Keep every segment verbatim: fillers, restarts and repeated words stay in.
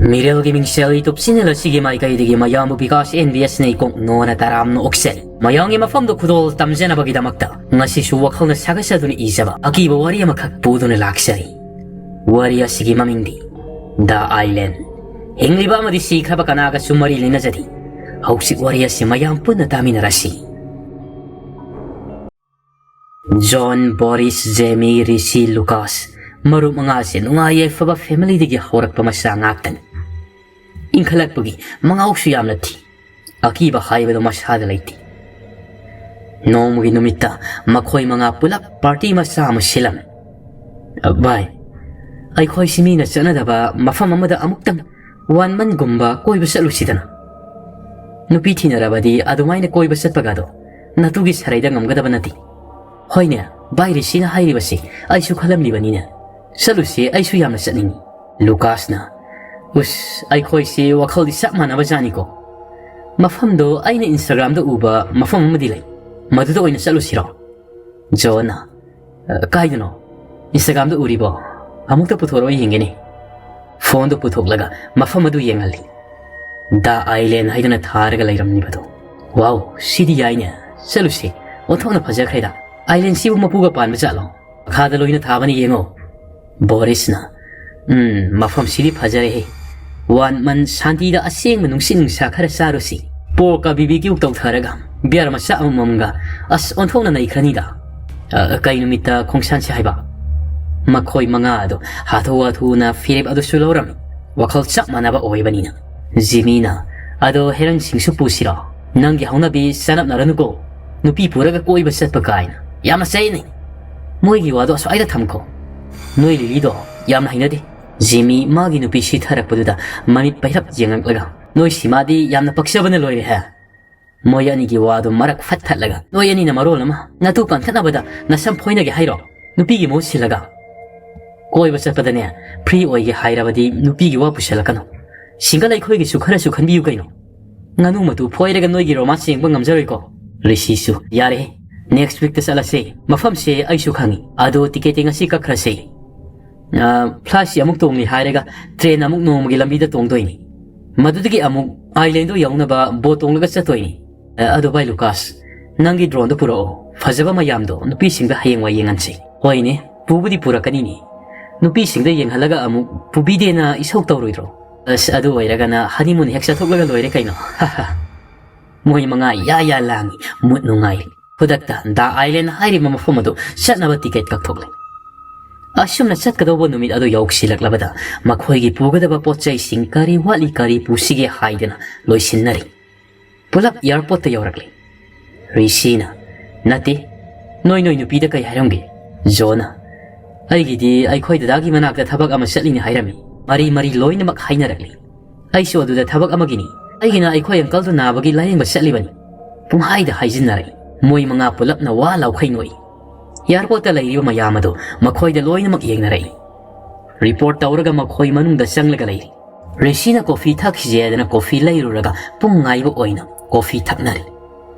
ꯃꯤꯔꯦꯜꯒꯤ ꯃꯤꯡꯁꯦꯜ YouTube channel ꯑꯁꯤꯒꯤ ꯃꯥꯏꯀꯩꯗꯒꯤ ꯃꯌꯥꯝꯕꯨ ꯕꯤꯀꯥꯁ ꯑꯦꯟ ꯕꯤ ꯑꯦꯁꯅ ꯏꯀꯣꯛ ꯅꯣꯅ ꯇꯔꯥꯝꯅ ꯑꯣꯛꯆꯔꯤ꯫ ꯃꯌꯥꯝꯒꯤ ꯃꯐꯝꯗ ꯈꯨꯗꯣꯜ ꯇꯝꯖꯅꯕꯒꯤꯗꯃꯛꯇ ꯉꯁꯤꯁꯨ ꯋꯥꯈꯜꯅ ꯁꯥꯒꯠꯆꯗꯨꯅ ꯏꯖꯕ ꯑꯀꯤꯕ ꯋꯥꯔꯤ ꯑꯃꯈꯛ ꯄꯨꯗꯨꯅ ꯂꯥꯛꯆꯔꯤ꯫ ꯋꯥꯔꯤ ꯑꯁꯤꯒꯤ ꯃꯃꯤꯡꯗꯤ The Island꯫ ꯍꯤꯡꯂꯤꯕ ꯑꯃꯗꯤ ꯁꯤꯈ꯭ꯔꯕ ꯀꯅꯥꯒꯁꯨ ꯃꯔꯤ ꯂꯩꯅꯖꯗꯦ꯫ ꯍꯧꯖꯤꯛ ꯋꯥꯔꯤ ꯑꯁꯤ ꯃꯌꯥꯝ ꯄꯨꯟꯅ ꯇꯥꯃꯤꯟꯅꯔꯁꯤ꯫ ꯖꯣꯟ, ꯕꯣꯔꯤꯁ, ꯖꯦꯃꯤ, ꯔꯤꯁꯤ, ꯂꯨꯀꯥꯁ, ꯃꯔꯨꯞ ꯃꯉꯥꯁꯦ ꯅꯨꯡꯉꯥꯏ ꯌꯥꯏꯐꯕ familyꯗꯒꯤ ꯍꯧꯔꯛꯄ ꯃꯆꯥ ꯉꯥꯛꯇꯅꯤ꯫ ꯏꯟꯈꯠꯂꯛꯄꯒꯤ ꯃꯉꯥꯎꯁꯨ ꯌꯥꯝꯅ ꯊꯤ꯫ ꯑꯀꯤꯕ ꯍꯥꯏꯕꯗꯣ ꯃꯁꯥꯗ ꯂꯩꯇꯦ꯫ ꯅꯣꯡꯃꯒꯤ ꯅꯨꯃꯤꯠꯇ ꯃꯈꯣꯏ ꯃꯉꯥ ꯄꯨꯂꯞ party ꯃꯆꯥ ꯑꯃ ꯁꯤꯜꯂꯝꯃꯤ꯫ "ꯚꯥꯏ, ꯑꯩꯈꯣꯏꯁꯤ ꯃꯤꯅ ꯆꯠꯅꯗꯕ ꯃꯐꯝ ꯑꯃꯗ ꯑꯃꯨꯛꯇꯪ one monthꯒꯨꯝꯕ ꯀꯣꯏꯕ ꯆꯠꯂꯨꯁꯤꯗꯅ꯫ ꯅꯨꯄꯤ ꯊꯤꯅꯔꯕꯗꯤ ꯑꯗꯨꯃꯥꯏꯅ ꯀꯣꯏꯕ ꯆꯠꯄꯒꯗꯣ ꯅꯇꯨꯒꯤ ꯁꯔꯩꯗ ꯉꯝꯒꯗꯕ ꯅꯠꯇꯦ꯫" "ꯍꯣꯏꯅꯦ, ꯚꯥꯏ ꯔꯤꯁꯤꯅ ꯍꯥꯏꯔꯤꯕꯁꯤ ꯑꯩꯁꯨ ꯈꯜꯂꯝꯂꯤꯕꯅꯤꯅꯦ꯫ ꯆꯠꯂꯨꯁꯤ, ꯑꯩꯁꯨ ꯌꯥꯝꯅ ꯆꯠꯅꯤꯡꯉꯤ꯫" ꯂꯨꯀꯥꯁꯅ, "ꯎꯁ, ꯑꯩꯈꯣꯏꯁꯤ ꯋꯥꯈꯜꯗꯤ ꯆꯞ ꯃꯥꯟꯅꯕ ꯖꯥꯠꯅꯤꯀꯣ꯫ ꯃꯐꯝꯗꯣ ꯑꯩꯅ Instagramꯗ ꯎꯕ ꯃꯐꯝ ꯑꯃꯗꯤ ꯂꯩ, ꯃꯗꯨꯗ ꯑꯣꯏꯅ ꯆꯠꯂꯨꯁꯤꯔꯣ?" ꯖꯣꯟꯅ, "ꯑ, ꯀꯥꯏꯗꯅꯣ? Instagramꯗ ꯎꯔꯤꯕꯣ? ꯑꯃꯨꯛꯇ ꯄꯨꯊꯣꯔꯛꯑꯣ ꯌꯦꯡꯒꯦꯅꯦ꯫" ꯐꯣꯟꯗꯨ ꯄꯨꯊꯣꯛꯂꯒ ꯃꯐꯝ ꯑꯗꯨ ꯌꯦꯡꯍꯜꯂꯤ꯫ The Island ꯍꯥꯏꯗꯨꯅ ꯊꯥꯔꯒ ꯂꯩꯔꯝꯂꯤꯕꯗꯣ꯫ "ꯋꯥꯎ, ꯁꯤꯗꯤ ꯌꯥꯏꯅꯦ꯫ ꯆꯠꯂꯨꯁꯤ꯫ ꯑꯣꯟꯊꯣꯛꯅ ꯐꯖꯈ꯭ꯔꯦꯗ꯫ Islandꯁꯤꯕꯨ ꯃꯄꯨꯒ ꯄꯥꯟꯕ ꯖꯥꯠꯂꯣ? ꯃꯈꯥꯗ ꯂꯣꯏꯅ ꯊꯥꯕꯅꯤ, ꯌꯦꯡꯉꯣ꯫" ꯕꯣꯔꯤꯁꯅ, "ꯎꯝ, ꯃꯐꯝꯁꯤꯗꯤ ꯐꯖꯔꯦꯍꯦ꯫ One month ꯁꯥꯟꯇꯤꯗ ꯑꯁꯦꯡꯕ ꯅꯨꯡꯁꯤꯠ ꯅꯨꯡꯁꯥ ꯈꯔ ꯆꯥꯔꯨꯁꯤ꯫ Porkꯀ B B Q ꯇꯧꯊꯔꯒ, beer ꯃꯆꯥ ꯑꯃꯃꯝꯒ꯫ ꯑꯁ, ꯑꯣꯟꯊꯣꯛꯅ ꯅꯩꯈ꯭ꯔꯅꯤꯗ꯫" "ꯑ, ꯀꯩ ꯅꯨꯃꯤꯠꯇ ꯈꯣꯡꯁꯥꯟꯁꯤ ꯍꯥꯏꯕ?" ꯃꯈꯣꯏ ꯃꯉꯥ ꯑꯗꯨ ꯍꯥꯊꯨ ꯍꯥꯊꯨꯅ ꯐꯤꯔꯦꯞ ꯑꯗꯨꯁꯨ ꯂꯧꯔꯝꯃꯤ꯫ ꯋꯥꯈꯜ ꯆꯞ ꯃꯥꯟꯅꯕ ꯑꯣꯏꯕꯅꯤꯅ꯫ ꯖꯤꯃꯤꯅ, "ꯑꯗꯣ ꯍꯦꯔꯟꯁꯤꯡꯁꯨ ꯄꯨꯁꯤꯔꯣ? ꯅꯪꯒꯤ ꯍꯧꯅꯕꯤ ꯆꯅꯞꯅꯔꯅꯨꯀꯣ꯫ ꯅꯨꯄꯤ ꯄꯨꯔꯒ ꯀꯣꯏꯕ ꯆꯠꯄ ꯀꯥꯏꯅ꯫ ꯌꯥꯝꯅ ꯆꯌꯦꯠꯅꯩ꯫ ꯃꯣꯏꯒꯤ ꯋꯥꯗꯣ ꯑꯁ꯭ꯋꯥꯏꯗ ꯊꯝꯈꯣ꯫ ꯅꯣꯏ ꯂꯤꯂꯤꯗꯣ ꯌꯥꯝꯅ ꯍꯩꯅꯗꯦ꯫" ꯖꯤꯃꯤ ꯃꯥꯒꯤ ꯅꯨꯄꯤ ꯁꯤꯊꯔꯛꯄꯗꯨꯗ ꯃꯃꯤꯠ ꯄꯩꯔꯞ ꯌꯦꯡꯉꯛꯂꯒ, "ꯅꯣꯏ ꯁꯤꯃꯥꯗꯤ ꯌꯥꯝꯅ ꯄꯛꯆꯕꯅ ꯂꯣꯏꯔꯦꯍꯦ꯫" ꯃꯣꯏ ꯑꯅꯤꯒꯤ ꯋꯥꯗꯨ ꯃꯔꯛ ꯐꯠ ꯊꯠꯂꯒ, "ꯅꯣꯏ ꯑꯅꯤꯅ ꯃꯔꯣꯜ ꯑꯃ ꯅꯇꯨ ꯀꯟꯈꯠꯅꯕꯗ ꯅꯁꯝ ꯐꯣꯏꯅꯒꯦ ꯍꯥꯏꯔꯣ? ꯅꯨꯄꯤꯒꯤ ꯃꯍꯨꯠ ꯁꯤꯜꯂꯒ? ꯀꯣꯏꯕ ꯆꯠꯄꯗꯅꯦ, free ꯑꯣꯏꯒꯦ ꯍꯥꯏꯔꯕꯗꯤ ꯅꯨꯄꯤꯒꯤ ꯋꯥ ꯄꯨꯁꯜꯂꯛꯀꯅꯨ꯫ Single ꯑꯩꯈꯣꯏꯒꯤꯁꯨ ꯈꯔꯁꯨ ꯈꯟꯕꯤꯌꯨ ꯀꯩꯅꯣ꯫ ꯉꯥꯅꯨ ꯃꯇꯨ ꯐꯣꯏꯔꯒ ꯅꯣꯏꯒꯤ romance ꯌꯦꯡꯕ ꯉꯝꯖꯔꯣꯏꯀꯣ?" ꯔꯤꯁꯤꯁꯨ, "ꯌꯥꯔꯦꯍꯦ, next weekꯇ ꯆꯠꯂꯁꯦ꯫ ꯃꯐꯝꯁꯦ ꯑꯩꯁꯨ ꯈꯪꯉꯤ꯫ ꯑꯗꯣ ticketꯇꯤ ꯉꯁꯤ ꯀꯛꯈ꯭ꯔꯁꯦ꯫" ꯐ꯭ꯂꯥꯏꯠꯁꯤ ꯑꯃꯨꯛ ꯇꯣꯡꯂꯤ ꯍꯥꯏꯔꯒ ꯇ꯭ꯔꯦꯟ ꯑꯃꯨꯛ ꯅꯣꯡꯃꯒꯤ ꯂꯝꯕꯤꯗ ꯇꯣꯡꯗꯣꯏꯅꯤ꯫ ꯃꯗꯨꯗꯒꯤ ꯑꯃꯨꯛ ꯑꯥꯏꯂꯦꯟꯗꯣ ꯌꯧꯅꯕ ꯕꯣꯠ ꯇꯣꯡꯂꯒ ꯆꯠꯇꯣꯏꯅꯤ꯫ ꯑ, ꯑꯗꯣ ꯚꯥꯏ ꯂꯨꯀꯥꯁ, ꯅꯪꯒꯤ ꯗ꯭ꯔꯣꯟꯗꯣ ꯄꯨꯔꯛꯑꯣ꯫ ꯐꯖꯕ ꯃꯌꯥꯝꯗꯣ ꯅꯨꯄꯤꯁꯤꯡꯗ ꯍꯌꯦꯡꯋꯥꯏ ꯌꯦꯡꯍꯟꯁꯤ꯫ ꯍꯣꯏꯅꯦ, ꯄꯨꯕꯨꯗꯤ ꯄꯨꯔꯛꯀꯅꯤꯅꯦ꯫ ꯅꯨꯄꯤꯁꯤꯡꯗ ꯌꯦꯡꯍꯜꯂꯒ ꯑꯃꯨꯛ ꯄꯨꯕꯤꯗꯦꯅ ꯏꯁꯧ ꯇꯧꯔꯣꯏꯗ꯭ꯔꯣ? ꯑꯁ, ꯑꯗꯨ ꯑꯣꯏꯔꯒꯅ ꯍꯅꯤꯃꯨꯟ ꯍꯦꯛ ꯆꯠꯊꯣꯛꯂꯒ ꯂꯣꯏꯔꯦ ꯀꯩꯅꯣ꯫ ꯃꯣꯏ ꯃꯉꯥ ꯌꯥ ꯌꯥ ꯂꯥꯡꯉꯤ, ꯃꯨꯠ ꯅꯨꯡꯉꯥꯏꯔꯤ꯫ ꯈꯨꯗꯛꯇ ꯗꯥ ꯑꯥꯏꯂꯦꯟ ꯍꯥꯏꯔꯤꯕ ꯃꯐꯝ ꯑꯗꯨ ꯆꯠꯅꯕ ꯇꯤꯀꯦꯠ ꯀꯛꯊꯣꯛꯂꯦ꯫ ꯑꯁꯨꯝꯅ ꯆꯠꯀꯗꯧꯕ ꯅꯨꯃꯤꯠ ꯑꯗꯨ ꯌꯧꯁꯤꯜꯂꯛꯂꯕꯗ ꯃꯈꯣꯏꯒꯤ ꯄꯨꯒꯗꯕ ꯄꯣꯠ ꯆꯩꯁꯤꯡ ꯀꯔꯤ ꯋꯥꯠꯂꯤ ꯀꯔꯤ ꯄꯨꯁꯤꯒꯦ ꯍꯥꯏꯗꯅ ꯂꯣꯏꯁꯤꯟꯅꯔꯤ꯫ ꯄꯨꯂꯞ ꯑꯦꯌꯥꯔꯄꯣꯔꯠꯇ ꯌꯧꯔꯛꯂꯦ꯫ ꯔꯤꯁꯤꯅ, "ꯅꯠꯇꯦ, ꯅꯣꯏ ꯅꯣꯏ ꯅꯨꯄꯤꯗ ꯀꯩ ꯍꯥꯏꯔꯝꯒꯦ?" ꯖꯣꯅ, "ꯑꯩꯒꯤꯗꯤ ꯑꯩꯈꯣꯏ ꯗꯗꯥꯒꯤ ꯃꯅꯥꯛꯇ ꯊꯕꯛ ꯑꯃ ꯆꯠꯂꯤꯅꯦ ꯍꯥꯏꯔꯝꯃꯤ꯫ ꯃꯔꯤ ꯃꯔꯤ ꯂꯣꯏꯅꯃꯛ ꯍꯥꯏꯅꯔꯛꯂꯤ꯫ ꯑꯩꯁꯨ ꯑꯗꯨꯗ ꯊꯕꯛ ꯑꯃꯒꯤꯅꯤ꯫ ꯑꯩꯒꯤꯅ ꯑꯩꯈꯣꯏ ꯑꯪꯀꯜꯗꯨ ꯅꯥꯕꯒꯤ ꯂꯥꯌꯦꯡꯕ ꯆꯠꯂꯤꯕꯅꯤ꯫" ꯄꯨꯡꯍꯥꯏꯗ ꯍꯥꯏꯖꯤꯟꯅꯔꯛꯏ꯫ ꯃꯣꯏ ꯃꯉꯥ ꯄꯨꯂꯞꯅ ꯋꯥ ꯂꯥꯎꯈꯩ ꯅꯣꯛꯏ꯫ ꯑꯦꯌꯥꯔꯄꯣꯔꯠꯇ ꯂꯩꯔꯤꯕ ꯃꯌꯥꯝ ꯑꯗꯨ ꯃꯈꯣꯏꯗ ꯂꯣꯏꯅꯃꯛ ꯌꯦꯡꯅꯔꯛꯏ꯫ ꯔꯤꯄꯣꯔꯠ ꯇꯧꯔꯒ ꯃꯈꯣꯏ ꯃꯅꯨꯡꯗ ꯆꯪꯂꯒ ꯂꯩꯔꯤ꯫ ꯔꯤꯁꯤꯅ ꯀꯣꯐꯤ ꯊꯛꯈꯤꯁꯦꯗꯅ ꯀꯣꯐꯤ ꯂꯩꯔꯨꯔꯒ ꯄꯨꯡ ꯉꯥꯏꯕ ꯑꯣꯏꯅ ꯀꯣꯐꯤ ꯊꯛꯅꯔꯤ꯫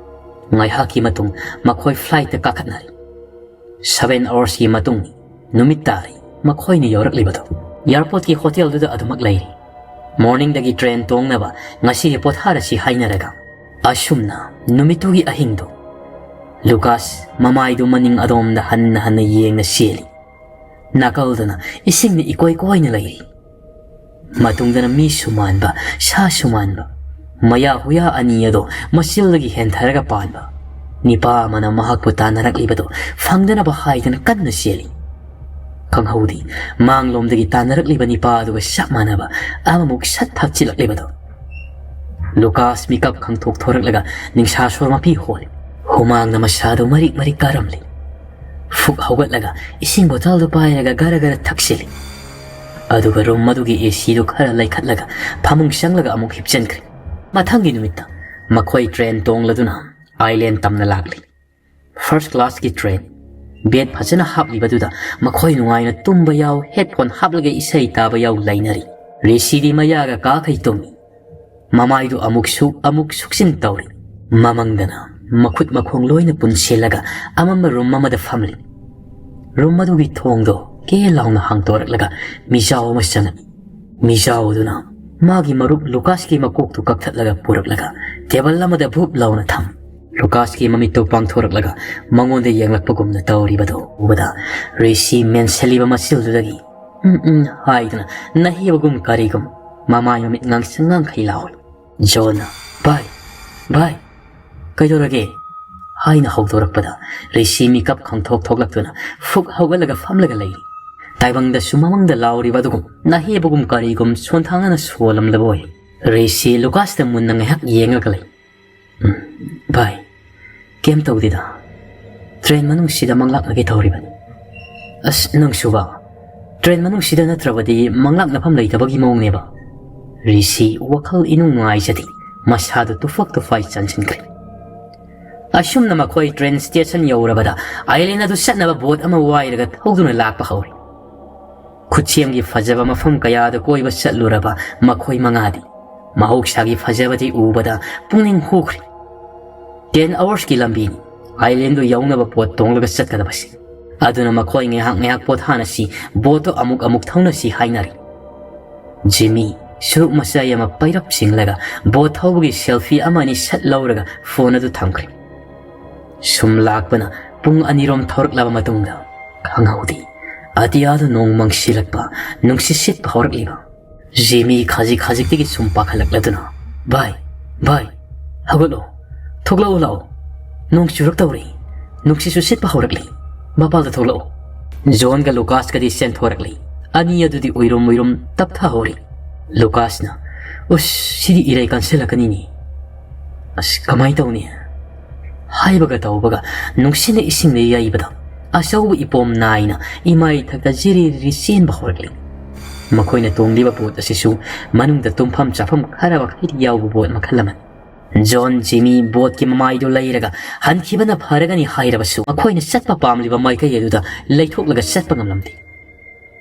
ꯉꯥꯏꯍꯥꯛꯀꯤ ꯃꯇꯨꯡ ꯃꯈꯣꯏ ꯐ꯭ꯂꯥꯏꯠꯇ ꯀꯥꯈꯠꯅꯔꯤ꯫ ꯁꯚꯦꯟ ꯑꯋꯥꯔꯁꯀꯤ ꯃꯇꯨꯡ ꯅꯨꯃꯤꯠ ꯇꯥꯔꯤ꯫ ꯃꯈꯣꯏꯅ ꯌꯧꯔꯛꯂꯤꯕꯗꯨ ꯑꯦꯌꯥꯔꯄꯣꯔꯠꯀꯤ ꯍꯣꯇꯦꯜꯗꯨꯗ ꯑꯗꯨꯃꯛ ꯂꯩꯔꯤ꯫ ꯃꯣꯔꯅꯤꯡꯗꯒꯤ ꯇ꯭ꯔꯦꯟ ꯇꯣꯡꯅꯕ ꯉꯁꯤꯒꯤ ꯄꯣꯊꯥꯔꯁꯤ ꯍꯥꯏꯅꯔꯒ ꯑꯁꯨꯝꯅ ꯅꯨꯃꯤꯠꯇꯨꯒꯤ ꯑꯍꯤꯡꯗꯨ ꯂꯨꯀꯥꯁ ꯃꯃꯥꯏꯗꯨ ꯃꯅꯤꯡ ꯑꯗꯣꯝꯗ ꯍꯟꯅ ꯍꯟꯅ ꯌꯦꯡꯅ ꯆꯦꯜꯂꯤ꯫ ꯅꯥꯀꯜꯗꯅ ꯏꯁꯤꯡꯅ ꯏꯀꯣꯏ ꯀꯣꯏꯅ ꯂꯩꯔꯤ꯫ ꯃꯇꯨꯡꯗꯅ ꯃꯤꯁꯨ ꯃꯥꯟꯕ, ꯁꯥꯁꯨ ꯃꯥꯟꯕ, ꯃꯌꯥ ꯍꯨꯌꯥ ꯑꯅꯤ ꯑꯗꯣ ꯃꯆꯤꯜꯗꯒꯤ ꯍꯦꯟꯊꯔꯒ ꯄꯥꯟꯕ꯫ ꯅꯤꯄꯥ ꯑꯃꯅ ꯃꯍꯥꯛꯄꯨ ꯇꯥꯟꯅꯔꯛꯂꯤꯕꯗꯣ ꯐꯪꯗꯅꯕ ꯍꯥꯏꯗꯅ ꯀꯟꯅ ꯆꯦꯜꯂꯤ꯫ ꯈꯪꯍꯧꯗꯦ, ꯃꯥꯡꯂꯣꯝꯗꯒꯤ ꯇꯥꯟꯅꯔꯛꯂꯤꯕ ꯅꯤꯄꯥ ꯑꯗꯨꯒ ꯆꯞ ꯃꯥꯟꯅꯕ ꯑꯃꯃꯨꯛ ꯁꯠ ꯊꯛꯆꯤꯜꯂꯛꯂꯤꯕꯗꯣ꯫ ꯂꯨꯀꯥꯁ ꯃꯤꯀꯞ ꯈꯪꯊꯣꯛ ꯊꯣꯔꯛꯂꯒ ꯅꯤꯡꯁꯥ ꯁꯣꯔ ꯃꯄꯤ ꯍꯣꯜꯂꯤ꯫ ꯍꯨꯃꯥꯡꯅ ꯃꯁꯥꯗꯨ ꯃꯔꯤꯛ ꯃꯔꯤꯛ ꯀꯥꯔꯝꯂꯤ꯫ ꯐꯨꯛ ꯍꯧꯒꯠꯂꯒ ꯏꯁꯤꯡ ꯕꯣꯇꯜꯗꯨ ꯄꯥꯏꯔꯒ ꯒꯔ ꯒꯔ ꯊꯛꯆꯤꯜꯂꯤ꯫ ꯑꯗꯨꯒ ꯔꯨꯝ ꯑꯗꯨꯒꯤ ꯑꯦ ꯁꯤꯗꯨ ꯈꯔ ꯂꯩꯈꯠꯂꯒ ꯐꯃꯨꯡ ꯆꯪꯂꯒ ꯑꯃꯨꯛ ꯍꯤꯞꯆꯟꯈ꯭ꯔꯦ꯫ ꯃꯊꯪꯒꯤ ꯅꯨꯃꯤꯠꯇ ꯃꯈꯣꯏ ꯇ꯭ꯔꯦꯟ ꯇꯣꯡꯂꯗꯨꯅ ꯑꯥꯏꯂꯦꯟ ꯇꯝꯅ ꯂꯥꯛꯂꯤ꯫ ꯐꯥꯔꯁ ꯀ꯭ꯂꯥꯁꯀꯤ ꯇ꯭ꯔꯦꯟ꯫ ꯕꯦꯗ ꯐꯖꯅ ꯍꯥꯞꯂꯤꯕꯗꯨꯗ ꯃꯈꯣꯏ ꯅꯨꯡꯉꯥꯏꯅ ꯇꯨꯝꯕ ꯌꯥꯎ, ꯍꯦꯗꯐꯣꯟ ꯍꯥꯞꯂꯒ ꯏꯁꯩ ꯇꯥꯕ ꯌꯥꯎ ꯂꯩꯅꯔꯤ꯫ ꯔꯤꯁꯤꯗꯤ ꯃꯌꯥꯒ ꯀꯥꯈꯩ ꯇꯨꯝꯃꯤ꯫ ꯃꯃꯥꯏꯗꯨ ꯑꯃꯨꯛ ꯁꯨꯛ, ꯑꯃꯨꯛ ꯁꯨꯛꯆꯤꯟ ꯇꯧꯔꯤ꯫ ꯃꯃꯪꯗꯅ ꯃꯈꯨꯠ ꯃꯈꯣꯡ ꯂꯣꯏꯅ ꯄꯨꯟꯁꯤꯜꯂꯒ ꯑꯃꯝꯕ ꯔꯨꯝ ꯑꯃꯗ ꯐꯝꯂꯤ꯫ ꯔꯨꯝ ꯑꯗꯨꯒꯤ ꯊꯣꯡꯗꯣ ꯀꯦ ꯂꯥꯎꯅ ꯍꯥꯡꯗꯣꯔꯛꯂꯒ ꯃꯤꯖꯥꯎ ꯑꯃ ꯆꯪꯉꯛꯏ꯫ ꯃꯤꯖꯥꯎ ꯑꯗꯨꯅ ꯃꯥꯒꯤ ꯃꯔꯨꯞ ꯂꯨꯀꯥꯁꯀꯤ ꯃꯀꯣꯛꯇꯨ ꯀꯛꯊꯠꯂꯒ ꯄꯨꯔꯛꯂꯒ ꯇꯦꯕꯜ ꯑꯃꯗ ꯚꯨꯞ ꯂꯥꯎꯅ ꯊꯝ꯫ ꯂꯨꯀꯥꯁꯀꯤ ꯃꯃꯤꯠꯇꯨ ꯄꯥꯡꯊꯣꯔꯛꯂꯒ ꯃꯉꯣꯟꯗ ꯌꯦꯡꯂꯛꯄꯒꯨꯝꯅ ꯇꯧꯔꯤꯕꯗꯨ ꯎꯕꯗ ꯔꯤꯁꯤ ꯃꯦꯟꯁꯤꯜꯂꯤꯕ ꯃꯆꯤꯜꯗꯨꯗꯒꯤ "ꯎꯝ ꯎꯝ" ꯍꯥꯏꯗꯨꯅ ꯅꯍꯦꯕꯒꯨꯝ ꯀꯔꯤꯒꯨꯝ ꯃꯃꯥꯏ ꯃꯃꯤꯠ ꯉꯥꯡꯁꯪ ꯉꯥꯡꯈꯩ ꯂꯥꯎꯏ꯫ ꯖꯣꯟꯅ "ꯚꯥꯏ, ꯚꯥꯏ, ꯀꯩꯗꯧꯔꯒꯦ?" ꯍꯥꯏꯅ ꯍꯧꯗꯣꯔꯛꯄꯗ ꯔꯤꯁꯤ ꯃꯤꯀꯞ ꯈꯪꯊꯣꯛ ꯊꯣꯛꯂꯛꯇꯨꯅ ꯐꯨꯛ ꯍꯧꯒꯠꯂꯒ ꯐꯝꯂꯒ ꯂꯩꯔꯤ꯫ ꯇꯥꯏꯕꯪꯗꯁꯨ ꯃꯃꯪꯗ ꯂꯥꯎꯔꯤꯕ ꯑꯗꯨꯒꯨꯝ ꯅꯍꯦꯕꯒꯨꯝ ꯀꯔꯤꯒꯨꯝ ꯁꯣꯟꯊꯥꯡꯅꯅ ꯁꯣꯜꯂꯝꯂꯕ ꯑꯣꯏ꯫ ꯔꯤꯁꯤ ꯂꯨꯀꯥꯁꯇ ꯃꯨꯟꯅ ꯉꯥꯏꯍꯥꯛ ꯌꯦꯡꯂꯒ ꯂꯩ꯫ "ꯎꯝ, ꯚꯥꯏ, ꯀꯩꯝ ꯇꯧꯗꯦꯗ꯫ ꯇ꯭ꯔꯦꯟ ꯃꯅꯨꯡꯁꯤꯗ ꯃꯪꯂꯥꯛꯅꯒꯦ ꯇꯧꯔꯤꯕꯅꯤ꯫" "ꯑꯁ, ꯅꯪꯁꯨꯕ? ꯇ꯭ꯔꯦꯟ ꯃꯅꯨꯡꯁꯤꯗ ꯅꯠꯇ꯭ꯔꯕꯗꯤ ꯃꯪꯂꯥꯛꯅꯐꯝ ꯂꯩꯇꯕꯒꯤ ꯃꯑꯣꯡꯅꯦꯕ꯫" ꯔꯤꯁꯤ ꯋꯥꯈꯜ ꯏꯅꯨꯡ ꯅꯨꯡꯉꯥꯏꯖꯗꯦ꯫ ꯃꯁꯥꯗꯨ ꯇꯨꯐꯛ ꯇꯨꯐꯥꯏ ꯆꯟꯁꯤꯟꯈ꯭ꯔꯦ꯫ ꯑꯁꯨꯝꯅ ꯃꯈꯣꯏ ꯇ꯭ꯔꯦꯟ ꯁ꯭ꯇꯦꯁꯟ ꯌꯧꯔꯕꯗ ꯑꯥꯏꯂꯦꯟ ꯑꯗꯨ ꯆꯠꯅꯕ ꯕꯣꯠ ꯑꯃ ꯋꯥꯏꯔꯒ ꯊꯧꯗꯨꯅ ꯂꯥꯛꯄ ꯍꯧꯔꯦ꯫ ꯈꯨꯠꯁꯦꯝꯒꯤ ꯐꯖꯕ ꯃꯐꯝ ꯀꯌꯥꯗ ꯀꯣꯏꯕ ꯆꯠꯂꯨꯔꯕ ꯃꯈꯣꯏ ꯃꯉꯥꯗꯤ ꯃꯍꯧꯁꯥꯒꯤ ꯐꯖꯕꯗꯤ ꯎꯕꯗ ꯄꯨꯛꯅꯤꯡ ꯍꯨꯈ꯭ꯔꯦ꯫ ꯇꯦꯟ ꯑꯋꯔꯁꯀꯤ ꯂꯝꯕꯤꯅꯤ ꯑꯥꯏꯂꯦꯟꯗꯨ ꯌꯧꯅꯕ ꯕꯣꯠ ꯇꯣꯡꯂꯒ ꯆꯠꯀꯗꯕꯁꯤ꯫ ꯑꯗꯨꯅ ꯃꯈꯣꯏ ꯉꯥꯏꯍꯥꯛ ꯉꯥꯏꯍꯥꯛ ꯄꯣꯊꯥꯅꯁꯤ, ꯕꯣꯠꯇꯨ ꯑꯃꯨꯛ ꯑꯃꯨꯛ ꯊꯧꯅꯁꯤ ꯍꯥꯏꯅꯔꯤ꯫ ꯖꯤꯃꯤ ꯁꯨꯔꯨꯛ ꯃꯆꯥꯏ ꯑꯃ ꯄꯩꯔꯞ ꯆꯤꯡꯂꯒ ꯕꯣꯠ ꯊꯧꯕꯒꯤ ꯁꯦꯜꯐꯤ ꯑꯃ ꯑꯅꯤ ꯁꯠ ꯂꯧꯔꯒ ꯐꯣꯟ ꯑꯗꯨ ꯊꯝꯈ꯭ꯔꯦ꯫ ꯁꯨꯝ ꯂꯥꯛꯄꯅ ꯄꯨꯡ ꯑꯅꯤꯔꯣꯝ ꯊꯧꯔꯛꯂꯕ ꯃꯇꯨꯡꯗ ꯈꯪꯍꯧꯗꯦ, ꯑꯇꯤꯌꯥꯗ ꯅꯣꯡ ꯃꯪꯁꯤꯜꯂꯛꯄ, ꯅꯨꯡꯁꯤꯠ ꯁꯤꯠꯄ ꯍꯧꯔꯛꯂꯤꯕ꯫ ꯖꯤꯃꯤ ꯈꯖꯤꯛ ꯈꯖꯤꯛꯇꯒꯤ ꯁꯨꯝ ꯄꯥꯈꯠꯂꯛꯂꯗꯨꯅ, "ꯚꯥꯏ, ꯚꯥꯏ, ꯍꯧꯒꯠꯂꯣ, ꯊꯣꯛꯂꯛꯑꯣ ꯂꯥꯛꯑꯣ, ꯅꯣꯡ ꯆꯨꯔꯛꯇꯧꯔꯦ, ꯅꯨꯡꯁꯤꯠꯁꯨ ꯁꯤꯠꯄ ꯍꯧꯔꯛꯂꯦ, ꯃꯄꯥꯜꯗ ꯊꯣꯛꯂꯛꯑꯣ꯫" ꯖꯣꯟꯒ ꯂꯨꯀꯥꯁꯀꯗꯤ ꯆꯦꯟꯊꯣꯔꯛꯂꯤ꯫ ꯑꯅꯤ ꯑꯗꯨꯗꯤ ꯎꯏꯔꯨꯝ ꯎꯏꯔꯨꯝ ꯇꯞꯊꯍꯧꯔꯤ꯫ ꯂꯨꯀꯥꯁꯅ, "ꯎꯁ, ꯁꯤꯗꯤ ꯏꯔꯩ ꯀꯟꯁꯤꯜꯂꯛꯀꯅꯤꯅꯦ꯫ ꯑꯁ, ꯀꯃꯥꯏꯅ ꯇꯧꯅꯤ?" ꯍꯥꯏꯕꯒ ꯇꯧꯕꯒ ꯅꯨꯡꯁꯤꯠꯅ ꯏꯁꯤꯡꯗ ꯌꯩꯕꯗ ꯑꯆꯧꯕ ꯏꯄꯣꯝ ꯅꯥꯏꯅ ꯏꯃꯥꯏ ꯏꯊꯛꯇ ꯖꯤꯔꯤ ꯔꯤꯔꯤ ꯆꯦꯟꯕ ꯍꯧꯔꯛꯂꯤ꯫ ꯃꯈꯣꯏꯅ ꯇꯣꯡꯂꯤꯕ ꯕꯣꯠ ꯑꯁꯤꯁꯨ ꯃꯅꯨꯡꯗ ꯇꯨꯝꯐꯝ ꯆꯥꯐꯝ ꯈꯔ ꯃꯈꯩꯗꯤ ꯌꯥꯎꯕ ꯕꯣꯠ ꯃꯈꯜ ꯑꯃꯅꯤ꯫ ꯖꯣꯟ ꯖꯤꯃꯤ ꯕꯣꯠꯀꯤ ꯃꯃꯥꯏꯗꯨ ꯂꯩꯔꯒ ꯍꯟꯈꯤꯕꯅ ꯐꯔꯒꯅꯤ ꯍꯥꯏꯔꯕꯁꯨ ꯃꯈꯣꯏꯅ ꯆꯠꯄ ꯄꯥꯝꯂꯤꯕ ꯃꯥꯏꯀꯩ ꯑꯗꯨꯗ ꯂꯩꯊꯣꯛꯂꯒ ꯆꯠꯄ ꯉꯝꯂꯝꯗꯦ꯫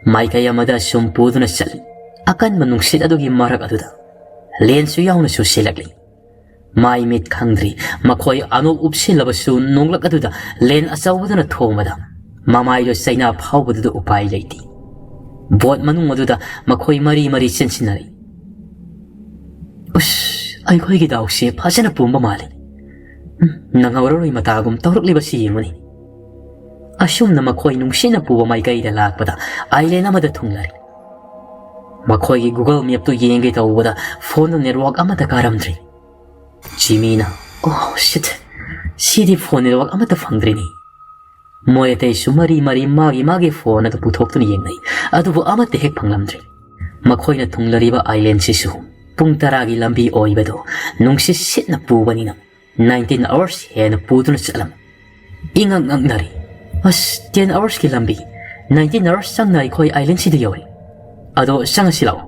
ꯃꯥꯏꯀꯩ ꯑꯃꯗ ꯁꯨꯝ ꯄꯨꯗꯨꯅ ꯆꯠꯂꯤ꯫ ꯑꯀꯟꯕ ꯅꯨꯡꯁꯤꯠ ꯑꯗꯨꯒꯤ ꯃꯔꯛ ꯑꯗꯨꯗ ꯂꯦꯟꯁꯨ ꯌꯥꯎꯅ ꯆꯨꯁꯤꯜꯂꯛꯂꯤ꯫ ꯃꯥꯏ ꯃꯤꯠ ꯈꯪꯗ꯭ꯔꯤ ꯃꯈꯣꯏ ꯑꯅꯣꯛ ꯎꯞꯁꯤꯜꯂꯕꯁꯨ ꯅꯣꯡꯂꯛ ꯑꯗꯨꯗ ꯂꯦꯟ ꯑꯆꯧꯕꯗꯨꯅ ꯊꯣꯝꯕꯗ ꯃꯃꯥꯏꯗꯣ ꯆꯩꯅꯥ ꯐꯥꯎꯕꯗꯨꯗ ꯎꯄꯥꯏ ꯂꯩꯇꯦ꯫ ꯕꯣꯠ ꯃꯅꯨꯡ ꯑꯗꯨꯗ ꯃꯈꯣꯏ ꯃꯔꯤ ꯃꯔꯤ ꯆꯦꯟꯁꯤꯟꯅꯔꯛꯏ꯫ "ꯑꯁ, ꯑꯩꯈꯣꯏꯒꯤ ꯗꯥꯎꯁꯦ ꯐꯖꯅ ꯄꯨꯝꯕ ꯃꯥꯜꯂꯤ꯫ ꯎꯝ, ꯅꯪꯍꯧꯔꯔꯣꯏ ꯃꯇꯥꯒꯨꯝ ꯇꯧꯔꯛꯂꯤꯕꯁꯤ ꯌꯦꯡꯉꯨꯅꯦ꯫" ꯑꯁꯨꯝꯅ ꯃꯈꯣꯏ ꯅꯨꯡꯁꯤꯠꯅ ꯄꯨꯕ ꯃꯥꯏꯀꯩꯗ ꯂꯥꯛꯄꯗ ꯑꯥꯏꯂꯦꯟ ꯑꯃꯗ ꯊꯨꯡꯂꯔꯦ꯫ ꯃꯈꯣꯏꯒꯤ ꯒꯨꯒꯜ ꯃꯦꯞꯇꯨ ꯌꯦꯡꯒꯦ ꯇꯧꯕꯗ ꯐꯣꯟꯗꯨ ꯅꯦꯠꯋꯥꯛ ꯑꯃꯠꯇ ꯀꯥꯔꯝꯗ꯭ꯔꯦ꯫ ꯖꯤꯃꯤꯅ, "ꯑꯣ ꯁꯤꯠ, ꯁꯤꯗꯤ ꯐꯣꯟ ꯅꯦꯠꯋꯥꯛ ꯑꯃꯠꯇ ꯐꯪꯗ꯭ꯔꯦꯅꯦ꯫" ꯃꯣꯏ ꯑꯇꯩꯁꯨ ꯃꯔꯤ ꯃꯔꯤ ꯃꯥꯒꯤ ꯃꯥꯒꯤ ꯐꯣꯟ ꯑꯗꯨ ꯄꯨꯊꯣꯛꯇꯨꯅ ꯌꯦꯡꯅꯩ, ꯑꯗꯨꯕꯨ ꯑꯃꯠꯇ ꯍꯦꯛ ꯐꯪꯂꯝꯗ꯭ꯔꯦ꯫ ꯃꯈꯣꯏꯅ ꯊꯨꯡꯂꯔꯤꯕ ꯑꯥꯏꯂꯦꯟꯁꯤꯁꯨ ꯄꯨꯡ ꯇꯔꯥꯒꯤ ꯂꯝꯕꯤ ꯑꯣꯏꯕꯗꯨ ꯅꯨꯡꯁꯤꯠ ꯁꯤꯠꯅ ꯄꯨꯕꯅꯤꯅ ꯅꯥꯏꯟꯇꯤꯟ ꯑꯋꯔꯁ ꯍꯦꯟꯅ ꯄꯨꯗꯨꯅ ꯆꯠꯂꯝꯃꯤ꯫ ꯏꯉꯛ ꯉꯛꯅꯔꯤ꯫ "ꯑꯁ, ꯇꯦꯟ ꯑꯋꯔꯁꯀꯤ ꯂꯝꯕꯤ, ꯅꯥꯏꯟꯇꯤꯟ ꯑꯋꯔꯁ ꯆꯪꯅ ꯑꯩꯈꯣꯏ ꯑꯥꯏꯂꯦꯟꯁꯤꯗ ꯌꯧꯔꯦ꯫ ꯑꯗꯣ ꯆꯪꯉꯁꯤ ꯂꯥꯛꯑꯣ,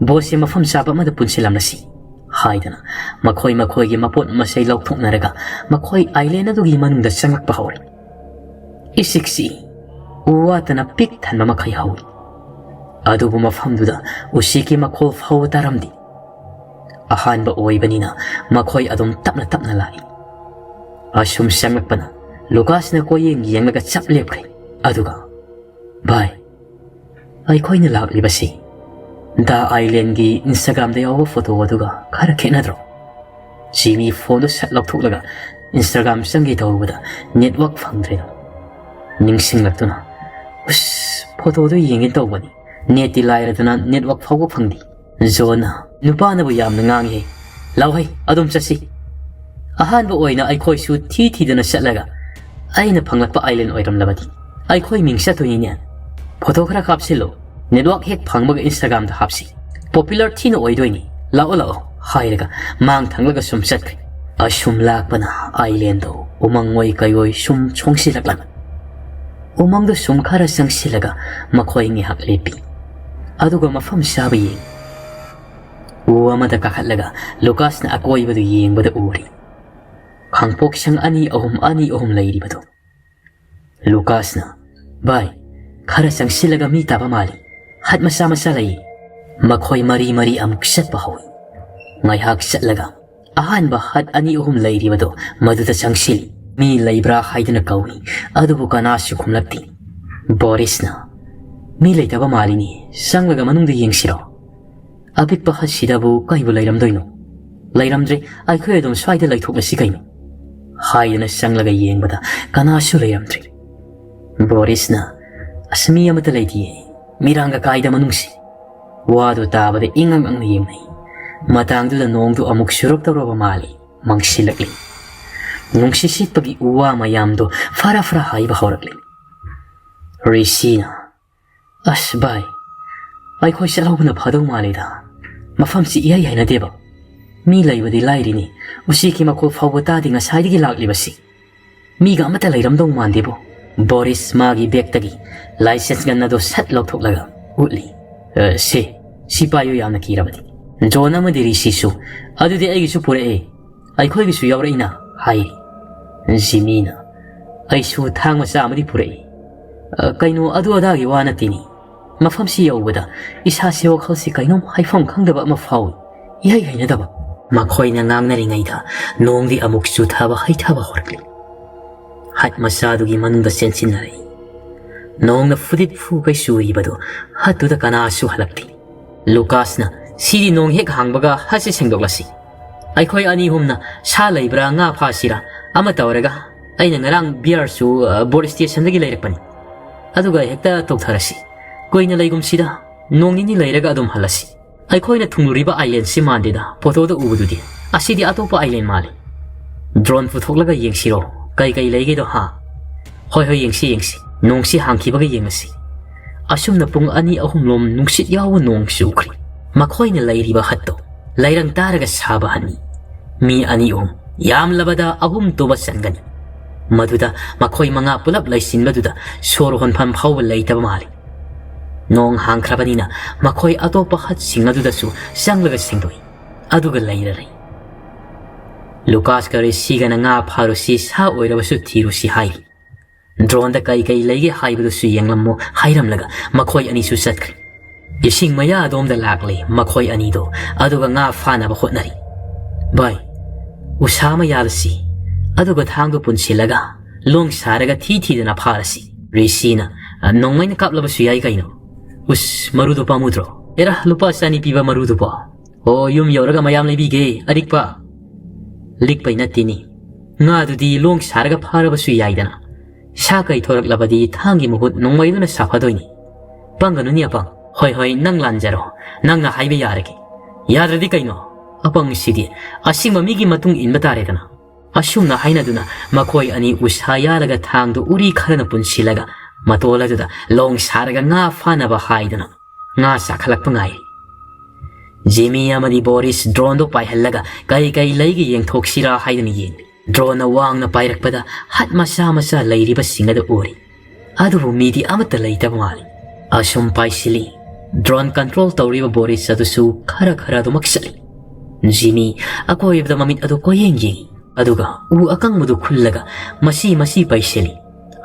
ꯕꯣꯠꯁꯦ ꯃꯐꯝ ꯆꯥꯕ ꯑꯃꯗ ꯄꯨꯟꯁꯤꯜꯂꯝꯂꯁꯤ," ꯍꯥꯏꯗꯅ ꯃꯈꯣꯏ ꯃꯈꯣꯏꯒꯤ ꯃꯄꯣꯠ ꯃꯆꯩ ꯂꯧꯊꯣꯛꯅꯔꯒ ꯃꯈꯣꯏ ꯑꯥꯏꯂꯦꯟ ꯑꯗꯨꯒꯤ ꯃꯅꯨꯡꯗ ꯆꯪꯂꯛꯄ ꯍꯧꯔꯦ꯫ ꯏꯁꯤꯛꯁꯤ ꯎ ꯋꯥꯇꯅ ꯄꯤꯛ ꯊꯟꯕ ꯃꯈꯩ ꯍꯧꯏ꯫ ꯑꯗꯨꯕꯨ ꯃꯐꯝꯗꯨꯗ ꯎꯆꯦꯛꯀꯤ ꯃꯈꯣꯜ ꯐꯥꯎꯕ ꯇꯥꯔꯝꯗꯦ꯫ ꯑꯍꯥꯟꯕ ꯑꯣꯏꯕꯅꯤꯅ ꯃꯈꯣꯏ ꯑꯗꯨꯝ ꯇꯞꯅ ꯇꯞꯅ ꯂꯥꯛꯏ꯫ ꯑꯁꯨꯝ ꯆꯪꯂꯛꯄꯅ ꯂꯨꯀꯥꯁꯅ ꯀꯣꯏꯌꯦꯡ ꯌꯦꯡꯂꯒ ꯆꯞ ꯂꯦꯞꯈ꯭ꯔꯦ꯫ ꯑꯗꯨꯒ, "ꯚꯥꯏ, ꯑꯩꯈꯣꯏꯅ ꯂꯥꯛꯂꯤꯕꯁꯤ ꯗ ꯑꯥꯏꯂꯦꯟꯒꯤ ꯏꯟꯁꯇꯥꯒ꯭ꯔꯥꯝꯗ ꯌꯥꯎꯕ ꯐꯣꯇꯣ ꯑꯗꯨꯒ ꯈꯔ ꯈꯦꯠꯅꯗ꯭ꯔꯣ?" ꯖꯤꯃꯤ ꯐꯣꯟꯗꯨ ꯁꯠ ꯂꯧꯊꯣꯛꯂꯒ ꯏꯟꯁꯇꯥꯒ꯭ꯔꯥꯝ ꯆꯪꯒꯦ ꯇꯧꯔꯨꯕꯗ ꯅꯦꯠꯋꯥꯛ ꯐꯪꯗ꯭ꯔꯦ꯫ ꯅꯤꯡꯁꯤꯡꯂꯛꯇꯨꯅ, "ꯎꯁ, ꯐꯣꯇꯣꯗꯨ ꯌꯦꯡꯒꯦ ꯇꯧꯕꯅꯤ, ꯅꯦꯠꯇꯤ ꯂꯥꯏꯔꯗꯅ ꯅꯦꯠꯋꯥꯛ ꯐꯥꯎꯕ ꯐꯪꯗꯦ꯫" ꯖꯣꯟꯅ, "ꯅꯨꯄꯥꯅꯕꯨ ꯌꯥꯝꯅ ꯉꯥꯡꯉꯤ, ꯂꯥꯎꯍꯩ, ꯑꯗꯨꯝ ꯆꯠꯁꯤ꯫" ꯑꯍꯥꯟꯕ ꯑꯣꯏꯅ ꯑꯩꯈꯣꯏꯁꯨ ꯊꯤ ꯊꯤꯗꯅ ꯆꯠꯂꯒ ꯑꯩꯅ ꯐꯪꯂꯛꯄ ꯑꯥꯏꯂꯦꯟ ꯑꯣꯏꯔꯝꯂꯕꯗꯤ ꯑꯩꯈꯣꯏ ꯃꯤꯡ ꯆꯠꯇꯣꯏꯅꯤꯅꯦ꯫ "ꯐꯣꯇꯣ ꯈꯔ ꯀꯥꯞꯁꯤꯜꯂꯨ, ꯅꯦꯠꯋꯥꯛ ꯍꯦꯛ ꯐꯪꯕꯒ ꯏꯟꯁꯇꯥꯒ꯭ꯔꯥꯝꯗ ꯍꯥꯞꯁꯤ, ꯄꯣꯄꯨꯂꯔ ꯊꯤꯅ ꯑꯣꯏꯗꯣꯏꯅꯤ, ꯂꯥꯛꯑꯣ ꯂꯥꯛꯑꯣ" ꯍꯥꯏꯔꯒ ꯃꯥꯡ ꯊꯪꯂꯒ ꯁꯨꯝ ꯆꯠꯈ꯭ꯔꯦ꯫ ꯑꯁꯨꯝ ꯂꯥꯛꯄꯅ ꯑꯥꯏꯂꯦꯟꯗꯣ ꯎꯃꯪ ꯑꯣꯏ ꯀꯩ ꯑꯣꯏ ꯁꯨꯝ ꯁꯣꯡꯁꯤꯜꯂꯛꯂꯝꯃꯤ꯫ ꯎꯃꯪꯗ ꯁꯨꯝ ꯈꯔ ꯆꯪꯁꯤꯜꯂꯒ ꯃꯈꯣꯏ ꯉꯥꯏꯍꯥꯛ ꯂꯦꯞꯄꯤ꯫ ꯑꯗꯨꯒ ꯃꯐꯝ ꯆꯥꯕ ꯌꯦꯡꯉꯤ꯫ ꯎ ꯑꯃꯗ ꯀꯥꯈꯠꯂꯒ ꯂꯨꯀꯥꯁꯅ ꯑꯀꯣꯏꯕꯗꯨ ꯌꯦꯡꯕꯗ ꯎꯔꯤ ꯈꯥꯡꯄꯣꯛ ꯁꯪ ꯑꯅꯤ ꯑꯍꯨꯝ, ꯑꯅꯤ ꯑꯍꯨꯝ ꯂꯩꯔꯤꯕꯗꯨ꯫ ꯂꯨꯀꯥꯁꯅ, "ꯚꯥꯏ, ꯈꯔ ꯆꯪꯁꯤꯜꯂꯒ ꯃꯤ ꯇꯥꯕ ꯃꯥꯜꯂꯤ꯫ ꯍꯠ ꯃꯆꯥ ꯃꯆꯥ ꯂꯩ꯫" ꯃꯈꯣꯏ ꯃꯔꯤ ꯃꯔꯤ ꯑꯃꯨꯛ ꯆꯠꯄ ꯍꯧꯏ꯫ ꯉꯥꯏꯍꯥꯛ ꯆꯠꯂꯒ ꯑꯍꯥꯟꯕ ꯍꯠ ꯑꯅꯤ ꯑꯍꯨꯝ ꯂꯩꯔꯤꯕꯗꯨ ꯃꯗꯨꯗ ꯆꯪꯁꯤꯜꯂꯤ꯫ "ꯃꯤ ꯂꯩꯕ꯭ꯔꯥ?" ꯍꯥꯏꯗꯨꯅ ꯀꯧꯏ꯫ ꯑꯗꯨꯕꯨ ꯀꯅꯥꯁꯨ ꯈꯨꯝꯂꯛꯇꯦ꯫ ꯕꯣꯔꯤꯁꯅ, "ꯃꯤ ꯂꯩꯇꯕ ꯃꯥꯜꯂꯤꯅꯤ, ꯆꯪꯂꯒ ꯃꯅꯨꯡꯗ ꯌꯦꯡꯁꯤꯔꯣ? ꯑꯄꯤꯛꯄ ꯍꯠꯁꯤꯗꯕꯨ ꯀꯩꯕꯨ ꯂꯩꯔꯝꯗꯣꯏꯅꯣ? ꯂꯩꯔꯝꯗ꯭ꯔꯦ, ꯑꯩꯈꯣꯏ ꯑꯗꯨꯝ ꯁ꯭ꯋꯥꯏꯗ ꯂꯩꯊꯣꯛꯂꯁꯤ ꯀꯩꯅꯣ?" ꯍꯥꯏꯗꯨꯅ ꯆꯪꯂꯒ ꯌꯦꯡꯕꯗ ꯀꯅꯥꯁꯨ ꯂꯩꯔꯝꯗ꯭ꯔꯦ꯫ ꯕꯣꯔꯤꯁꯅ, "ꯑꯁ, ꯃꯤ ꯑꯃꯠꯇ ꯂꯩꯇꯤꯌꯦ, ꯃꯤꯔꯥꯡꯒ ꯀꯥꯏꯗ ꯃꯅꯨꯡꯁꯤ꯫" ꯋꯥꯗꯨ ꯇꯥꯕꯗ ꯏꯉꯛ ꯉꯛꯅ ꯌꯦꯡꯅꯩ꯫ ꯃꯇꯥꯡꯗꯨꯗ ꯅꯣꯡꯗꯨ ꯑꯃꯨꯛ ꯆꯨꯔꯛꯇꯧꯔꯕ ꯃꯥꯜꯂꯤ꯫ ꯃꯪꯁꯤꯜꯂꯛꯂꯤ꯫ ꯅꯨꯡꯁꯤꯠ ꯁꯤꯠꯄꯒꯤ ꯎ ꯋꯥ ꯃꯌꯥꯝꯗꯣ ꯐꯔꯥ ꯐꯔꯥ ꯍꯥꯏꯕ ꯍꯧꯔꯛꯂꯤ꯫ ꯔꯤꯁꯤꯅ, "ꯑꯁ ꯚꯥꯏ, ꯑꯩꯈꯣꯏ ꯆꯠꯍꯧꯕꯅ ꯐꯗꯧ ꯃꯥꯜꯂꯤꯗ꯫ ꯃꯐꯝꯁꯤ ꯏꯍꯩ ꯍꯩꯅꯗꯦꯕ꯫ ꯃꯤ ꯂꯩꯕꯗꯤ ꯂꯥꯏꯔꯤꯅꯤ, ꯎꯆꯦꯛꯀꯤ ꯃꯈꯣꯜ ꯐꯥꯎꯕ ꯇꯥꯗꯦ ꯉꯁꯥꯏꯗꯒꯤ ꯂꯥꯛꯂꯤꯕꯁꯤ꯫ ꯃꯤꯒ ꯑꯃꯠꯇ ꯂꯩꯔꯝꯗꯧ ꯃꯥꯟꯗꯦꯕꯣ꯫" ꯕꯣꯔꯤꯁ ꯃꯥꯒꯤ ꯕꯦꯒꯇꯒꯤ license gun ꯑꯗꯨ ꯁꯠ ꯂꯧꯊꯣꯛꯂꯒ ꯎꯠꯂꯤ꯫ "ꯑ, ꯁꯦ, ꯁꯤ ꯄꯥꯏꯌꯨ, ꯌꯥꯝꯅ ꯀꯤꯔꯕꯗꯤ꯫" ꯖꯣꯟ ꯑꯃꯗꯤ ꯔꯤꯁꯤꯁꯨ, "ꯑꯗꯨꯗꯤ ꯑꯩꯒꯤꯁꯨ ꯄꯨꯔꯛꯑꯦ, ꯑꯩꯈꯣꯏꯒꯤꯁꯨ ꯌꯥꯎꯔꯛꯏꯅ" ꯍꯥꯏꯔꯤ꯫ ꯖꯤꯃꯤꯅ, "ꯑꯩꯁꯨ ꯊꯥꯡ ꯃꯆꯥ ꯑꯃꯗꯤ ꯄꯨꯔꯛꯏ꯫ ꯑ, ꯀꯩꯅꯣ, ꯑꯗꯨ ꯑꯗꯥꯒꯤ ꯋꯥ ꯅꯠꯇꯦꯅꯤ꯫ ꯃꯐꯝꯁꯤ ꯌꯧꯕꯗ ꯏꯁꯥꯁꯤ, ꯋꯥꯈꯜꯁꯤ ꯀꯩꯅꯣꯝ ꯍꯥꯏꯐꯝ ꯈꯪꯗꯕ ꯑꯃ ꯐꯥꯎꯏ꯫ ꯏꯍꯩ ꯍꯩꯅꯗꯕ꯫" ꯃꯈꯣꯏꯅ ꯉꯥꯡꯅꯔꯤꯉꯩꯗ ꯅꯣꯡꯗꯤ ꯑꯃꯨꯛ ꯆꯨꯊꯕ ꯍꯩꯊꯕ ꯍꯧꯔꯛꯂꯤ꯫ ꯍꯠ ꯃꯆꯥꯗꯨꯒꯤ ꯃꯅꯨꯡꯗ ꯆꯦꯟꯁꯤꯟꯅꯔꯛꯏ꯫ ꯅꯣꯡꯅ ꯐꯨꯗꯤꯠ ꯐꯨꯈꯩ ꯆꯨꯔꯤꯕꯗꯨ ꯍꯠꯇꯨꯗ ꯀꯅꯥꯁꯨ ꯍꯜꯂꯛꯇꯦ꯫ ꯂꯨꯀꯥꯁꯅ, "ꯁꯤꯗꯤ ꯅꯣꯡ ꯍꯦꯛ ꯍꯥꯡꯕꯒ ꯍꯠꯁꯦ ꯁꯦꯡꯗꯣꯛꯂꯁꯤ꯫ ꯑꯩꯈꯣꯏ ꯑꯅꯤ ꯑꯍꯨꯝꯅ ꯁꯥ ꯂꯩꯕ꯭ꯔꯥ, ꯉꯥ ꯐꯥꯁꯤꯔꯥ ꯑꯃ ꯇꯧꯔꯒ, ꯑꯩꯅ ꯉꯔꯥꯡ ꯕꯤꯌꯔꯁꯨ, ꯑ, ꯕꯣꯠ ꯁ꯭ꯇꯦꯁꯟꯗꯒꯤ ꯂꯩꯔꯛꯄꯅꯤ꯫ ꯑꯗꯨꯒ ꯍꯦꯛꯇ ꯇꯧꯊꯔꯁꯤ꯫ ꯀꯨꯏꯅ ꯂꯩꯒꯨꯝꯁꯤꯗ, ꯅꯣꯡ ꯅꯤꯅꯤ ꯂꯩꯔꯒ ꯑꯗꯨꯝ ꯍꯜꯂꯁꯤ꯫ ꯑꯩꯈꯣꯏꯅ ꯊꯨꯡꯂꯨꯔꯤꯕ ꯑꯥꯏꯂꯦꯟꯁꯤ ꯃꯥꯟꯗꯦꯗ, ꯐꯣꯇꯣꯗ ꯎꯕꯗꯨꯗꯤ꯫ ꯑꯁꯤꯗꯤ ꯑꯇꯣꯞꯄ ꯑꯥꯏꯂꯦꯟ ꯃꯥꯜꯂꯤ꯫ ꯗ꯭ꯔꯣꯟ ꯄꯨꯊꯣꯛꯂꯒ ꯌꯦꯡꯁꯤꯔꯣ? ꯀꯩ ꯀꯩ ꯂꯩꯒꯦꯗꯣ, ꯍꯥ?" "ꯍꯣꯏ, ꯍꯣꯏ, ꯌꯦꯡꯁꯤ, ꯌꯦꯡꯁꯤ꯫ ꯅꯣꯡꯁꯤ ꯍꯥꯡꯈꯤꯕꯒ ꯌꯦꯡꯉꯁꯤ꯫" ꯑꯁꯨꯝꯅ ꯄꯨꯡ ꯑꯅꯤ ꯑꯍꯨꯝ ꯂꯣꯝ ꯅꯨꯡꯁꯤꯠ ꯌꯥꯎꯕ ꯅꯣꯡ ꯆꯨꯈ꯭ꯔꯤ꯫ ꯃꯈꯣꯏꯅ ꯂꯩꯔꯤꯕ ꯍꯠꯇꯣ ꯂꯩꯔꯪ ꯇꯥꯔꯒ ꯁꯥꯕ ꯍꯠꯅꯤ꯫ ꯃꯤ ꯑꯅꯤ ꯑꯍꯨꯝ, ꯌꯥꯝꯂꯕꯗ ꯑꯍꯨꯝ ꯇꯨꯕ ꯆꯟꯒꯅꯤ꯫ ꯃꯗꯨꯗ ꯃꯈꯣꯏ ꯃꯉꯥ ꯄꯨꯂꯞ ꯂꯩꯁꯤꯟꯕꯗꯨꯗ ꯁꯣꯔ ꯍꯣꯟꯐꯝ ꯐꯥꯎꯕ ꯂꯩꯇꯕ ꯃꯥꯜꯂꯤ꯫ ꯅꯣꯡ ꯍꯥꯡꯈ꯭ꯔꯕꯅꯤꯅ ꯃꯈꯣꯏ ꯑꯇꯣꯞꯄ ꯍꯠꯁꯤꯡ ꯑꯗꯨꯗꯁꯨ ꯆꯪꯂꯒ ꯁꯦꯡꯗꯣꯛꯏ꯫ ꯑꯗꯨꯒ ꯂꯩꯔꯔꯦ꯫ ꯂꯨꯀꯥꯁꯀ ꯔꯤꯁꯤꯒꯅ ꯉꯥ ꯐꯥꯔꯨꯁꯤ, ꯁꯥ ꯑꯣꯏꯔꯕꯁꯨ ꯊꯤꯔꯨꯁꯤ ꯍꯥꯏꯔꯤ꯫ ꯗ꯭ꯔꯣꯟꯗ ꯀꯩ ꯀꯩ ꯂꯩꯒꯦ ꯍꯥꯏꯕꯗꯨꯁꯨ ꯌꯦꯡꯂꯝꯃꯣ ꯍꯥꯏꯔꯝꯂꯒ ꯃꯈꯣꯏ ꯑꯅꯤꯁꯨ ꯆꯠꯈ꯭ꯔꯦ꯫ ꯏꯁꯤꯡ ꯃꯌꯥ ꯑꯗꯣꯝꯗ ꯂꯥꯛꯂꯦ ꯃꯈꯣꯏ ꯑꯅꯤꯗꯣ, ꯑꯗꯨꯒ ꯉꯥ ꯐꯥꯅꯕ ꯍꯣꯠꯅꯔꯤ꯫ "ꯚꯥꯏ, ꯎꯁꯥ ꯑꯃ ꯌꯥꯜꯂꯁꯤ, ꯑꯗꯨꯒ ꯊꯥꯡꯗꯣ ꯄꯨꯟꯁꯤꯜꯂꯒ ꯂꯣꯡ ꯁꯥꯔꯒ ꯊꯤ ꯊꯤꯗꯅ ꯐꯥꯔꯁꯤ꯫ ꯔꯤꯁꯤꯅ, "ꯑ, ꯅꯣꯡꯃꯩꯅ ꯀꯥꯞꯂꯕꯁꯨ ꯌꯥꯏ ꯀꯩꯅꯣ꯫ ꯎꯁ, ꯃꯔꯨꯗꯣ ꯄꯥꯝꯃꯨꯗ꯭ꯔꯣ? ꯑꯦꯔꯥ, ꯂꯨꯄꯥ ꯆꯅꯤ ꯄꯤꯕ ꯃꯔꯨꯗꯨꯕꯣ? ꯑꯣ, ꯌꯨꯝ ꯌꯧꯔꯒ ꯃꯌꯥꯝ ꯂꯩꯕꯤꯒꯦ, ꯑꯔꯤꯛꯄ꯫" ꯂꯤꯛꯄꯩ ꯅꯠꯇꯦꯅꯤ꯫ ꯉꯥꯗꯨꯗꯤ ꯂꯣꯡ ꯁꯥꯔꯒ ꯐꯥꯔꯕꯁꯨ ꯌꯥꯏꯗꯅ꯫ ꯁꯥ ꯀꯩ ꯊꯣꯔꯛꯂꯕꯗꯤ ꯊꯥꯡꯒꯤ ꯃꯍꯨꯠ ꯅꯣꯡꯃꯩꯗꯨꯅ ꯁꯥꯐꯗꯣꯏꯅꯤ꯫ ꯄꯪꯒꯅꯨꯅꯦ ꯑꯄꯪ꯫ ꯍꯣꯏ, ꯍꯣꯏ, ꯅꯪ ꯂꯥꯟꯖꯔꯣ꯫ ꯅꯪꯅ ꯍꯥꯏꯕ ꯌꯥꯔꯒꯦ꯫ ꯌꯥꯗ꯭ꯔꯗꯤ ꯀꯩꯅꯣ? ꯑꯄꯪꯁꯤꯗꯤ ꯑꯁꯤꯡꯕ ꯃꯤꯒꯤ ꯃꯇꯨꯡ ꯏꯟꯕ ꯇꯥꯔꯦꯗꯅ꯫ ꯑꯁꯨꯝꯅ ꯍꯥꯏꯅꯗꯨꯅ ꯃꯈꯣꯏ ꯑꯅꯤ ꯎꯁꯥ ꯌꯥꯜꯂꯒ ꯊꯥꯡꯗꯨ ꯎꯔꯤ ꯈꯔꯅ ꯄꯨꯟꯁꯤꯜꯂꯒ ꯃꯇꯣꯜ ꯑꯗꯨꯗ ꯂꯣꯡ ꯁꯥꯔꯒ ꯉꯥ ꯐꯥꯅꯕ ꯍꯥꯏꯗꯨꯅ ꯉꯥ ꯆꯥꯈꯠꯂꯛꯄ ꯉꯥꯏꯔꯤ꯫ ꯖꯤꯃꯤ ꯑꯃꯗꯤ ꯕꯣꯔꯤꯁ ꯗ꯭ꯔꯣꯟꯗꯨ ꯄꯥꯏꯍꯜꯂꯒ ꯀꯩ ꯀꯩ ꯂꯩꯒꯦ ꯌꯦꯡꯊꯣꯛꯁꯤꯔꯥ ꯍꯥꯏꯗꯨꯅ ꯌꯦꯡꯂꯤ꯫ ꯗ꯭ꯔꯣꯟꯅ ꯋꯥꯡꯅ ꯄꯥꯏꯔꯛꯄꯗ ꯍꯠ ꯃꯆꯥ ꯃꯆꯥ ꯂꯩꯔꯤꯕꯁꯤꯡ ꯑꯗꯨ ꯎꯔꯤ꯫ ꯑꯗꯨꯕꯨ ꯃꯤꯗꯤ ꯑꯃꯠꯇ ꯂꯩꯇꯕ ꯃꯥꯜꯂꯤ꯫ ꯑꯁꯨꯝ ꯄꯥꯏꯁꯤꯜꯂꯤ꯫ ꯗ꯭ꯔꯣꯟ ꯀꯟꯇ꯭ꯔꯣꯜ ꯇꯧꯔꯤꯕ ꯕꯣꯔꯤꯁ ꯑꯗꯨꯁꯨ ꯈꯔ ꯈꯔ ꯑꯗꯨꯃꯛ ꯆꯠꯂꯤ꯫ ꯖꯤꯃꯤ ꯑꯀꯣꯏꯕꯗ ꯃꯃꯤꯠ ꯑꯗꯨ ꯀꯣꯏꯌꯦꯡ ꯌꯦꯡꯉꯤ꯫ ꯑꯗꯨꯒ ꯎ ꯑꯀꯪꯕꯗꯨ ꯈꯨꯜꯂꯒ ꯃꯁꯤ ꯃꯁꯤ ꯄꯩꯁꯤꯜꯂꯤ꯫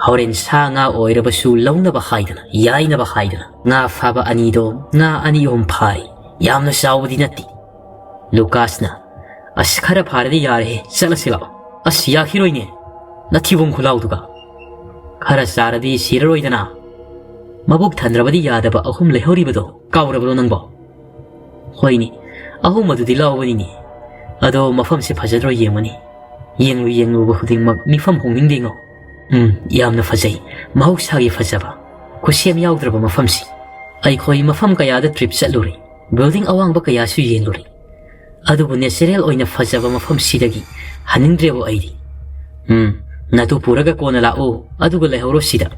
ꯍꯣꯔꯦꯟ ꯁꯥ ꯉꯥ ꯑꯣꯏꯔꯕꯁꯨ ꯂꯧꯅꯕ ꯍꯥꯏꯗꯅ, ꯌꯥꯏꯅꯕ ꯍꯥꯏꯗꯅ꯫ ꯉꯥ ꯐꯥꯕ ꯑꯅꯤꯗꯣ ꯉꯥ ꯑꯅꯤ ꯑꯍꯨꯝ ꯐꯥꯔꯤ꯫ ꯌꯥꯝꯅ ꯆꯥꯎꯕꯗꯤ ꯅꯠꯇꯦ꯫ ꯂꯨꯀꯥꯁꯅ, "ꯑꯁ, ꯈꯔ ꯐꯥꯔꯗꯤ ꯌꯥꯔꯦꯍꯦ, ꯆꯠꯂꯁꯤ ꯂꯥꯛꯑꯣ꯫" "ꯑꯁ, ꯌꯥꯈꯤꯔꯣꯏꯅꯦ, ꯅꯊꯤꯕꯣꯡ ꯈꯨꯂꯥꯎꯗꯨꯒ꯫ ꯈꯔ ꯆꯥꯔꯗꯤ ꯁꯤꯔꯔꯣꯏꯗꯅ꯫ ꯃꯕꯨꯛ ꯊꯟꯗ꯭ꯔꯕꯗꯤ ꯌꯥꯗꯕ ꯑꯍꯨꯝ ꯂꯩꯍꯧꯔꯤꯕꯗꯣ ꯀꯥꯎꯔꯕ꯭ꯔꯣ ꯅꯪꯕꯣ?" "ꯍꯣꯏꯅꯦ, ꯑꯍꯨꯝ ꯑꯗꯨꯗꯤ ꯂꯥꯎꯕꯅꯤꯅꯦ꯫ ꯑꯗꯣ ꯃꯐꯝꯁꯦ ꯐꯖꯗ꯭ꯔꯣ ꯌꯦꯡꯉꯨꯅꯦ꯫ ꯌꯦꯡꯂꯨ ꯌꯦꯡꯂꯨꯕ ꯈꯨꯗꯤꯡꯃꯛ ꯃꯤꯐꯝ ꯍꯣꯡꯅꯤꯡꯗꯦꯉꯣ꯫ ꯎꯝ, ꯌꯥꯝꯅ ꯐꯖꯩ꯫ ꯃꯍꯧꯁꯥꯒꯤ ꯐꯖꯕ, ꯈꯨꯠꯁꯦꯝ ꯌꯥꯎꯗ꯭ꯔꯕ ꯃꯐꯝꯁꯤ꯫ ꯑꯩꯈꯣꯏ ꯃꯐꯝ ꯀꯌꯥꯗ ꯇ꯭ꯔꯤꯞ ꯆꯠꯂꯨꯔꯦ꯫ ꯕꯤꯜꯗꯤꯡ ꯑꯋꯥꯡꯕ ꯀꯌꯥꯁꯨ ꯌꯦꯡꯂꯨꯔꯦ꯫ ꯑꯗꯨꯕꯨ ꯅꯦꯆꯔꯦꯜ ꯑꯣꯏꯅ ꯐꯖꯕ ꯃꯐꯝꯁꯤꯗꯒꯤ ꯍꯟꯅꯤꯡꯗ꯭ꯔꯦꯕꯣ ꯑꯩꯗꯤ꯫ ꯎꯝ, ꯅꯇꯨ ꯄꯨꯔꯒ ꯀꯣꯟꯅ ꯂꯥꯛꯑꯣ, ꯑꯗꯨꯒ ꯂꯩꯍꯧꯔꯣ ꯁꯤꯗ꯫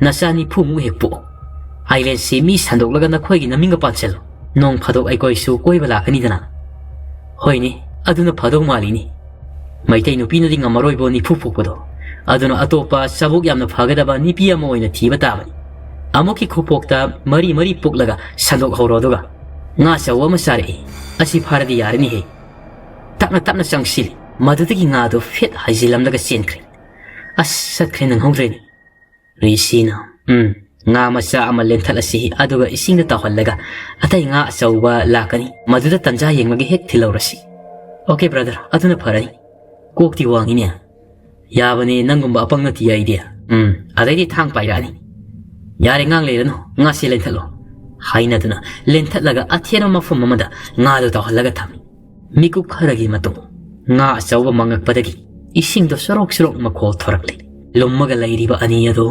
ꯅꯆꯥ ꯅꯤꯐꯨꯃꯨꯛ ꯍꯦꯛ ꯄꯣꯛꯑꯣ꯫ ꯑꯥꯏꯂꯦꯟꯁꯤ ꯃꯤ ꯁꯟꯗꯣꯛꯂꯒ ꯅꯈꯣꯏꯒꯤ ꯅꯃꯤꯡꯒ ꯄꯥꯟꯁꯤꯜꯂꯣ꯫ ꯅꯣꯡ ꯐꯥꯗꯣꯛ ꯑꯩꯈꯣꯏꯁꯨ ꯀꯣꯏꯕ ꯂꯥꯛꯀꯅꯤꯗꯅ꯫" "ꯍꯣꯏꯅꯦ, ꯑꯗꯨꯅ ꯐꯗꯧ ꯃꯥꯜꯂꯤꯅꯦ꯫ ꯃꯩꯇꯩ ꯅꯨꯄꯤꯅꯗꯤ ꯉꯝꯃꯔꯣꯏꯕꯣ ꯅꯤꯐꯨ ꯄꯣꯛꯄꯗꯣ꯫ ꯑꯗꯨꯅ ꯑꯇꯣꯞꯄ ꯆꯥꯕꯣꯛ ꯌꯥꯝꯅ ꯐꯒꯗꯕ ꯅꯨꯄꯤ ꯑꯃ ꯑꯣꯏꯅ ꯊꯤꯕ ꯇꯥꯕꯅꯤ꯫ ꯑꯃꯨꯛꯀꯤ ꯈꯨꯄꯣꯛꯇ ꯃꯔꯤ ꯃꯔꯤ ꯄꯣꯛꯂꯒ ꯁꯟꯗꯣꯛꯍꯧꯔꯣ ꯑꯗꯨꯒ꯫ ꯉꯥ ꯑꯆꯧꯕ ꯑꯃ ꯆꯥꯔꯛꯏ꯫ ꯑꯁꯤ ꯐꯥꯔꯗꯤ ꯌꯥꯔꯅꯤꯍꯦ꯫" ꯇꯞꯅ ꯇꯞꯅ ꯆꯪꯁꯤꯜꯂꯤ꯫ ꯃꯗꯨꯗꯒꯤ ꯉꯥꯗꯨ ꯐꯦꯠ ꯍꯥꯏꯖꯤꯜꯂꯝꯂꯒ ꯆꯦꯟꯈ꯭ꯔꯦ꯫ ꯑꯁ, ꯆꯠꯈ꯭ꯔꯦ, ꯅꯪꯍꯧꯗ꯭ꯔꯦꯅꯦ꯫ ꯔꯤꯁꯤꯅ, "ꯎꯝ, ꯉꯥ ꯃꯆꯥ ꯑꯃ ꯂꯦꯟꯊꯠꯂꯁꯤ, ꯑꯗꯨꯒ ꯏꯁꯤꯡꯗ ꯇꯥꯎꯍꯜꯂꯒ ꯑꯇꯩ ꯉꯥ ꯑꯆꯧꯕ ꯂꯥꯛꯀꯅꯤ, ꯃꯗꯨꯗ ꯇꯟꯖꯥ ꯌꯦꯡꯂꯒ ꯍꯦꯛ ꯊꯤꯜꯍꯧꯔꯁꯤ꯫" "ꯑꯣꯀꯦ, ꯕ꯭ꯔꯗꯔ, ꯑꯗꯨꯅ ꯐꯔꯅꯤ꯫ ꯀꯣꯛꯇꯤ ꯋꯥꯡꯉꯤꯅꯦ꯫ "ꯌꯥꯕꯅꯦ, ꯅꯪꯒꯨꯝꯕ ꯑꯄꯪ ꯅꯠꯇꯤꯌꯦ ꯑꯩꯗꯤ꯫ ꯎꯝ, ꯑꯗꯩꯗꯤ ꯊꯥꯡ ꯄꯥꯏꯔꯛꯑꯅꯤ꯫ ꯌꯥꯔꯦ, ꯉꯥꯡ ꯂꯩꯔꯅꯨ, ꯉꯥꯁꯦ ꯂꯦꯟꯊꯠꯂꯣ", ꯍꯥꯏꯅꯗꯨꯅ ꯂꯦꯟꯊꯠꯂꯒ ꯑꯊꯦꯟꯕ ꯃꯐꯝ ꯑꯃꯗ ꯉꯥꯗꯨ ꯇꯥꯎꯍꯜꯂꯒ ꯊꯝꯃꯤ꯫ ꯃꯤꯀꯨꯞ ꯈꯔꯒꯤ ꯃꯇꯨꯡ ꯉꯥ ꯑꯆꯧꯕ ꯃꯪꯉꯛꯄꯗꯒꯤ ꯏꯁꯤꯡꯗꯣ ꯁꯣꯔꯣꯛ ꯁꯣꯔꯣꯛ ꯃꯈꯣꯜ ꯊꯣꯔꯛꯂꯦ꯫ ꯂꯨꯝꯃꯒ ꯂꯩꯔꯤꯕ ꯑꯅꯤ ꯑꯗꯨ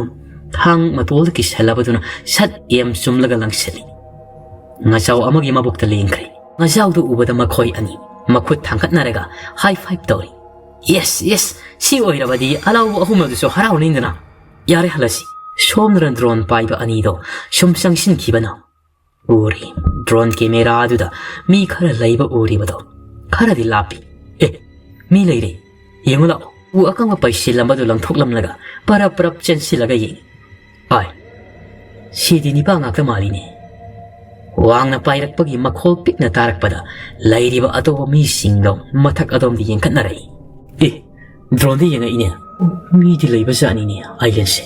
ꯊꯥꯡ ꯃꯇꯣꯜꯗ ꯀꯤꯁꯜꯂꯕꯗꯨꯅ ꯁꯠ ꯑꯦꯝ ꯆꯨꯝꯂꯒ ꯂꯪꯁꯤꯜꯂꯤ꯫ ꯉꯥꯖꯥꯎ ꯑꯃꯒꯤ ꯃꯕꯨꯛꯇ ꯂꯦꯡꯈ꯭ꯔꯦ꯫ ꯉꯥꯖꯥꯎꯗꯨ ꯎꯕꯗ ꯃꯈꯣꯏ ꯑꯅꯤ ꯃꯈꯨꯠ ꯊꯥꯡꯒꯠꯅꯔꯒ ꯍꯥꯏ ꯐꯥꯏꯚ ꯇꯧꯔꯤ꯫ "ꯌꯦꯁ, ꯌꯦꯁ, ꯁꯤ ꯑꯣꯏꯔꯕꯗꯤ ꯑꯂꯥꯎꯕ ꯑꯍꯨꯝ ꯑꯗꯨꯁꯨ ꯍꯔꯥꯎꯅꯤꯗꯅ꯫ ꯌꯥꯔꯦ, ꯍꯜꯂꯁꯤ꯫" ꯁꯣꯝꯗꯅ ꯗ꯭ꯔꯣꯟ ꯄꯥꯏꯕ ꯑꯅꯤꯗꯣ ꯁꯨꯝ ꯆꯪꯁꯤꯟꯈꯤꯕꯅ ꯎꯔꯤ꯫ ꯗ꯭ꯔꯣꯟ ꯀꯦꯃꯦꯔꯥ ꯑꯗꯨꯗ ꯃꯤ ꯈꯔ ꯂꯩꯕ ꯎꯔꯤꯕꯗꯣ ꯈꯔꯗꯤ ꯂꯥꯞꯄꯤ꯫ "ꯑꯦ, ꯃꯤ ꯂꯩꯔꯦ, ꯌꯦꯡꯉꯨ ꯂꯥꯛꯑꯣ꯫" ꯎ ꯑꯀꯪꯕ ꯄꯩꯁꯤꯜꯂꯝꯕꯗꯨ ꯂꯪꯊꯣꯛꯂꯝꯂꯒ ꯄꯔꯞ ꯄꯔꯞ ꯆꯦꯟꯁꯤꯜꯂꯒ ꯌꯦꯡꯉꯤ꯫ "ꯑꯥꯏ, ꯁꯤꯗꯤ ꯅꯤꯄꯥ ꯉꯥꯛꯇ ꯃꯥꯜꯂꯤꯅꯦ꯫" ꯋꯥꯡꯅ ꯄꯥꯏꯔꯛꯄꯒꯤ ꯃꯈꯣꯜ ꯄꯤꯛꯅ ꯇꯥꯔꯛꯄꯗ ꯂꯩꯔꯤꯕ ꯑꯇꯣꯞꯄ ꯃꯤꯁꯤꯡꯗꯣ ꯃꯊꯛ ꯑꯗꯣꯝꯗ ꯌꯦꯡꯈꯠꯅꯔꯛꯏ꯫ "ꯑꯦ, ꯗ꯭ꯔꯣꯟꯗ ꯌꯦꯡꯉꯛꯏꯅꯦ꯫ ꯃꯤꯗꯤ ꯂꯩꯕꯖꯥꯠꯅꯤꯅꯦ ꯑꯥꯏꯂꯦꯟꯁꯦ꯫"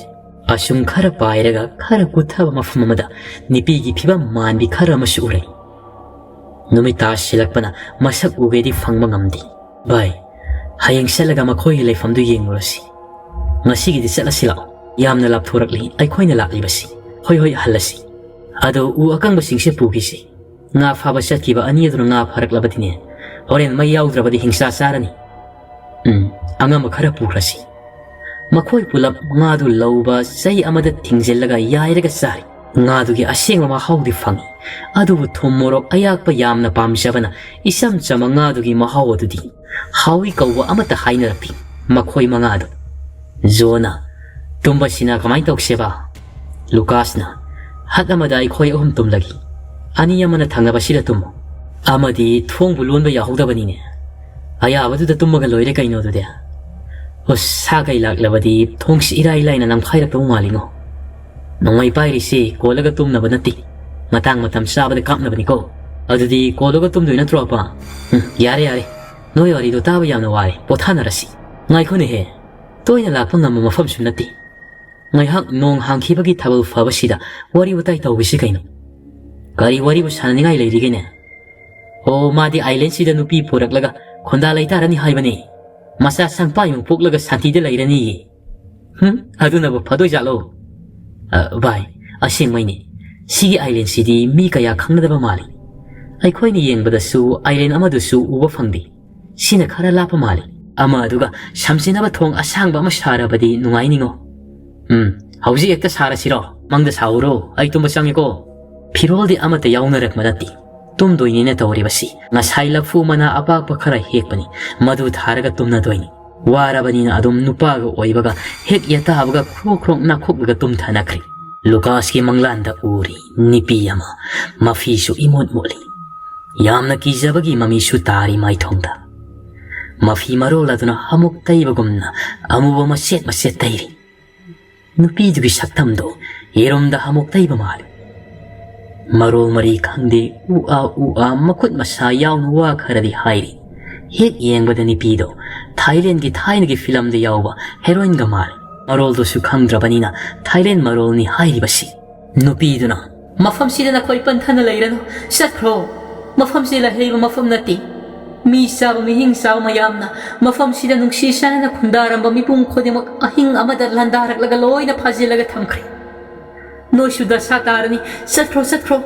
ꯑꯁꯨꯝ ꯈꯔ ꯄꯥꯏꯔꯒ ꯈꯔ ꯀꯨꯠꯊꯕ ꯃꯐꯝ ꯑꯃꯗ ꯅꯨꯄꯤꯒꯤ ꯐꯤꯕꯝ ꯃꯥꯟꯕꯤ ꯈꯔ ꯑꯃꯁꯨ ꯎꯔꯛꯏ꯫ ꯅꯨꯃꯤꯠ ꯇꯥꯁꯤꯜꯂꯛꯄꯅ ꯃꯁꯛ ꯎꯒꯦꯗꯤ ꯐꯪꯕ ꯉꯝꯗꯦ꯫ "ꯚꯥꯏ, ꯍꯌꯦꯡ ꯆꯠꯂꯒ ꯃꯈꯣꯏꯒꯤ ꯂꯩꯐꯝꯗꯨ ꯌꯦꯡꯂꯨꯔꯁꯤ꯫ ꯉꯁꯤꯒꯤꯗꯤ ꯆꯠꯂꯁꯤ ꯂꯥꯛꯑꯣ꯫ ꯌꯥꯝꯅ ꯂꯥꯞꯊꯣꯔꯛꯂꯤ ꯑꯩꯈꯣꯏꯅ ꯂꯥꯛꯂꯤꯕꯁꯤ꯫" "ꯍꯣꯏ, ꯍꯣꯏ, ꯍꯜꯂꯁꯤ꯫ ꯑꯗꯣ ꯎ ꯑꯀꯪꯕꯁꯤꯡꯁꯦ ꯄꯨꯈꯤꯁꯤ꯫ ꯉꯥ ꯐꯥꯕ ꯆꯠꯈꯤꯕ ꯑꯅꯤ ꯑꯗꯨꯅ ꯉꯥ ꯐꯥꯔꯛꯂꯕꯗꯤꯅꯦ, ꯍꯣꯔꯦꯟ ꯃꯩ ꯌꯥꯎꯗ꯭ꯔꯕꯗꯤ ꯍꯤꯡꯁꯥ ꯆꯥꯔꯅꯤ꯫ ꯎꯝ, ꯑꯉꯝꯕ ꯈꯔ ꯄꯨꯈ꯭ꯔꯁꯤ꯫" ꯃꯈꯣꯏ ꯄꯨꯂꯞ ꯉꯥꯗꯨ ꯂꯧꯕ ꯆꯩ ꯑꯃꯗ ꯊꯤꯡꯖꯤꯜꯂꯒ ꯌꯥꯏꯔꯒ ꯆꯥꯔꯤ꯫ ꯉꯥꯗꯨꯒꯤ ꯑꯁꯦꯡꯕ ꯃꯍꯥꯎꯗꯤ ꯐꯪꯏ, ꯑꯗꯨꯕꯨ ꯊꯨꯝ ꯃꯣꯔꯣꯛ ꯑꯌꯥꯛꯄ ꯌꯥꯝꯅ ꯄꯥꯝꯖꯕꯅ ꯏꯆꯝ ꯆꯝꯕ ꯉꯥꯗꯨꯒꯤ ꯃꯍꯥꯎ ꯑꯗꯨꯗꯤ ꯍꯥꯎꯏ ꯀꯧꯕ ꯑꯃꯠꯇ ꯍꯥꯏꯅꯔꯛꯇꯦ꯫ ꯃꯈꯣꯏ ꯃꯉꯥꯗꯨ꯫ ꯖꯣꯅ, "ꯇꯨꯝꯕꯁꯤꯅ ꯀꯃꯥꯏꯅ ꯇꯧꯁꯦꯕ?" ꯂꯨꯀꯥꯁꯅ, "ꯍꯠ ꯑꯃꯗ ꯑꯩꯈꯣꯏ ꯑꯍꯨꯝ ꯇꯨꯝꯂꯒꯦ꯫ ꯑꯅꯤ ꯑꯃꯅ ꯊꯪꯅꯕꯁꯤꯗ ꯇꯨꯝꯃꯨ꯫ ꯑꯃꯗꯤ ꯊꯣꯡꯕꯨ ꯂꯣꯟꯕ ꯌꯥꯍꯧꯗꯕꯅꯤꯅꯦ꯫ ꯑꯌꯥꯕꯗꯨꯗ ꯇꯨꯝꯃꯒ ꯂꯣꯏꯔꯦ ꯀꯩꯅꯣ ꯑꯗꯨꯗꯤ꯫ ꯎꯁ, ꯁꯥ ꯀꯩ ꯂꯥꯛꯂꯕꯗꯤ ꯊꯣꯡꯁꯤ ꯏꯔꯥꯏ ꯂꯥꯏꯅ ꯅꯝꯈꯥꯏꯔꯛꯇꯧ ꯃꯥꯜꯂꯤꯉꯣ꯫ ꯅꯣꯡꯃꯩ ꯄꯥꯏꯔꯤꯁꯤ ꯀꯣꯜꯂꯒ ꯇꯨꯝꯅꯕ ꯅꯠꯇꯦ꯫ ꯃꯇꯥꯡ ꯃꯇꯝ ꯆꯥꯕꯗ ꯀꯥꯞꯅꯕꯅꯤꯀꯣ꯫ ꯑꯗꯨꯗꯤ ꯀꯣꯜꯂꯒ ꯇꯨꯝꯗꯣꯏ ꯅꯠꯇ꯭ꯔꯣ, ꯑꯄꯥ? ꯎꯝ, ꯌꯥꯔꯦ, ꯌꯥꯔꯦ꯫ ꯅꯣꯏ ꯋꯥꯔꯤꯗꯣ ꯇꯥꯕ ꯌꯥꯝꯅ ꯋꯥꯔꯦ꯫ ꯄꯣꯊꯥꯅꯔꯁꯤ꯫ ꯉꯥꯏꯈꯣꯅꯦꯍꯦ꯫ ꯇꯣꯏꯅ ꯂꯥꯛꯄ ꯉꯝꯕ ꯃꯐꯝꯁꯨ ꯅꯠꯇꯦ꯫ ꯉꯥꯏꯍꯥꯛ ꯅꯣꯡ ꯍꯥꯡꯈꯤꯕꯒꯤ ꯊꯥꯕꯜ ꯐꯕꯁꯤꯗ ꯋꯥꯔꯤ ꯋꯥꯇꯥꯏ ꯇꯧꯕꯤꯁꯤ ꯀꯩꯅꯣ? ꯀꯔꯤ ꯋꯥꯔꯤꯕꯨ ꯁꯥꯟꯅꯅꯤꯡꯉꯥꯏ ꯂꯩꯔꯤꯒꯦꯅꯦ? ꯑꯣ, ꯃꯥꯗꯤ ꯑꯥꯏꯂꯦꯟꯁꯤꯗ ꯅꯨꯄꯤ ꯄꯨꯔꯛꯂꯒ ꯈꯣꯟꯗꯥ ꯂꯩꯇꯥꯔꯅꯤ ꯍꯥꯏꯕꯅꯤ꯫ ꯃꯆꯥ ꯁꯪꯄꯥꯏꯃꯨꯛ ꯄꯣꯛꯂꯒ ꯁꯥꯟꯇꯤꯗ ꯂꯩꯔꯅꯤꯌꯦ꯫ ꯍꯨꯝ, ꯑꯗꯨꯅꯕꯨ ꯐꯗꯣꯏꯖꯥꯠꯂꯣ? ꯑ, ꯚꯥꯏ, ꯑꯁꯦꯡꯕꯩꯅꯦ꯫ ꯁꯤꯒꯤ ꯑꯥꯏꯂꯦꯟꯁꯤꯗꯤ ꯃꯤ ꯀꯌꯥ ꯈꯪꯅꯗꯕ ꯃꯥꯜꯂꯤ꯫ ꯑꯩꯈꯣꯏꯅ ꯌꯦꯡꯕꯗꯁꯨ ꯑꯥꯏꯂꯦꯟ ꯑꯃꯗꯨꯁꯨ ꯎꯕ ꯐꯪꯗꯦ꯫ ꯁꯤꯅ ꯈꯔ ꯂꯥꯞꯄ ꯃꯥꯜꯂꯤ꯫ ꯑꯃ ꯑꯗꯨꯒ ꯁꯝꯖꯤꯟꯅꯕ ꯊꯣꯡ ꯑꯁꯥꯡꯕ ꯑꯃ ꯁꯥꯔꯕꯗꯤ ꯅꯨꯡꯉꯥꯏꯅꯤꯉꯣ꯫ ꯎꯝ, ꯍꯧꯖꯤꯛ ꯍꯦꯛꯇ ꯁꯥꯔꯁꯤꯔꯣ? ꯃꯪꯗ ꯁꯥꯎꯔꯣ, ꯑꯩ ꯇꯨꯝꯕ ꯆꯪꯉꯦꯀꯣ꯫ ꯐꯤꯔꯣꯜꯗꯤ ꯑꯃꯠꯇ ꯌꯥꯎꯅꯔꯛꯄ ꯅꯠꯇꯦ꯫ ꯇꯨꯝꯗꯣꯏꯅꯦꯅ ꯇꯧꯔꯤꯕꯁꯤ꯫ ꯉꯁꯥꯏ ꯂꯐꯨ ꯃꯅꯥ ꯑꯄꯥꯛꯄ ꯈꯔ ꯍꯦꯛꯄꯅꯤ, ꯃꯗꯨ ꯊꯥꯔꯒ ꯇꯨꯝꯅꯗꯣꯏꯅꯤ꯫ ꯋꯥꯔꯕꯅꯤꯅ ꯑꯗꯨꯝ ꯅꯨꯄꯥꯒ ꯑꯣꯏꯕꯒ ꯍꯦꯛ ꯌꯥꯇꯥꯕꯒ ꯈ꯭ꯔꯣꯛ ꯈ꯭ꯔꯣꯛ ꯅꯥꯈꯣꯛꯂꯒ ꯇꯨꯝꯊꯅꯈ꯭ꯔꯦ꯫ ꯂꯨꯀꯥꯁꯀꯤ ꯃꯪꯂꯥꯟꯗ ꯎꯔꯤ ꯅꯨꯄꯤ ꯑꯃ, ꯃꯐꯤꯁꯨ ꯏꯃꯣꯠ ꯃꯣꯠꯂꯤ꯫ ꯌꯥꯝꯅ ꯀꯤꯖꯕꯒꯤ ꯃꯃꯤꯁꯨ ꯇꯥꯔꯤ ꯃꯥꯏꯊꯣꯡꯗ꯫ ꯃꯐꯤ ꯃꯔꯣꯜ ꯑꯗꯨꯅ ꯍꯥꯃꯨꯛ ꯇꯩꯕꯒꯨꯝꯅ ꯑꯃꯨꯕ ꯃꯆꯦꯠ ꯃꯆꯦꯠ ꯇꯩꯔꯤ꯫ ꯅꯨꯄꯤꯗꯨꯒꯤ ꯁꯛꯇꯝꯗꯣ ꯌꯦꯔꯨꯝꯗ ꯍꯥꯃꯨꯛ ꯇꯩꯕ ꯃꯥꯜꯂꯤ꯫ ꯃꯔꯣꯜ ꯃꯔꯤ ꯈꯪꯗꯦ, ꯎ ꯑꯥ ꯎ ꯑꯥ ꯃꯈꯨꯠ ꯃꯁꯥ ꯌꯥꯎꯅ ꯋꯥ ꯈꯔꯗꯤ ꯍꯥꯏꯔꯤ꯫ ꯍꯦꯛ ꯌꯦꯡꯕꯗ ꯅꯨꯄꯤꯗꯣ ꯊꯥꯏꯂꯦꯟꯒꯤ ꯊꯥꯏꯅꯒꯤ ꯐꯤꯂꯝꯗ ꯌꯥꯎꯕ ꯍꯦꯔꯣꯏꯟꯒ ꯃꯥꯜꯂꯤ꯫ ꯃꯔꯣꯜꯗꯨꯁꯨ ꯈꯪꯗ꯭ꯔꯕꯅꯤꯅ ꯊꯥꯏꯂꯦꯟ ꯃꯔꯣꯜꯅꯤ ꯍꯥꯏꯔꯤꯕꯁꯤ꯫ ꯅꯨꯄꯤꯗꯨꯅ, "ꯃꯐꯝꯁꯤꯗ ꯅꯈꯣꯏ ꯄꯟꯊꯅ ꯂꯩꯔꯅꯨ, ꯆꯠꯈ꯭ꯔꯣ꯫ ꯃꯐꯝꯁꯤ ꯂꯩꯍꯩꯕ ꯃꯐꯝ ꯅꯠꯇꯦ꯫ ꯃꯤ ꯆꯥꯕ ꯃꯤꯍꯤꯡ ꯆꯥꯕ ꯃꯌꯥꯝꯅ ꯃꯐꯝꯁꯤꯗ ꯅꯨꯡꯁꯤ ꯆꯥꯟꯅꯅ ꯈꯨꯟꯗꯥꯔꯝꯕ ꯃꯤꯄꯨꯝ ꯈꯨꯗꯤꯡꯃꯛ ꯑꯍꯤꯡ ꯑꯃꯗ ꯂꯥꯟꯗꯥꯔꯛꯂꯒ ꯂꯣꯏꯅ ꯐꯥꯖꯤꯜꯂꯒ ꯊꯝꯈ꯭ꯔꯦ꯫ ꯅꯣꯏꯁꯨ ꯗꯁꯥ ꯇꯥꯔꯅꯤ, ꯆꯠꯈ꯭ꯔꯣ, ꯆꯠꯈ꯭ꯔꯣ꯫"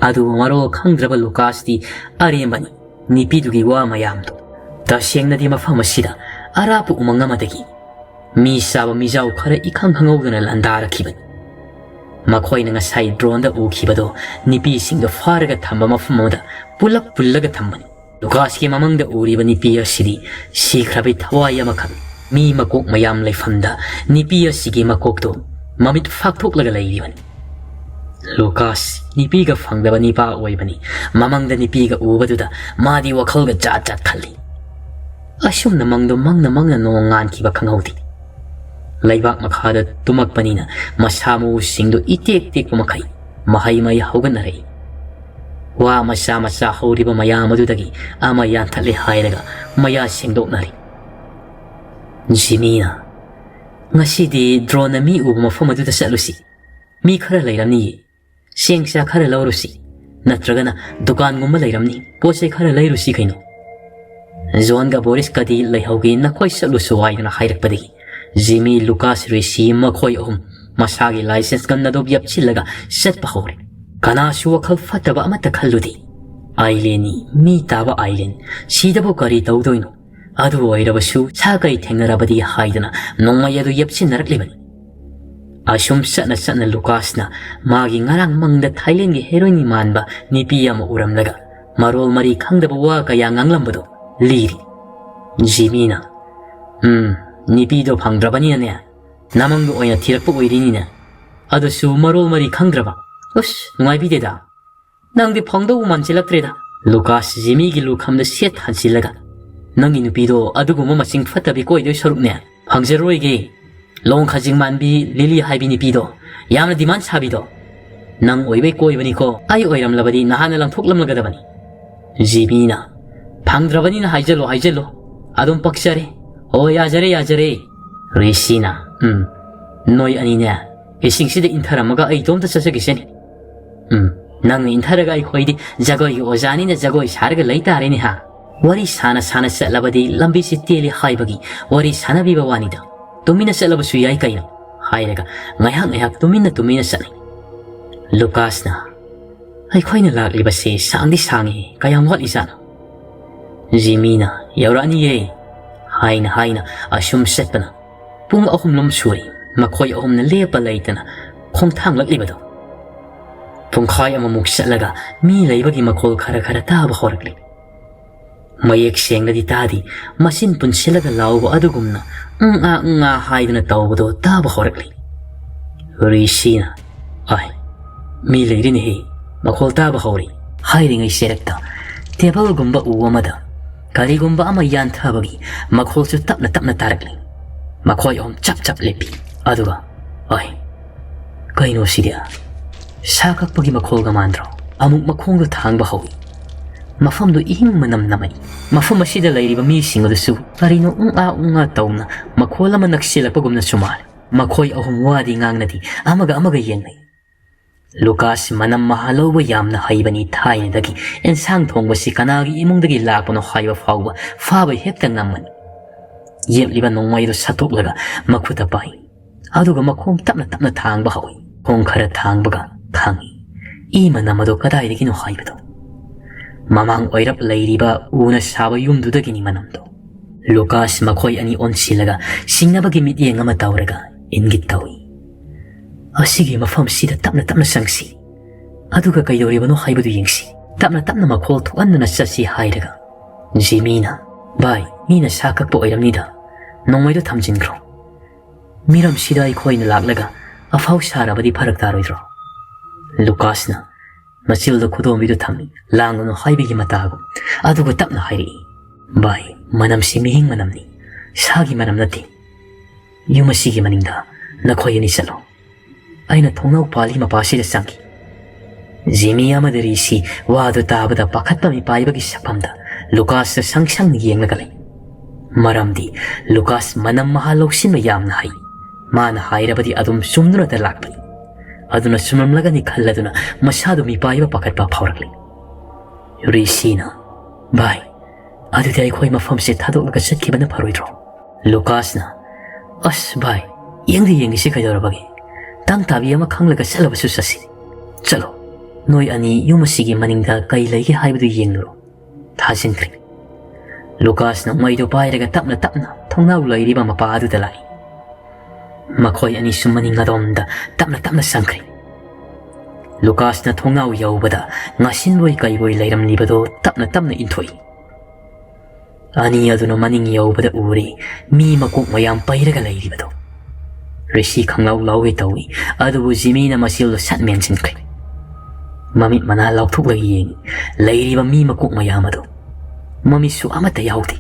ꯑꯗꯨꯕꯨ ꯃꯔꯣꯜ ꯈꯪꯗ꯭ꯔꯕ ꯂꯨꯀꯥꯁꯇꯤ ꯑꯔꯦꯝꯕꯅꯤ꯫ ꯅꯨꯄꯤꯗꯨꯒꯤ ꯋꯥ ꯃꯌꯥꯝꯗꯣ꯫ ꯇꯁꯦꯡꯅꯗꯤ ꯃꯐꯝ ꯑꯁꯤꯗ ꯑꯔꯥꯞꯄ ꯎꯃꯪ ꯑꯃꯗꯒꯤ ꯃꯤ ꯆꯥꯕ ꯃꯤꯖꯥꯎ ꯈꯔ ꯏꯈꯪ ꯈꯪꯍꯧꯗꯅ ꯂꯥꯟꯗꯥꯔꯛꯈꯤꯕꯅꯤ꯫ ꯃꯈꯣꯏꯅ ꯉꯁꯥꯏ ꯗ꯭ꯔꯣꯟꯗ ꯎꯈꯤꯕꯗꯣ ꯅꯨꯄꯤꯁꯤꯡꯗꯣ ꯐꯥꯔꯒ ꯊꯝꯕ ꯃꯐꯝ ꯑꯃꯗ ꯄꯨꯂꯞ ꯄꯨꯜꯂꯒ ꯊꯝꯕꯅꯤ꯫ ꯂꯨꯀꯥꯁꯀꯤ ꯃꯃꯪꯗ ꯎꯔꯤꯕ ꯅꯨꯄꯤ ꯑꯁꯤꯗꯤ ꯁꯤꯈ꯭ꯔꯕꯤ ꯊꯋꯥꯏ ꯑꯃꯈꯛ꯫ ꯃꯤ ꯃꯀꯣꯛ ꯃꯌꯥꯝ ꯂꯩꯐꯝꯗ ꯅꯨꯄꯤ ꯑꯁꯤꯒꯤ ꯃꯀꯣꯛꯇꯣ ꯃꯃꯤꯠ ꯐꯥꯛꯊꯣꯛꯂꯒ ꯂꯩꯔꯤꯕꯅꯤ꯫ ꯂꯨꯀꯥꯁ ꯅꯨꯄꯤꯒ ꯐꯪꯗꯕ ꯅꯤꯄꯥ ꯑꯣꯏꯕꯅꯤ꯫ ꯃꯃꯪꯗ ꯅꯨꯄꯤꯒ ꯎꯕꯗꯨꯗ ꯃꯥꯗꯤ ꯋꯥꯈꯜꯒ ꯖꯥꯠ ꯖꯥꯠ ꯈꯜꯂꯤ꯫ ꯑꯁꯨꯝꯅ ꯃꯪꯗ ꯃꯪꯅ ꯃꯪꯅ ꯅꯣꯡ ꯉꯥꯟꯈꯤꯕ ꯈꯪꯍꯧꯗꯦ꯫ ꯂꯩꯕꯥꯛ ꯃꯈꯥꯗ ꯇꯨꯝꯃꯛꯄꯅꯤꯅ ꯃꯁꯥ ꯃꯎꯁꯤꯡꯗꯨ ꯏꯇꯦꯛ ꯇꯦꯛꯄ ꯃꯈꯩ ꯃꯍꯩ ꯃꯍꯩ ꯍꯧꯒꯠꯅꯔꯛꯏ꯫ ꯋꯥ ꯃꯆꯥ ꯃꯆꯥ ꯍꯧꯔꯤꯕ ꯃꯌꯥꯝ ꯑꯗꯨꯗꯒꯤ ꯑꯃ ꯌꯥꯟꯊꯠꯂꯦ ꯍꯥꯏꯔꯒ ꯃꯌꯥ ꯁꯦꯡꯗꯣꯛꯅꯔꯤ꯫ ꯖꯤꯃꯤꯅ, "ꯉꯁꯤꯗꯤ ꯗ꯭ꯔꯣꯟꯅ ꯃꯤ ꯎꯕ ꯃꯐꯝ ꯑꯗꯨꯗ ꯆꯠꯂꯨꯁꯤ꯫ ꯃꯤ ꯈꯔ ꯂꯩꯔꯝꯅꯤꯌꯦ꯫ ꯆꯦꯡ ꯆꯥꯛ ꯈꯔ ꯂꯧꯔꯨꯁꯤ꯫ ꯅꯠꯇ꯭ꯔꯒꯅ ꯗꯨꯀꯥꯟꯒꯨꯝꯕ ꯂꯩꯔꯝꯅꯤ꯫ ꯄꯣꯠ ꯆꯩ ꯈꯔ ꯂꯩꯔꯨꯁꯤ ꯀꯩꯅꯣ꯫" ꯖꯣꯟꯒ ꯕꯣꯔꯤꯁꯀꯗꯤ ꯂꯩꯍꯧꯒꯦ, ꯅꯈꯣꯏ ꯆꯠꯂꯨꯁꯨ ꯍꯥꯏꯗꯨꯅ ꯍꯥꯏꯔꯛꯄꯗꯒꯤ ꯖꯤꯃꯤ, ꯂꯨꯀꯥꯁ, ꯔꯤꯁꯤ ꯃꯈꯣꯏ ꯑꯍꯨꯝ ꯃꯁꯥꯒꯤ ꯂꯥꯏꯁꯦꯟꯁ ꯒꯟ ꯑꯗꯨ ꯌꯦꯞꯁꯤꯜꯂꯒ ꯆꯠꯄ ꯍꯧꯔꯦ꯫ ꯀꯅꯥꯁꯨ ꯋꯥꯈꯜ ꯐꯠꯇꯕ ꯑꯃꯠꯇ ꯈꯜꯂꯨꯗꯦ꯫ ꯑꯥꯏꯂꯦꯟꯅꯤ, ꯃꯤ ꯇꯥꯕ ꯑꯥꯏꯂꯦꯟ, ꯁꯤꯗꯕꯨ ꯀꯔꯤ ꯇꯧꯗꯣꯏꯅꯣ? ꯑꯗꯨ ꯑꯣꯏꯔꯕꯁꯨ ꯁꯥ ꯀꯩ ꯊꯦꯡꯅꯔꯕꯗꯤ ꯍꯥꯏꯗꯅ ꯅꯣꯡꯃꯩ ꯑꯗꯨ ꯌꯦꯞꯁꯤꯟꯅꯔꯛꯂꯤꯕꯅꯤ꯫ ꯑꯁꯨꯝ ꯆꯠꯅ ꯆꯠꯅ ꯂꯨꯀꯥꯁꯅ ꯃꯥꯒꯤ ꯉꯔꯥꯡ ꯃꯪꯗ ꯊꯥꯏꯂꯦꯟꯒꯤ ꯍꯦꯔꯣꯏꯟ ꯃꯥꯟꯕ ꯅꯨꯄꯤ ꯑꯃ ꯎꯔꯝꯂꯒ ꯃꯔꯣꯜ ꯃꯔꯤ ꯈꯪꯗꯕ ꯋꯥ ꯀꯌꯥ ꯉꯥꯡꯂꯝꯕꯗꯨ ꯂꯤꯔꯤ꯫ ꯖꯤꯃꯤꯅ, "ꯎꯝ, ꯅꯨꯄꯤꯗꯣ ꯐꯪꯗ꯭ꯔꯕꯅꯤꯅꯅꯦ, ꯅꯃꯪꯗ ꯑꯣꯏꯅ ꯊꯤꯔꯛꯄ ꯑꯣꯏꯔꯤꯅꯤꯅꯦ꯫ ꯑꯗꯨꯁꯨ ꯃꯔꯣꯜ ꯃꯔꯤ ꯈꯪꯗ꯭ꯔꯕ꯫ ꯎꯁ, ꯅꯨꯡꯉꯥꯏꯕꯤꯗꯦꯗ꯫ ꯅꯪꯗꯤ ꯐꯪꯗꯧꯕ ꯃꯥꯟꯁꯤꯜꯂꯛꯇ꯭ꯔꯦꯗ꯫" ꯂꯨꯀꯥꯁ ꯖꯤꯃꯤꯒꯤ ꯂꯨꯈꯝꯗ ꯁꯦꯠ ꯍꯟꯁꯤꯜꯂꯒ, "ꯅꯪꯒꯤ ꯅꯨꯄꯤꯗꯣ ꯑꯗꯨꯒꯨꯝꯕ ꯃꯆꯤꯡ ꯐꯠꯇꯕꯤ ꯀꯣꯏꯗꯣꯏ ꯁꯔꯨꯛꯅꯦ, ꯐꯪꯖꯔꯣꯏꯒꯦ꯫ ꯂꯣꯡ ꯈꯖꯤꯡ ꯃꯥꯟꯕꯤ ꯂꯤꯂꯤ ꯍꯥꯏꯕꯤ ꯅꯨꯄꯤꯗꯣ, ꯌꯥꯝꯅ ꯗꯤꯃꯥꯟ ꯁꯥꯕꯤꯗꯣ꯫ ꯅꯪ ꯑꯣꯏꯕꯩ ꯀꯣꯏꯕꯅꯤꯀꯣ, ꯑꯩ ꯑꯣꯏꯔꯝꯂꯕꯗꯤ ꯅꯍꯥꯟꯅ ꯂꯪꯊꯣꯛꯂꯝꯂꯒꯗꯕꯅꯤ꯫" ꯖꯤꯃꯤꯅ, "ꯐꯪꯗ꯭ꯔꯕꯅꯤꯅ ꯍꯥꯏꯖꯜꯂꯣ, ꯍꯥꯏꯖꯜꯂꯣ꯫ ꯑꯗꯨꯝ ꯄꯛꯆꯔꯦ꯫ ꯑꯣ, ꯌꯥꯖꯔꯦ, ꯌꯥꯖꯔꯦ꯫" ꯔꯤꯁꯤꯅ, "ꯎꯝ, ꯅꯣꯏ ꯑꯅꯤꯅꯦ, ꯏꯁꯤꯡꯁꯤꯗ ꯏꯟꯊꯔꯝꯃꯒ ꯑꯩ ꯏꯇꯣꯝꯇ ꯆꯠꯆꯈꯤꯁꯅꯤ꯫ ꯎꯝ, ꯅꯪꯅ ꯏꯟꯊꯔꯒ ꯑꯩꯈꯣꯏꯗꯤ ꯖꯒꯣꯏꯒꯤ ꯑꯣꯖꯥꯅꯤꯅ ꯖꯒꯣꯏ ꯁꯥꯔꯒ ꯂꯩ ꯇꯥꯔꯦꯅꯦ ꯍꯥ? ꯋꯥꯔꯤ ꯁꯥꯅ ꯁꯥꯅ ꯆꯠꯂꯕꯗꯤ ꯂꯝꯕꯤꯁꯤ ꯇꯦꯜꯂꯤ ꯍꯥꯏꯕꯒꯤ ꯋꯥꯔꯤ ꯁꯥꯅꯕꯤꯕ ꯋꯥꯅꯤꯗ꯫ ꯇꯨꯃꯤꯟꯅ ꯆꯠꯂꯕꯁꯨ ꯌꯥꯏ ꯀꯩꯅꯣ꯫" ꯍꯥꯏꯔꯒ ꯉꯥꯏꯍꯥꯛ ꯉꯥꯏꯍꯥꯛ ꯇꯨꯃꯤꯟꯅ ꯇꯨꯃꯤꯟꯅ ꯆꯠꯂꯤ꯫ ꯂꯨꯀꯥꯁꯅ, "ꯑꯩꯈꯣꯏꯅ ꯂꯥꯛꯂꯤꯕꯁꯤ ꯁꯥꯡꯗꯤ ꯁꯥꯡꯉꯤ, ꯀꯌꯥꯝ ꯋꯥꯠꯂꯤꯖꯥꯠꯅꯣ?" ꯖꯤꯃꯤꯅ, "ꯌꯧꯔꯛꯑꯅꯤꯌꯦ" ꯍꯥꯏꯅ ꯍꯥꯏꯅ ꯑꯁꯨꯝ ꯆꯠꯄꯅ ꯄꯨꯡ ꯑꯍꯨꯝꯂꯣꯝ ꯁꯨꯔꯦ꯫ ꯃꯈꯣꯏ ꯑꯍꯨꯝꯅ ꯂꯦꯞꯄ ꯂꯩꯇꯅ ꯈꯣꯡꯊꯥꯡꯂꯛꯂꯤꯕꯗꯣ꯫ ꯄꯨꯡꯈꯥꯏ ꯑꯃꯃꯨꯛ ꯆꯠꯂꯒ ꯃꯤ ꯂꯩꯕꯒꯤ ꯃꯈꯣꯜ ꯈꯔ ꯈꯔ ꯇꯥꯕ ꯍꯧꯔꯛꯂꯦ꯫ ꯃꯌꯦꯛ ꯁꯦꯡꯅꯗꯤ ꯇꯥꯗꯦ, ꯃꯆꯤꯟ ꯄꯨꯟꯁꯤꯜꯂꯒ ꯂꯥꯎꯕ ꯑꯗꯨꯒꯨꯝꯅ "ꯎꯪ ꯑꯥ, ꯎꯪ ꯑꯥ" ꯍꯥꯏꯗꯨꯅ ꯇꯧꯕꯗꯣ ꯇꯥꯕ ꯍꯧꯔꯛꯂꯦ꯫ ꯔꯤꯁꯤꯅ, "ꯑꯥꯏ, ꯃꯤ ꯂꯩꯔꯤꯅꯦꯍꯦ, ꯃꯈꯣꯜ ꯇꯥꯕ ꯍꯧꯔꯦ" ꯍꯥꯏꯔꯤꯉꯩ ꯆꯦꯔꯛꯇ ꯇꯦꯕꯜꯒꯨꯝꯕ ꯎ ꯑꯃꯗ ꯀꯔꯤꯒꯨꯝꯕ ꯑꯃ ꯌꯥꯟꯊꯕꯒꯤ ꯃꯈꯣꯜꯁꯨ ꯇꯞꯅ ꯇꯞꯅ ꯇꯥꯔꯛꯂꯤ꯫ ꯃꯈꯣꯏ ꯑꯍꯨꯝ ꯆꯞ ꯆꯞ ꯂꯦꯞꯄꯤ꯫ ꯑꯗꯨꯒ, "ꯑꯥꯏ, ꯀꯩꯅꯣ ꯁꯤꯗꯤ? ꯁꯥ ꯀꯛꯄꯒꯤ ꯃꯈꯣꯜꯒ ꯃꯥꯟꯗ꯭ꯔꯣ?" ꯑꯃꯨꯛ ꯃꯈꯣꯡꯗꯨ ꯊꯥꯡꯕ ꯍꯧꯏ꯫ ꯃꯐꯝꯗꯨ ꯏꯍꯤꯡ ꯃꯅꯝ ꯅꯝꯃꯛꯏ꯫ ꯃꯐꯝ ꯑꯁꯤꯗ ꯂꯩꯔꯤꯕ ꯃꯤꯁꯤꯡ ꯑꯗꯨꯁꯨ ꯀꯔꯤꯅꯣ ꯎꯪ ꯑꯥ ꯎꯪ ꯑꯥ ꯇꯧꯅ ꯃꯈꯣꯜ ꯑꯃ ꯅꯛꯁꯤꯜꯂꯛꯄꯒꯨꯝꯅꯁꯨ ꯃꯥꯜꯂꯤ꯫ ꯃꯈꯣꯏ ꯑꯍꯨꯝ ꯋꯥꯗꯤ ꯉꯥꯡꯅꯗꯦ, ꯑꯃꯒ ꯑꯃꯒ ꯌꯦꯡꯅꯩ꯫ ꯂꯨꯀꯥꯁ ꯃꯅꯝ ꯃꯍꯥ ꯂꯧꯕ ꯌꯥꯝꯅ ꯍꯩꯕꯅꯤ꯫ ꯊꯥꯏꯅꯗꯒꯤ ꯑꯦꯟꯁꯥꯡ ꯊꯣꯡꯕꯁꯤ ꯀꯅꯥꯒꯤ ꯏꯃꯨꯡꯗꯒꯤ ꯂꯥꯛꯄꯅꯣ ꯍꯥꯏꯕ ꯐꯥꯎꯕ ꯐꯥꯕ ꯍꯦꯛꯇ ꯉꯝꯃꯅꯤ꯫ ꯌꯦꯞꯂꯤꯕ ꯅꯣꯡꯃꯩꯗꯨ ꯁꯠꯇꯣꯛꯂꯒ ꯃꯈꯨꯠꯇ ꯄꯥꯏ꯫ ꯑꯗꯨꯒ ꯃꯈꯣꯡ ꯇꯞꯅ ꯇꯞꯅ ꯊꯥꯡꯕ ꯍꯧꯏ꯫ ꯈꯣꯡ ꯈꯔ ꯊꯥꯡꯕꯒ ꯈꯪꯏ, ꯏ ꯃꯅꯝ ꯑꯗꯨ ꯀꯗꯥꯏꯗꯒꯤꯅꯣ ꯍꯥꯏꯕꯗꯨ꯫ ꯃꯃꯥꯡ ꯑꯣꯏꯔꯞ ꯂꯩꯔꯤꯕ ꯎꯅ ꯁꯥꯕ ꯌꯨꯝꯗꯨꯗꯒꯤꯅꯤ ꯃꯅꯝꯗꯣ꯫ ꯂꯨꯀꯥꯁ ꯃꯈꯣꯏ ꯑꯅꯤ ꯑꯣꯟꯁꯤꯜꯂꯒ ꯁꯤꯡꯅꯕꯒꯤ ꯃꯤꯠꯌꯦꯡ ꯑꯃ ꯇꯧꯔꯒ ꯏꯪꯒꯤꯠ ꯇꯧꯏ꯫ "ꯑꯁꯤꯒꯤ ꯃꯐꯝꯁꯤꯗ ꯇꯞꯅ ꯇꯞꯅ ꯆꯪꯁꯤ, ꯑꯗꯨꯒ ꯀꯩꯗꯧꯔꯤꯕꯅꯣ ꯍꯥꯏꯕꯗꯨ ꯌꯦꯡꯁꯤ꯫ ꯇꯞꯅ ꯇꯞꯅ ꯃꯈꯣꯜ ꯊꯣꯛꯍꯟꯗꯅ ꯆꯠꯁꯤ" ꯍꯥꯏꯔꯒ ꯖꯤꯃꯤꯅ, "ꯚꯥꯏ, ꯃꯤꯅ ꯁꯥ ꯀꯛꯄ ꯑꯣꯏꯔꯝꯅꯤꯗ, ꯅꯣꯡꯃꯩꯗꯣ ꯊꯝꯖꯤꯟꯈ꯭ꯔꯣ꯫ ꯃꯤꯔꯝꯁꯤꯗ ꯑꯩꯈꯣꯏꯅ ꯂꯥꯛꯂꯒ ꯑꯐꯥꯎ ꯁꯥꯔꯕꯗꯤ ꯐꯔꯛ ꯇꯥꯔꯣꯏꯗ꯭ꯔꯣ?" ꯂꯨꯀꯥꯁꯅ ꯃꯆꯤꯜꯗ ꯈꯨꯗꯣꯝꯕꯤꯗꯨ ꯊꯝꯃꯤ, ꯂꯥꯡꯒꯅꯨ ꯍꯥꯏꯕꯒꯤ ꯃꯇꯥꯒꯨꯝ꯫ ꯑꯗꯨꯒ ꯇꯞꯅ ꯍꯥꯏꯔꯛꯏ, "ꯚꯥꯏ, ꯃꯅꯝꯁꯤ ꯃꯤꯍꯤꯡ ꯃꯅꯝꯅꯤ, ꯁꯥꯒꯤ ꯃꯅꯝ ꯅꯠꯇꯦ꯫ ꯌꯨꯝ ꯑꯁꯤꯒꯤ ꯃꯅꯤꯡꯗ ꯅꯈꯣꯏ ꯑꯅꯤ ꯆꯠꯂꯣ꯫ ꯑꯩꯅ ꯊꯣꯡꯅꯥꯎ ꯄꯥꯜꯂꯤ ꯃꯄꯥꯁꯤꯗ ꯆꯪꯈꯤ"꯫ ꯖꯤꯃꯤ ꯑꯃꯗꯤ ꯔꯤꯁꯤ ꯋꯥꯗꯨ ꯇꯥꯕꯗ ꯄꯥꯈꯠꯄ ꯃꯤꯄꯥꯏꯕꯒꯤ ꯁꯛꯐꯝꯗ ꯂꯨꯀꯥꯁꯇ ꯁꯪ ꯁꯪꯅ ꯌꯦꯡꯂꯒ ꯂꯩ꯫ ꯃꯔꯝꯗꯤ ꯂꯨꯀꯥꯁ ꯃꯅꯝ ꯃꯍꯥ ꯂꯧꯁꯤꯟꯕ ꯌꯥꯝꯅ ꯍꯩ꯫ ꯃꯥꯅ ꯍꯥꯏꯔꯕꯗꯤ ꯑꯗꯨꯝ ꯆꯨꯝꯗꯨꯅꯇ ꯂꯥꯛꯄꯅꯤ꯫ ꯑꯗꯨꯅ ꯆꯨꯝꯂꯝꯂꯒꯅꯤ ꯈꯜꯂꯗꯨꯅ ꯃꯁꯥꯗꯨ ꯃꯤꯄꯥꯏꯕ ꯄꯥꯈꯠꯄ ꯐꯥꯎꯔꯛꯂꯤ꯫ ꯔꯤꯁꯤꯅ, "ꯚꯥꯏ, ꯑꯗꯨꯗꯤ ꯑꯩꯈꯣꯏ ꯃꯐꯝꯁꯦ ꯊꯥꯗꯣꯛꯂꯒ ꯆꯠꯈꯤꯕꯅ ꯐꯔꯣꯏꯗ꯭ꯔꯣ?" ꯂꯨꯀꯥꯁꯅ, "ꯑꯁ ꯚꯥꯏ, ꯌꯦꯡꯗꯤ ꯌꯦꯡꯉꯤꯁꯤ ꯀꯩꯗꯧꯔꯕꯒꯦ? ꯇꯪ ꯇꯥꯕꯤ ꯑꯃ ꯈꯪꯂꯒ ꯆꯠꯂꯕꯁꯨ ꯆꯠꯁꯤ꯫ ꯆꯠꯂꯣ, ꯅꯣꯏ ꯑꯅꯤ ꯌꯨꯝ ꯑꯁꯤꯒꯤ ꯃꯅꯤꯡꯗ ꯀꯩ ꯂꯩꯒꯦ ꯍꯥꯏꯕꯗꯨ ꯌꯦꯡꯂꯨꯔꯣ"꯫ ꯊꯥꯖꯤꯟꯈ꯭ꯔꯦ꯫ ꯂꯨꯀꯥꯁꯅ ꯃꯩꯗꯨ ꯄꯥꯏꯔꯒ ꯇꯞꯅ ꯇꯞꯅ ꯊꯣꯡꯅꯥꯎ ꯂꯩꯔꯤꯕ ꯃꯄꯥ ꯑꯗꯨꯗ ꯂꯥꯛꯏ꯫ ꯃꯈꯣꯏ ꯑꯅꯤꯁꯨ ꯃꯅꯤꯡ ꯑꯗꯣꯝꯗ ꯇꯞꯅ ꯇꯞꯅ ꯆꯪꯈ꯭ꯔꯦ꯫ ꯂꯨꯀꯥꯁꯅ ꯊꯣꯡꯅꯥꯎ ꯌꯧꯕꯗ ꯉꯥꯁꯤꯟꯕꯣꯏ ꯀꯩꯕꯣꯏ ꯂꯩꯔꯝꯂꯤꯕꯗꯨ ꯇꯞꯅ ꯇꯞꯅ ꯏꯟꯊꯣꯛꯏ꯫ ꯑꯅꯤ ꯑꯗꯨꯅ ꯃꯅꯤꯡ ꯌꯧꯕꯗ ꯎꯔꯦ, ꯃꯤ ꯃꯀꯣꯛ ꯃꯌꯥꯝ ꯄꯩꯔꯒ ꯂꯩꯔꯤꯕꯗꯨ꯫ ꯔꯤꯁꯤ ꯈꯪꯂꯥꯎ ꯂꯥꯎꯒꯦ ꯇꯧꯏ, ꯑꯗꯨꯕꯨ ꯖꯤꯃꯤꯅ ꯃꯆꯤꯜꯗꯨ ꯁꯠ ꯃꯦꯟꯁꯤꯟꯈ꯭ꯔꯦ꯫ ꯃꯃꯤꯠ ꯃꯅꯥ ꯂꯥꯎꯊꯣꯛꯂꯒ ꯌꯦꯡꯏ, ꯂꯩꯔꯤꯕ ꯃꯤ ꯃꯀꯣꯛ ꯃꯌꯥꯝ ꯑꯗꯨ꯫ ꯃꯃꯤꯠꯁꯨ ꯑꯃꯠꯇ ꯌꯥꯎꯗꯦ꯫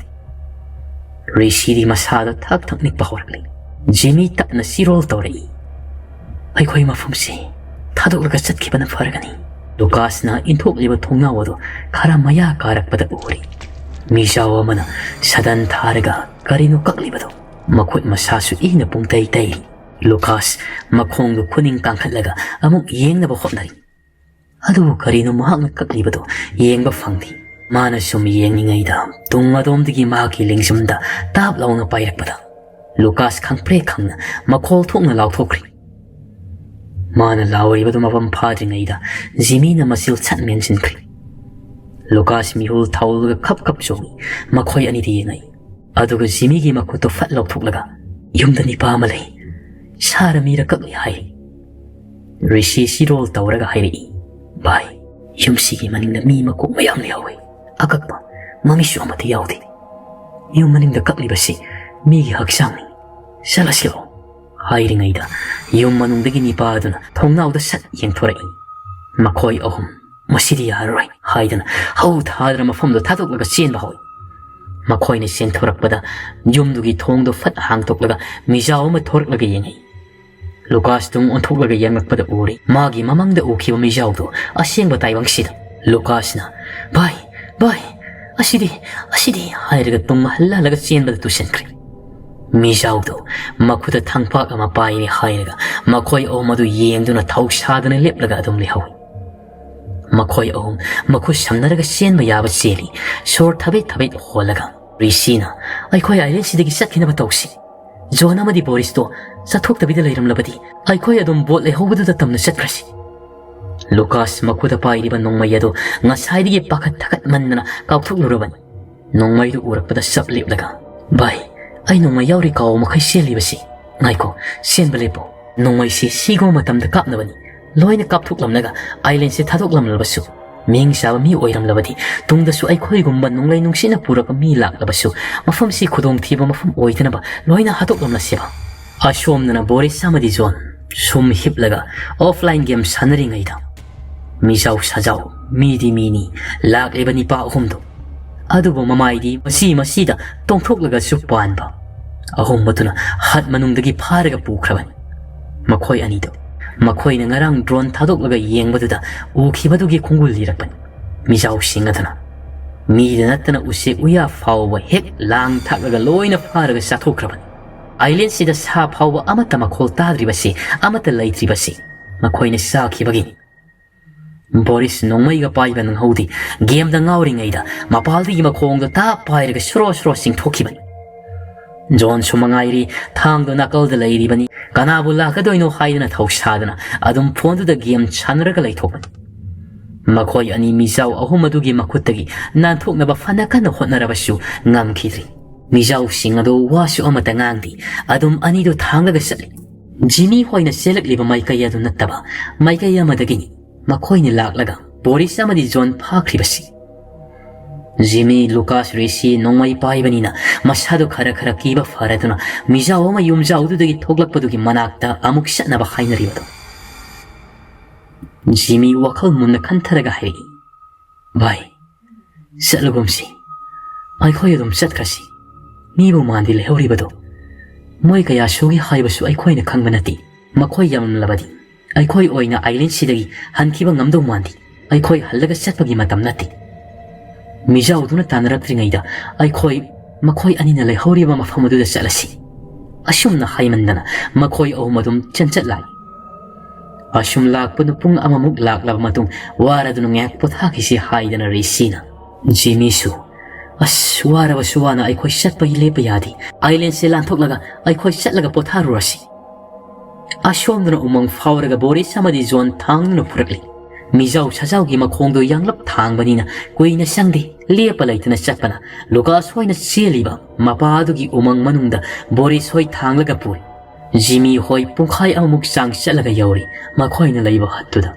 ꯔꯤꯁꯤꯗꯤ ꯃꯁꯥꯗ ꯊꯛ ꯊꯛ ꯅꯤꯛꯄ ꯍꯧꯔꯛꯂꯤ꯫ ꯖꯤꯃꯤ ꯇꯞꯅ ꯆꯤꯔꯣꯜ ꯇꯧꯔꯛꯏ, "ꯑꯩꯈꯣꯏ ꯃꯐꯝꯁꯤ ꯊꯥꯗꯣꯛꯂꯒ ꯆꯠꯈꯤꯕꯅ ꯐꯔꯒꯅꯤ"꯫ ꯂꯨꯀꯥꯁꯅ ꯏꯟꯊꯣꯛꯂꯤꯕ ꯊꯣꯡꯅꯥꯎ ꯑꯗꯨ ꯈꯔ ꯃꯌꯥ ꯀꯥꯔꯛꯄꯗ ꯎꯔꯤ꯫ ꯃꯤꯖꯥꯎ ꯑꯃꯅ ꯁꯗꯟ ꯊꯥꯔꯒ ꯀꯔꯤꯅꯣ ꯀꯛꯂꯤꯕꯗꯨ꯫ ꯃꯈꯨꯠ ꯃꯁꯥꯁꯨ ꯏꯅ ꯄꯨꯡꯇꯩ ꯇꯩꯔꯤ꯫ ꯂꯨꯀꯥꯁ ꯃꯈꯣꯡꯗꯨ ꯈꯨꯅꯤꯡ ꯀꯥꯡꯈꯠꯂꯒ ꯑꯃꯨꯛ ꯌꯦꯡꯅꯕ ꯍꯣꯠꯅꯔꯤ꯫ ꯑꯗꯨꯕꯨ ꯀꯔꯤꯅꯣ ꯃꯍꯥꯛꯅ ꯀꯛꯂꯤꯕꯗꯨ ꯌꯦꯡꯕ ꯐꯪꯗꯦ꯫ ꯃꯥꯅ ꯁꯨꯝ ꯌꯦꯡꯂꯤꯉꯩꯗ ꯇꯨꯡ ꯑꯗꯣꯝꯗꯒꯤ ꯃꯍꯥꯛꯀꯤ ꯂꯦꯡꯖꯨꯝꯗ ꯇꯥꯞ ꯂꯥꯎꯅ ꯄꯥꯏꯔꯛꯄꯗ ꯂꯨꯀꯥꯁ ꯈꯪꯄ꯭ꯔꯦꯛ ꯈꯪꯅ ꯃꯈꯣꯜ ꯊꯣꯛꯅ ꯂꯥꯎꯊꯣꯛꯈ꯭ꯔꯤ꯫ ꯃꯥꯅ ꯂꯥꯎꯔꯤꯕꯗꯨ ꯃꯄꯨꯡ ꯐꯥꯗ꯭ꯔꯤꯉꯩꯗ ꯖꯤꯃꯤꯅ ꯃꯆꯤꯜ ꯁꯠ ꯃꯦꯟꯁꯤꯟꯈ꯭ꯔꯤ꯫ ꯂꯨꯀꯥꯁ ꯃꯤꯍꯨꯜ ꯊꯥꯎꯂꯒ ꯈꯞ ꯈꯞ ꯆꯣꯡꯏ꯫ ꯃꯈꯣꯏ ꯑꯅꯤꯗꯤ ꯌꯦꯡꯉꯛꯏ꯫ ꯑꯗꯨꯒ ꯖꯤꯃꯤꯒꯤ ꯃꯈꯨꯠꯇꯨ ꯐꯠ ꯂꯧꯊꯣꯛꯂꯒ, "ꯌꯨꯝꯗ ꯅꯤꯄꯥ ꯑꯃ ꯂꯩ, ꯁꯥꯔ ꯃꯤꯔ ꯀꯛꯂꯤ" ꯍꯥꯏꯔꯤ꯫ ꯔꯤꯁꯤ ꯁꯤꯔꯣꯜ ꯇꯧꯔꯒ ꯍꯥꯏꯔꯛꯏ, "ꯚꯥꯏ, ꯌꯨꯝꯁꯤꯒꯤ ꯃꯅꯤꯡꯗ ꯃꯤ ꯃꯀꯣꯛ ꯃꯌꯥꯝ ꯂꯩꯍꯧꯋꯤ꯫ ꯑꯀꯛꯄ ꯃꯃꯤꯁꯨ ꯑꯃꯠꯇ ꯌꯥꯎꯗꯦ꯫ ꯌꯨꯝ ꯃꯅꯤꯡꯗ ꯀꯛꯂꯤꯕꯁꯤ ꯃꯤꯒꯤ ꯍꯛꯆꯥꯡꯅꯤ꯫ ꯆꯠꯂꯁꯤ ꯂꯥꯛꯑꯣ" ꯍꯥꯏꯔꯤꯉꯩꯗ ꯌꯨꯝ ꯃꯅꯨꯡꯗꯒꯤ ꯅꯤꯄꯥ ꯑꯗꯨꯅ ꯊꯣꯡꯅꯥꯎꯗ ꯁꯠ ꯌꯦꯡꯊꯣꯔꯛꯏ꯫ ꯃꯈꯣꯏ ꯑꯍꯨꯝ "ꯃꯁꯤꯗꯤ ꯌꯥꯔꯔꯣꯏ" ꯍꯥꯏꯗꯨꯅ ꯍꯧ ꯊꯥꯗꯅ ꯃꯐꯝꯗꯨ ꯊꯥꯗꯣꯛꯂꯒ ꯆꯦꯟꯕ ꯍꯧꯏ꯫ ꯃꯈꯣꯏꯅ ꯆꯦꯟꯊꯣꯔꯛꯄꯗ ꯌꯨꯝꯗꯨꯒꯤ ꯊꯣꯡꯗꯨ ꯐꯠ ꯍꯥꯡꯗꯣꯛꯂꯒ ꯃꯤꯖꯥꯎ ꯑꯃ ꯊꯣꯔꯛꯂꯒ ꯌꯦꯡꯉꯛꯏ꯫ ꯂꯨꯀꯥꯁ ꯇꯨꯡ ꯑꯣꯟꯊꯣꯛꯂꯒ ꯌꯦꯡꯂꯛꯄꯗ ꯎꯔꯤ ꯃꯥꯒꯤ ꯃꯃꯥꯡꯗ ꯎꯈꯤꯕ ꯃꯤꯖꯥꯎꯗꯨ ꯑꯁꯦꯡꯕ ꯇꯥꯏꯕꯪꯁꯤꯗ꯫ ꯂꯨꯀꯥꯁꯅ, "ꯚꯥꯏ, ꯚꯥꯏ, ꯑꯁꯤꯗꯤ, ꯑꯁꯤꯗꯤ" ꯍꯥꯏꯔꯒ ꯇꯨꯡ ꯍꯜꯂ ꯍꯜꯂꯒ ꯆꯦꯟꯕꯗ ꯇꯨꯁꯤꯟꯈ꯭ꯔꯦ꯫ ꯃꯤꯖꯥꯎꯗꯨ ꯃꯈꯨꯠꯇ ꯊꯥꯡꯄꯥꯛ ꯑꯃ ꯄꯥꯏꯔꯤ ꯍꯥꯏꯔꯒ ꯃꯈꯣꯏ ꯑꯍꯨꯝ ꯑꯗꯨ ꯌꯦꯡꯗꯨꯅ ꯊꯧꯁꯥꯗꯅ ꯂꯦꯞꯂꯒ ꯑꯗꯨꯝ ꯂꯩꯍꯧꯏ꯫ ꯃꯈꯣꯏ ꯑꯍꯨꯝ ꯃꯈꯨꯠ ꯁꯝꯅꯔꯒ ꯆꯦꯟꯕ ꯌꯥꯕ ꯆꯦꯜꯂꯤ꯫ ꯁꯣꯔ ꯊꯕꯦꯠ ꯊꯕꯦꯠ ꯍꯣꯜꯂꯒ ꯔꯤꯁꯤꯅ, "ꯑꯩꯈꯣꯏ ꯑꯥꯏꯂꯦꯟꯁꯤꯗꯒꯤ ꯆꯠꯈꯤꯅꯕ ꯇꯧꯁꯤ꯫ ꯖꯣꯟ ꯑꯃꯗꯤ ꯕꯣꯔꯤꯁꯇꯣ ꯆꯠꯊꯣꯛꯇꯕꯤꯗ ꯂꯩꯔꯝꯂꯕꯗꯤ ꯑꯩꯈꯣꯏ ꯑꯗꯨꯝ ꯕꯣꯠ ꯂꯩꯍꯧꯕꯗꯨꯗ ꯇꯝꯅ ꯆꯠꯈ꯭ꯔꯁꯤ"꯫ ꯂꯨꯀꯥꯁ ꯃꯈꯨꯠꯇ ꯄꯥꯏꯔꯤꯕ ꯅꯣꯡꯃꯩ ꯑꯗꯨ ꯉꯁꯥꯏꯗꯒꯤ ꯄꯥꯈꯠ ꯊꯀꯠꯃꯟꯗꯅ ꯀꯥꯎꯊꯣꯛꯂꯨꯔꯕꯅꯤ꯫ ꯅꯣꯡꯃꯩꯗꯨ ꯎꯔꯛꯄꯗ ꯆꯞ ꯂꯦꯞꯂꯒ, "ꯚꯥꯏ, ꯑꯩ ꯅꯣꯡꯃꯩ ꯌꯥꯎꯔꯤ ꯀꯥꯎ ꯃꯈꯩ ꯆꯦꯜꯂꯤꯕꯁꯤ꯫ ꯉꯥꯏꯈꯣ, ꯆꯦꯟꯕ ꯂꯦꯞꯄꯣ꯫ ꯅꯣꯡꯃꯩꯁꯤ ꯁꯤꯒꯨꯝꯕ ꯃꯇꯝꯗ ꯀꯥꯞꯅꯕꯅꯤ꯫ ꯂꯣꯏꯅ ꯀꯥꯞꯊꯣꯛꯂꯝꯂꯒ ꯑꯥꯏꯂꯦꯟꯁꯦ ꯊꯥꯗꯣꯛꯂꯝꯂꯕꯁꯨ, ꯃꯤꯡ ꯆꯥꯕ ꯃꯤ ꯑꯣꯏꯔꯝꯂꯕꯗꯤ, ꯇꯨꯡꯗꯁꯨ ꯑꯩꯈꯣꯏꯒꯨꯝꯕ ꯅꯣꯡꯂꯩ ꯅꯨꯡꯁꯤꯠꯅ ꯄꯨꯔꯛꯄ ꯃꯤ ꯂꯥꯛꯂꯕꯁꯨ, ꯃꯐꯝꯁꯤ ꯈꯨꯗꯣꯡꯊꯤꯕ ꯃꯐꯝ ꯑꯣꯏꯗꯅꯕ ꯂꯣꯏꯅ ꯍꯥꯠꯇꯣꯛꯂꯝꯂꯁꯦꯕ"꯫ ꯑꯁꯣꯝꯗꯅ ꯕꯣꯔꯤꯁ ꯑꯃꯗꯤ ꯖꯣꯟ ꯁꯨꯝ ꯍꯤꯞꯂꯒ ꯑꯣꯐꯂꯥꯏꯟ ꯒꯦꯝ ꯁꯥꯟꯅꯔꯤꯉꯩꯗ, ꯃꯤꯖꯥꯎ ꯁꯥꯖꯥꯎ, ꯃꯤꯗꯤ ꯃꯤꯅꯤ, ꯂꯥꯛꯂꯤꯕ ꯅꯤꯄꯥ ꯑꯍꯨꯝꯗꯨ ꯑꯗꯨꯕꯨ ꯃꯃꯥꯏꯗꯤ ꯃꯁꯤ ꯃꯁꯤꯗ ꯇꯣꯡꯊꯣꯛꯂꯒꯁꯨ ꯄꯥꯟꯕ ꯑꯍꯨꯝ ꯑꯗꯨꯅ ꯍꯠ ꯃꯅꯨꯡꯗꯒꯤ ꯐꯥꯔꯒ ꯄꯨꯈ꯭ꯔꯕꯅꯤ꯫ ꯃꯈꯣꯏ ꯑꯅꯤꯗꯨ ꯃꯈꯣꯏꯅ ꯉꯔꯥꯡ ꯗ꯭ꯔꯣꯟ ꯊꯥꯗꯣꯛꯂꯒ ꯌꯦꯡꯕꯗꯨꯗ ꯎꯈꯤꯕꯗꯨꯒꯤ ꯈꯣꯡꯒꯨꯜ ꯂꯤꯔꯛꯄꯅꯤ꯫ ꯃꯤꯖꯥꯎꯁꯤꯡ ꯑꯗꯨꯅ ꯃꯤꯗ ꯅꯠꯇꯅ ꯎꯆꯦꯛ ꯎꯌꯥ ꯐꯥꯎꯕ ꯍꯦꯛ ꯂꯥꯡ ꯊꯥꯛꯂꯒ ꯂꯣꯏꯅ ꯐꯥꯔꯒ ꯆꯥꯊꯣꯛꯈ꯭ꯔꯕꯅꯤ꯫ ꯑꯥꯏꯂꯦꯟꯁꯤꯗ ꯁꯥ ꯐꯥꯎꯕ ꯑꯃꯠꯇ ꯃꯈꯣꯜ ꯇꯥꯗ꯭ꯔꯤꯕꯁꯤ, ꯑꯃꯠꯇ ꯂꯩꯇ꯭ꯔꯤꯕꯁꯤ ꯃꯈꯣꯏꯅ ꯆꯥꯈꯤꯕꯒꯤꯅꯤ꯫ ꯕꯣꯔꯤꯁ ꯅꯣꯡꯃꯩꯒ ꯄꯥꯏꯕ ꯅꯪꯍꯧꯗꯦ꯫ ꯒꯦꯝꯗ ꯉꯥꯎꯔꯤꯉꯩꯗ ꯃꯄꯥꯜꯗꯒꯤ ꯃꯈꯣꯡꯗꯣ ꯇꯥꯞ ꯄꯥꯏꯔꯒ ꯁꯣꯔꯣ ꯁꯣꯔꯣ ꯆꯤꯡꯊꯣꯛꯈꯤꯕꯅꯤ꯫ ꯖꯣꯟꯁꯨ ꯃꯉꯥꯏꯔꯤ, ꯊꯥꯡꯗꯣ ꯅꯥꯀꯜꯗ ꯂꯩꯔꯤꯕꯅꯤ꯫ ꯀꯅꯥꯕꯨ ꯂꯥꯛꯀꯗꯣꯏꯅꯣ ꯍꯥꯏꯗꯅ ꯊꯧꯁꯥꯗꯅ ꯑꯗꯨꯝ ꯐꯣꯟꯗꯨꯗ ꯒꯦꯝ ꯁꯥꯟꯅꯔꯒ ꯂꯩꯊꯣꯛꯄꯅꯤ꯫ ꯃꯈꯣꯏ ꯑꯅꯤ ꯃꯤꯖꯥꯎ ꯑꯍꯨꯝ ꯑꯗꯨꯒꯤ ꯃꯈꯨꯠꯇꯒꯤ ꯅꯥꯟꯊꯣꯛꯅꯕ ꯐꯅ ꯀꯟꯅ ꯍꯣꯠꯅꯔꯕꯁꯨ ꯉꯝꯈꯤꯗ꯭ꯔꯤ꯫ ꯃꯤꯖꯥꯎꯁꯤꯡ ꯑꯗꯨ ꯋꯥꯁꯨ ꯑꯃꯠꯇ ꯉꯥꯡꯗꯦ꯫ ꯑꯗꯨꯝ ꯑꯅꯤꯗꯨ ꯊꯥꯡꯂꯒ ꯆꯠꯂꯤ꯫ ꯖꯤꯃꯤ ꯍꯣꯏꯅ ꯆꯦꯜꯂꯛꯂꯤꯕ ꯃꯥꯏꯀꯩ ꯑꯗꯨ ꯅꯠꯇꯕ ꯃꯥꯏꯀꯩ ꯑꯃꯗꯒꯤꯅꯤ ꯃꯈꯣꯏꯅ ꯂꯥꯛꯂꯒ ꯕꯣꯔꯤꯁ ꯑꯃꯗꯤ ꯖꯣꯟ ꯐꯥꯈ꯭ꯔꯤꯕꯁꯤ꯫ ꯖꯤꯃꯤ, ꯂꯨꯀꯥꯁ, ꯔꯤꯁꯤ ꯅꯣꯡꯃꯩ ꯄꯥꯏꯕꯅꯤꯅ ꯃꯁꯥꯗꯨ ꯈꯔ ꯈꯔ ꯀꯤꯕ ꯐꯔꯗꯨꯅ ꯃꯤꯖꯥꯎ ꯑꯃ ꯌꯨꯝꯖꯥꯎꯗꯨꯗꯒꯤ ꯊꯣꯛꯂꯛꯄꯗꯨꯒꯤ ꯃꯅꯥꯛꯇ ꯑꯃꯨꯛ ꯆꯠꯅꯕ ꯍꯥꯏꯅꯔꯤꯕꯗꯨ꯫ ꯖꯤꯃꯤ ꯋꯥꯈꯜ ꯃꯨꯟꯅ ꯈꯟꯊꯔꯒ ꯍꯥꯏꯔꯛꯏ, "ꯚꯥꯏ, ꯆꯠꯂꯒꯨꯝꯁꯤ꯫ ꯑꯩꯈꯣꯏ ꯑꯗꯨꯝ ꯆꯠꯈ꯭ꯔꯁꯤ꯫ ꯃꯤꯕꯨ ꯃꯥꯟꯗꯤ ꯂꯩꯍꯧꯔꯤꯕꯗꯨ꯫ ꯃꯣꯏ ꯀꯌꯥ ꯁꯨꯒꯦ ꯍꯥꯏꯕꯁꯨ ꯑꯩꯈꯣꯏꯅ ꯈꯪꯕ ꯅꯠꯇꯦ꯫ ꯃꯈꯣꯏ ꯌꯥꯝꯂꯝꯂꯕꯗꯤ ꯑꯩꯈꯣꯏ ꯑꯣꯏꯅ ꯑꯥꯏꯂꯦꯟꯁꯤꯗꯒꯤ ꯍꯟꯈꯤꯕ ꯉꯝꯗꯧ ꯃꯥꯟꯗꯦ꯫ ꯑꯩꯈꯣꯏ ꯍꯜꯂꯒ ꯆꯠꯄꯒꯤ ꯃꯇꯝ ꯅꯠꯇꯦ꯫ ꯃꯤꯖꯥꯎꯗꯨꯅ ꯇꯥꯟꯅꯔꯛꯇ꯭ꯔꯤꯉꯩꯗ ꯑꯩꯈꯣꯏ ꯃꯈꯣꯏ ꯑꯅꯤꯅ ꯂꯩꯍꯧꯔꯤꯕ ꯃꯐꯝ ꯑꯗꯨꯗ ꯆꯠꯂꯁꯤ꯫" ꯑꯁꯨꯝꯅ ꯍꯥꯏꯃꯟꯗꯅ ꯃꯈꯣꯏ ꯑꯍꯨꯝ ꯑꯗꯨꯝ ꯆꯦꯟꯆꯠ ꯂꯥꯛꯏ꯫ ꯑꯁꯨꯝ ꯂꯥꯛꯄꯗꯨ ꯄꯨꯡ ꯑꯃꯃꯨꯛ ꯂꯥꯛꯂꯕ ꯃꯇꯨꯡ ꯋꯥꯔꯗꯨꯅ ꯉꯥꯏꯍꯥꯛ ꯄꯣꯊꯥꯈꯤꯁꯤ ꯍꯥꯏꯗꯅ ꯔꯤꯁꯤꯅ꯫ ꯖꯤꯃꯤꯁꯨ, "ꯑꯁ, ꯋꯥꯔꯕꯁꯨ ꯋꯥꯅ ꯑꯩꯈꯣꯏ ꯆꯠꯄꯒꯤ ꯂꯦꯞꯄ ꯌꯥꯗꯦ꯫ ꯑꯥꯏꯂꯦꯟꯁꯦ ꯂꯥꯟꯊꯣꯛꯂꯒ ꯑꯩꯈꯣꯏ ꯆꯠꯂꯒ ꯄꯣꯊꯥꯔꯨꯔꯁꯤ꯫" ꯑꯁꯣꯝꯗꯅ ꯎꯃꯪ ꯐꯥꯎꯔꯒ ꯕꯣꯔꯤꯁ ꯑꯃꯗꯤ ꯖꯣꯟ ꯊꯥꯡꯗꯨꯅ ꯄꯨꯔꯛꯂꯤ꯫ ꯃꯤꯖꯥꯎ ꯁꯖꯥꯎꯒꯤ ꯃꯈꯣꯡꯗꯣ ꯌꯥꯡꯂꯞ ꯊꯥꯡꯕꯅꯤꯅ ꯀꯨꯏꯅ ꯆꯪꯗꯦ꯫ ꯂꯦꯞꯄ ꯂꯩꯇꯅ ꯆꯠꯄꯅ ꯂꯨꯀꯥꯁ ꯍꯣꯏꯅ ꯆꯦꯜꯂꯤꯕ ꯃꯄꯥ ꯑꯗꯨꯒꯤ ꯎꯃꯪ ꯃꯅꯨꯡꯗ ꯕꯣꯔꯤꯁ ꯍꯣꯏ ꯊꯥꯡꯂꯒ ꯄꯨꯔꯤ꯫ ꯖꯤꯃꯤ ꯍꯣꯏ ꯄꯨꯡꯈꯥꯏ ꯑꯃꯃꯨꯛ ꯆꯥꯡ ꯆꯠꯂꯒ ꯌꯧꯔꯤ ꯃꯈꯣꯏꯅ ꯂꯩꯕ ꯍꯠꯇꯨꯗ꯫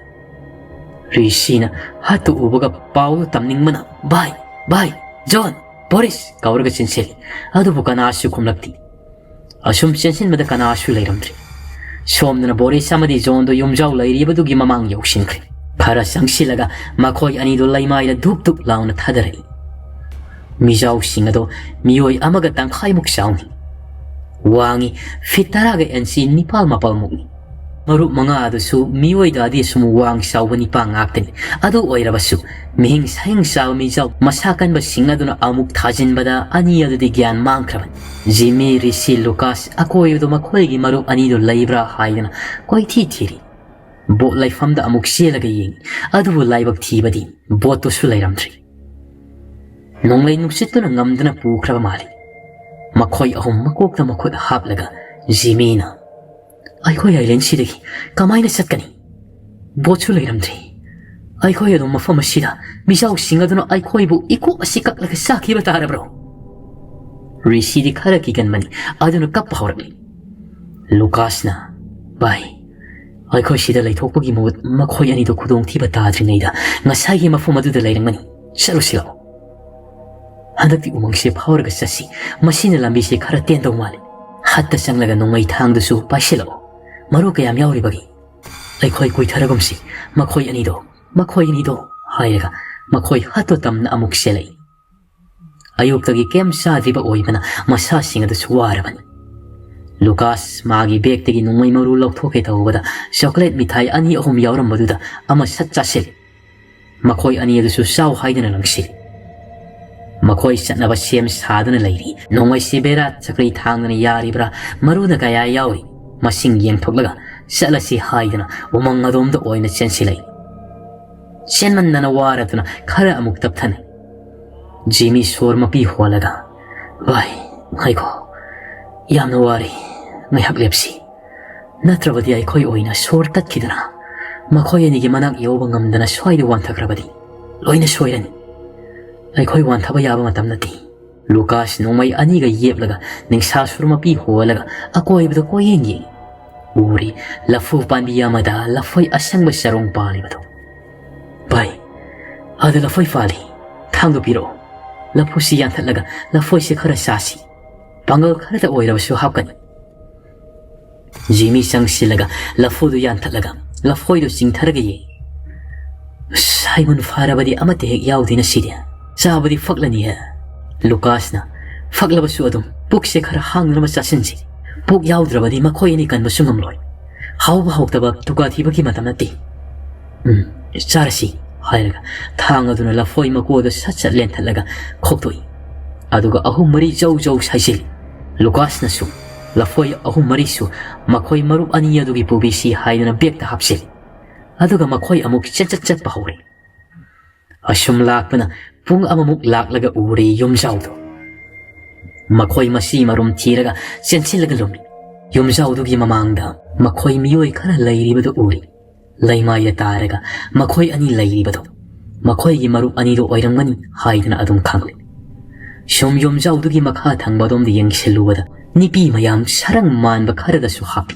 ꯔꯤꯁꯤꯅ ꯍꯠꯇꯨ ꯎꯕꯒ ꯄꯥꯎꯗꯨ ꯇꯝꯅꯤꯡꯕꯅ, "ꯚꯥꯏ, ꯚꯥꯏ, ꯖꯣꯟ, ꯕꯣꯔꯤꯁ" ꯀꯧꯔꯒ ꯆꯦꯟꯁꯤꯜꯂꯤ꯫ ꯑꯗꯨꯕꯨ ꯀꯅꯥꯁꯨ ꯈꯨꯝꯂꯛꯇꯦ꯫ ꯑꯁꯨꯝ ꯆꯦꯟꯁꯤꯟꯕꯗ ꯀꯅꯥꯁꯨ ꯂꯩꯔꯝꯗ꯭ꯔꯦ꯫ ꯁꯣꯝꯗꯅ ꯕꯣꯔꯤꯁ ꯑꯃꯗꯤ ꯖꯣꯟꯗꯣ ꯌꯨꯝꯖꯥꯎ ꯂꯩꯔꯤꯕꯗꯨꯒꯤ ꯃꯃꯥꯡ ꯌꯧꯁꯤꯟꯈ꯭ꯔꯦ꯫ ꯈꯔ ꯆꯪꯁꯤꯜꯂꯒ ꯃꯈꯣꯏ ꯑꯅꯤꯗꯨ ꯂꯩꯃꯥꯏꯗ ꯙꯨꯞ ꯙꯨꯞ ꯂꯥꯎꯅ ꯊꯥꯗꯔꯛꯏ꯫ ꯃꯤꯖꯥꯎꯁꯤꯡ ꯑꯗꯣ ꯃꯤꯑꯣꯏ ꯑꯃꯒ ꯇꯪꯈꯥꯏꯃꯨꯛ ꯆꯥꯎꯅꯤ꯫ ꯋꯥꯡꯉꯤ, ꯐꯤꯠ ꯇꯔꯥꯒ ꯏꯟꯆꯤ ꯅꯤꯄꯥꯜ ꯃꯥꯄꯜꯃꯨꯛꯅꯤ꯫ ꯃꯔꯨꯞ ꯃꯉꯥ ꯑꯗꯨꯁꯨ ꯃꯤꯑꯣꯏꯗꯗꯤ ꯁꯨꯝ ꯋꯥꯡ ꯆꯥꯎꯕ ꯅꯤꯄꯥ ꯉꯥꯛꯇꯅꯤ꯫ ꯑꯗꯨ ꯑꯣꯏꯔꯕꯁꯨ ꯃꯤꯍꯤꯡ ꯁꯍꯤꯡ ꯆꯥꯕ ꯃꯤꯖꯥꯎ ꯃꯁꯥ ꯀꯟꯕꯁꯤꯡ ꯑꯗꯨꯅ ꯑꯃꯨꯛ ꯊꯥꯖꯤꯟꯕꯗ ꯑꯅꯤ ꯑꯗꯨꯗꯤ ꯒ꯭ꯌꯥꯟ ꯃꯥꯡꯈ꯭ꯔꯕꯅꯤ꯫ ꯖꯤꯃꯤ, ꯔꯤꯁꯤ, ꯂꯨꯀꯥꯁ ꯑꯀꯣꯏꯕꯗ ꯃꯈꯣꯏꯒꯤ ꯃꯔꯨꯞ ꯑꯅꯤꯗꯨ ꯂꯩꯕ꯭ꯔꯥ ꯍꯥꯏꯗꯅ ꯀꯣꯏꯊꯤ ꯊꯤꯔꯤ꯫ ꯕꯣꯠ ꯂꯩꯐꯝꯗ ꯑꯃꯨꯛ ꯆꯦꯜꯂꯒ ꯌꯦꯡꯉꯤ꯫ ꯑꯗꯨꯕꯨ ꯂꯥꯏꯕꯛ ꯊꯤꯕꯗꯤ ꯕꯣꯠꯇꯨꯁꯨ ꯂꯩꯔꯝꯗ꯭ꯔꯤ꯫ ꯅꯣꯡꯂꯩ ꯅꯨꯡꯁꯤꯠꯇꯨꯅ ꯉꯝꯗꯅ ꯄꯨꯈ꯭ꯔꯕ ꯃꯥꯜꯂꯤ꯫ ꯃꯈꯣꯏ ꯑꯍꯨꯝ ꯃꯀꯣꯛꯇ ꯃꯈꯨꯠ ꯍꯥꯞꯂꯒ ꯖꯤꯃꯤꯅ, "ꯑꯩꯈꯣꯏ ꯑꯥꯏꯂꯦꯟꯁꯤꯗꯒꯤ ꯀꯃꯥꯏꯅ ꯆꯠꯀꯅꯤ? ꯕꯣꯠꯁꯨ ꯂꯩꯔꯝꯗ꯭ꯔꯤ꯫ ꯑꯩꯈꯣꯏ ꯑꯗꯨꯝ ꯃꯐꯝ ꯑꯁꯤꯗ ꯃꯤꯖꯥꯎꯁꯤꯡ ꯑꯗꯨꯅ ꯑꯩꯈꯣꯏꯕꯨ ꯏꯀꯣꯛ ꯑꯁꯤ ꯀꯛꯂꯒ ꯆꯥꯈꯤꯕ ꯇꯥꯔꯕ꯭ꯔꯣ?" ꯔꯤꯁꯤꯗꯤ ꯈꯔ ꯀꯤꯒꯟꯕꯅꯤ, ꯑꯗꯨꯅ ꯀꯞꯄ ꯍꯧꯔꯛꯂꯤ꯫ ꯂꯨꯀꯥꯁꯅ, "ꯚꯥꯏ, ꯑꯩꯈꯣꯏ ꯁꯤꯗ ꯂꯩꯊꯣꯛꯄꯒꯤ ꯃꯍꯨꯠ ꯃꯈꯣꯏ ꯑꯅꯤꯗꯨ ꯈꯨꯗꯣꯡꯊꯤꯕ ꯇꯥꯗ꯭ꯔꯤꯉꯩꯗ ꯉꯁꯥꯏꯒꯤ ꯃꯐꯝ ꯑꯗꯨꯗ ꯂꯩꯔꯝꯒꯅꯤ꯫ ꯆꯠꯂꯨꯁꯤ ꯂꯥꯛꯑꯣ꯫ ꯍꯟꯗꯛꯇꯤ ꯎꯃꯪꯁꯦ ꯐꯥꯎꯔꯒ ꯆꯠꯁꯤ꯫ ꯃꯁꯤꯅ ꯂꯝꯕꯤꯁꯦ ꯈꯔ ꯇꯦꯟꯗꯧ ꯃꯥꯜꯂꯤ꯫ ꯍꯠꯇ ꯆꯪꯂꯒ ꯅꯣꯡꯃꯩ ꯊꯥꯡꯗꯨꯁꯨ ꯄꯥꯏꯁꯤꯜꯂꯛꯑꯣ꯫ ꯃꯔꯨ ꯀꯌꯥꯝ ꯌꯥꯎꯔꯤꯕꯒꯦ? ꯑꯩꯈꯣꯏ ꯀꯨꯏꯊꯔꯒꯨꯝꯁꯤ꯫ ꯃꯈꯣꯏ ꯑꯅꯤꯗꯣ, ꯃꯈꯣꯏ ꯑꯅꯤꯗꯣ," ꯍꯥꯏꯔꯒ ꯃꯈꯣꯏ ꯍꯠꯇꯣ ꯇꯝꯅ ꯑꯃꯨꯛ ꯆꯦꯜꯂꯛꯏ꯫ ꯑꯌꯨꯛꯇꯒꯤ ꯀꯩꯝ ꯆꯥꯗ꯭ꯔꯤꯕ ꯑꯣꯏꯕꯅ ꯃꯁꯥꯁꯤꯡ ꯑꯗꯨꯁꯨ ꯋꯥꯔꯕꯅꯤ꯫ ꯂꯨꯀꯥꯁ ꯃꯥꯒꯤ ꯕꯦꯒꯇꯒꯤ ꯅꯣꯡꯃꯩ ꯃꯔꯨ ꯂꯧꯊꯣꯛꯀꯦ ꯇꯧꯕꯗ ꯆꯣꯀ꯭ꯂꯦꯠ ꯃꯤꯊꯥꯏ ꯑꯅꯤ ꯑꯍꯨꯝ ꯌꯥꯎꯔꯝꯕꯗꯨꯗ ꯑꯃ ꯁꯠ ꯆꯥꯁꯤꯜꯂꯤ꯫ ꯃꯈꯣꯏ ꯑꯅꯤ ꯑꯗꯨꯁꯨ ꯆꯥꯎ ꯍꯥꯏꯗꯅ ꯂꯪꯁꯤꯜꯂꯤ꯫ ꯃꯈꯣꯏ ꯆꯠꯅꯕ ꯁꯦꯝ ꯁꯥꯗꯨꯅ ꯂꯩꯔꯤ꯫ ꯅꯣꯡꯃꯩꯁꯤ ꯕꯦꯔꯥ ꯆꯀ꯭ꯔꯤ ꯊꯥꯡꯗꯅ ꯌꯥꯔꯤꯕ꯭ꯔꯥ, ꯃꯔꯨꯅ ꯀꯌꯥ ꯌꯥꯎꯔꯤ, ꯃꯁꯤꯡ ꯌꯦꯡꯊꯣꯛꯂꯒ ꯆꯠꯂꯁꯤ ꯍꯥꯏꯗꯨꯅ ꯎꯃꯪ ꯑꯗꯣꯝꯗ ꯑꯣꯏꯅ ꯆꯦꯟꯁꯤꯜꯂꯛꯏ꯫ ꯆꯦꯟꯃꯟꯗꯅ ꯋꯥꯔꯗꯨꯅ ꯈꯔ ꯑꯃꯨꯛ ꯇꯞꯊꯅꯩ꯫ ꯖꯤꯃꯤ ꯁꯣꯔ ꯃꯄꯤ ꯍꯣꯜꯂꯒ, "ꯚꯥꯏ, ꯉꯥꯏꯈꯣ, ꯌꯥꯝꯅ ꯋꯥꯔꯦ, ꯉꯥꯏꯍꯥꯛ ꯂꯦꯞꯁꯤ꯫ ꯅꯠꯇ꯭ꯔꯕꯗꯤ ꯑꯩꯈꯣꯏ ꯑꯣꯏꯅ ꯁꯣꯔ ꯇꯠꯈꯤꯗꯅ ꯃꯈꯣꯏ ꯑꯅꯤꯒꯤ ꯃꯅꯥꯛ ꯌꯧꯕ ꯉꯝꯗꯅ ꯁ꯭ꯋꯥꯏꯗ ꯋꯥꯟꯊꯈ꯭ꯔꯕꯗꯤ ꯂꯣꯏꯅ ꯁꯣꯏꯔꯅꯤ꯫ ꯑꯩꯈꯣꯏ ꯋꯥꯟꯊꯕ ꯌꯥꯕ ꯃꯇꯝ ꯅꯠꯇꯦ꯫" ꯂꯨꯀꯥꯁ ꯅꯣꯡꯃꯩ ꯑꯅꯤꯒ ꯌꯦꯞꯂꯒ ꯅꯤꯡꯁꯥ ꯁꯨꯔ ꯃꯄꯤ ꯍꯣꯜꯂꯒ ꯑꯀꯣꯏꯕꯗ ꯀꯣꯏꯌꯦꯡ ꯌꯦꯡꯉꯤ꯫ ꯎꯔꯤ, ꯂꯐꯨ ꯄꯥꯝꯕꯤ ꯑꯃꯗ ꯂꯐꯣꯏ ꯑꯁꯪꯕ ꯆꯔꯣꯡ ꯄꯥꯜꯂꯤꯕꯗꯨ꯫ "ꯚꯥꯏ, ꯑꯗ ꯂꯐꯣꯏ ꯄꯥꯜꯂꯤ꯫ ꯊꯥꯡꯗꯨ ꯄꯤꯔꯛꯑꯣ꯫ ꯂꯐꯨꯁꯤ ꯌꯥꯟꯊꯠꯂꯒ ꯂꯐꯣꯏꯁꯤ ꯈꯔ ꯆꯥꯁꯤ꯫ ꯄꯥꯡꯒꯜ ꯈꯔꯗ ꯑꯣꯏꯔꯕꯁꯨ ꯍꯥꯞꯀꯅꯤ꯫" ꯖꯤꯃꯤ ꯆꯪꯁꯤꯜꯂꯒ ꯂꯐꯨꯗꯨ ꯌꯥꯟꯊꯠꯂꯒ ꯂꯐꯣꯏꯗꯨ ꯆꯤꯡꯊꯔꯒ ꯌꯦꯡꯉꯤ꯫ "ꯑꯁ, ꯍꯩꯃꯟ ꯐꯥꯔꯕꯗꯤ ꯑꯃꯠꯇ ꯍꯦꯛ ꯌꯥꯎꯗꯦꯅ ꯁꯤꯗꯤ꯫ ꯆꯥꯕꯗꯤ ꯐꯛꯂꯅꯤꯍꯦ꯫" ꯂꯨꯀꯥꯁꯅ, "ꯐꯛꯂꯕꯁꯨ ꯑꯗꯨꯝ ꯄꯨꯛꯁꯦ ꯈꯔ ꯍꯥꯡꯅꯅꯕ ꯆꯥꯁꯤꯟꯁꯤ꯫ ꯄꯨꯛ ꯌꯥꯎꯗ꯭ꯔꯕꯗꯤ ꯃꯈꯣꯏ ꯑꯅꯤ ꯀꯟꯕꯁꯨ ꯉꯝꯂꯣꯏ꯫ "ꯍꯥꯎꯕ ꯍꯥꯎꯇꯕ ꯗꯨꯀꯥ ꯊꯤꯕꯒꯤ ꯃꯇꯝ ꯅꯠꯇꯦ꯫ ꯎꯝ, ꯆꯥꯔꯁꯤ," ꯍꯥꯏꯔꯒ ꯊꯥꯡ ꯑꯗꯨꯅ ꯂꯐꯣꯏ ꯃꯀꯨ ꯑꯗꯨ ꯁꯠ ꯁꯠ ꯂꯦꯟꯊꯠꯂꯒ ꯈꯣꯛꯇꯣꯛꯏ꯫ ꯑꯗꯨꯒ ꯑꯍꯨꯝ ꯃꯔꯤ ꯖꯧ ꯖꯧ ꯁꯥꯏꯖꯤꯜꯂꯤ꯫ ꯂꯨꯀꯥꯁꯅꯁꯨ ꯂꯐꯣꯏ ꯑꯍꯨꯝ ꯃꯔꯤꯁꯨ ꯃꯈꯣꯏ ꯃꯔꯨꯞ ꯑꯅꯤ ꯑꯗꯨꯒꯤ ꯄꯨꯕꯤꯁꯤ ꯍꯥꯏꯗꯨꯅ ꯕꯦꯒꯇ ꯍꯥꯞꯆꯤꯜꯂꯤ꯫ ꯑꯗꯨꯒ ꯃꯈꯣꯏ ꯑꯃꯨꯛ ꯆꯦꯟꯆꯠ ꯆꯠꯄ ꯍꯧꯔꯦ꯫ ꯑꯁꯨꯝ ꯂꯥꯛꯄꯅ ꯄꯨꯡ ꯑꯃꯃꯨꯛ ꯂꯥꯛꯂꯒ ꯎꯔꯦ ꯌꯨꯝꯖꯥꯎꯗꯣ꯫ ꯃꯈꯣꯏ ꯃꯁꯤ ꯃꯔꯨꯝ ꯊꯤꯔꯒ ꯆꯦꯟꯁꯤꯜꯂꯒ ꯂꯨꯝꯃꯤ꯫ ꯌꯨꯝꯖꯥꯎꯗꯨꯒꯤ ꯃꯃꯥꯡꯗ ꯃꯈꯣꯏ ꯃꯤꯑꯣꯏ ꯈꯔ ꯂꯩꯔꯤꯕꯗꯨ ꯎꯔꯤ꯫ ꯂꯩꯃꯥꯏꯗ ꯇꯥꯔꯒ ꯃꯈꯣꯏ ꯑꯅꯤ ꯂꯩꯔꯤꯕꯗꯣ ꯃꯈꯣꯏꯒꯤ ꯃꯔꯨꯞ ꯑꯅꯤꯗꯨ ꯑꯣꯏꯔꯝꯒꯅꯤ ꯍꯥꯏꯗꯨꯅ ꯑꯗꯨꯝ ꯈꯪꯂꯦ꯫ ꯁꯨꯝ ꯌꯨꯝꯖꯥꯎꯗꯨꯒꯤ ꯃꯈꯥ ꯊꯪꯕ ꯑꯗꯣꯝꯗ ꯌꯦꯡꯁꯤꯜꯂꯨꯕꯗ ꯅꯨꯄꯤ ꯃꯌꯥꯝ ꯁꯔꯪ ꯃꯥꯟꯕ ꯈꯔꯗꯁꯨ ꯍꯥꯞꯄꯤ꯫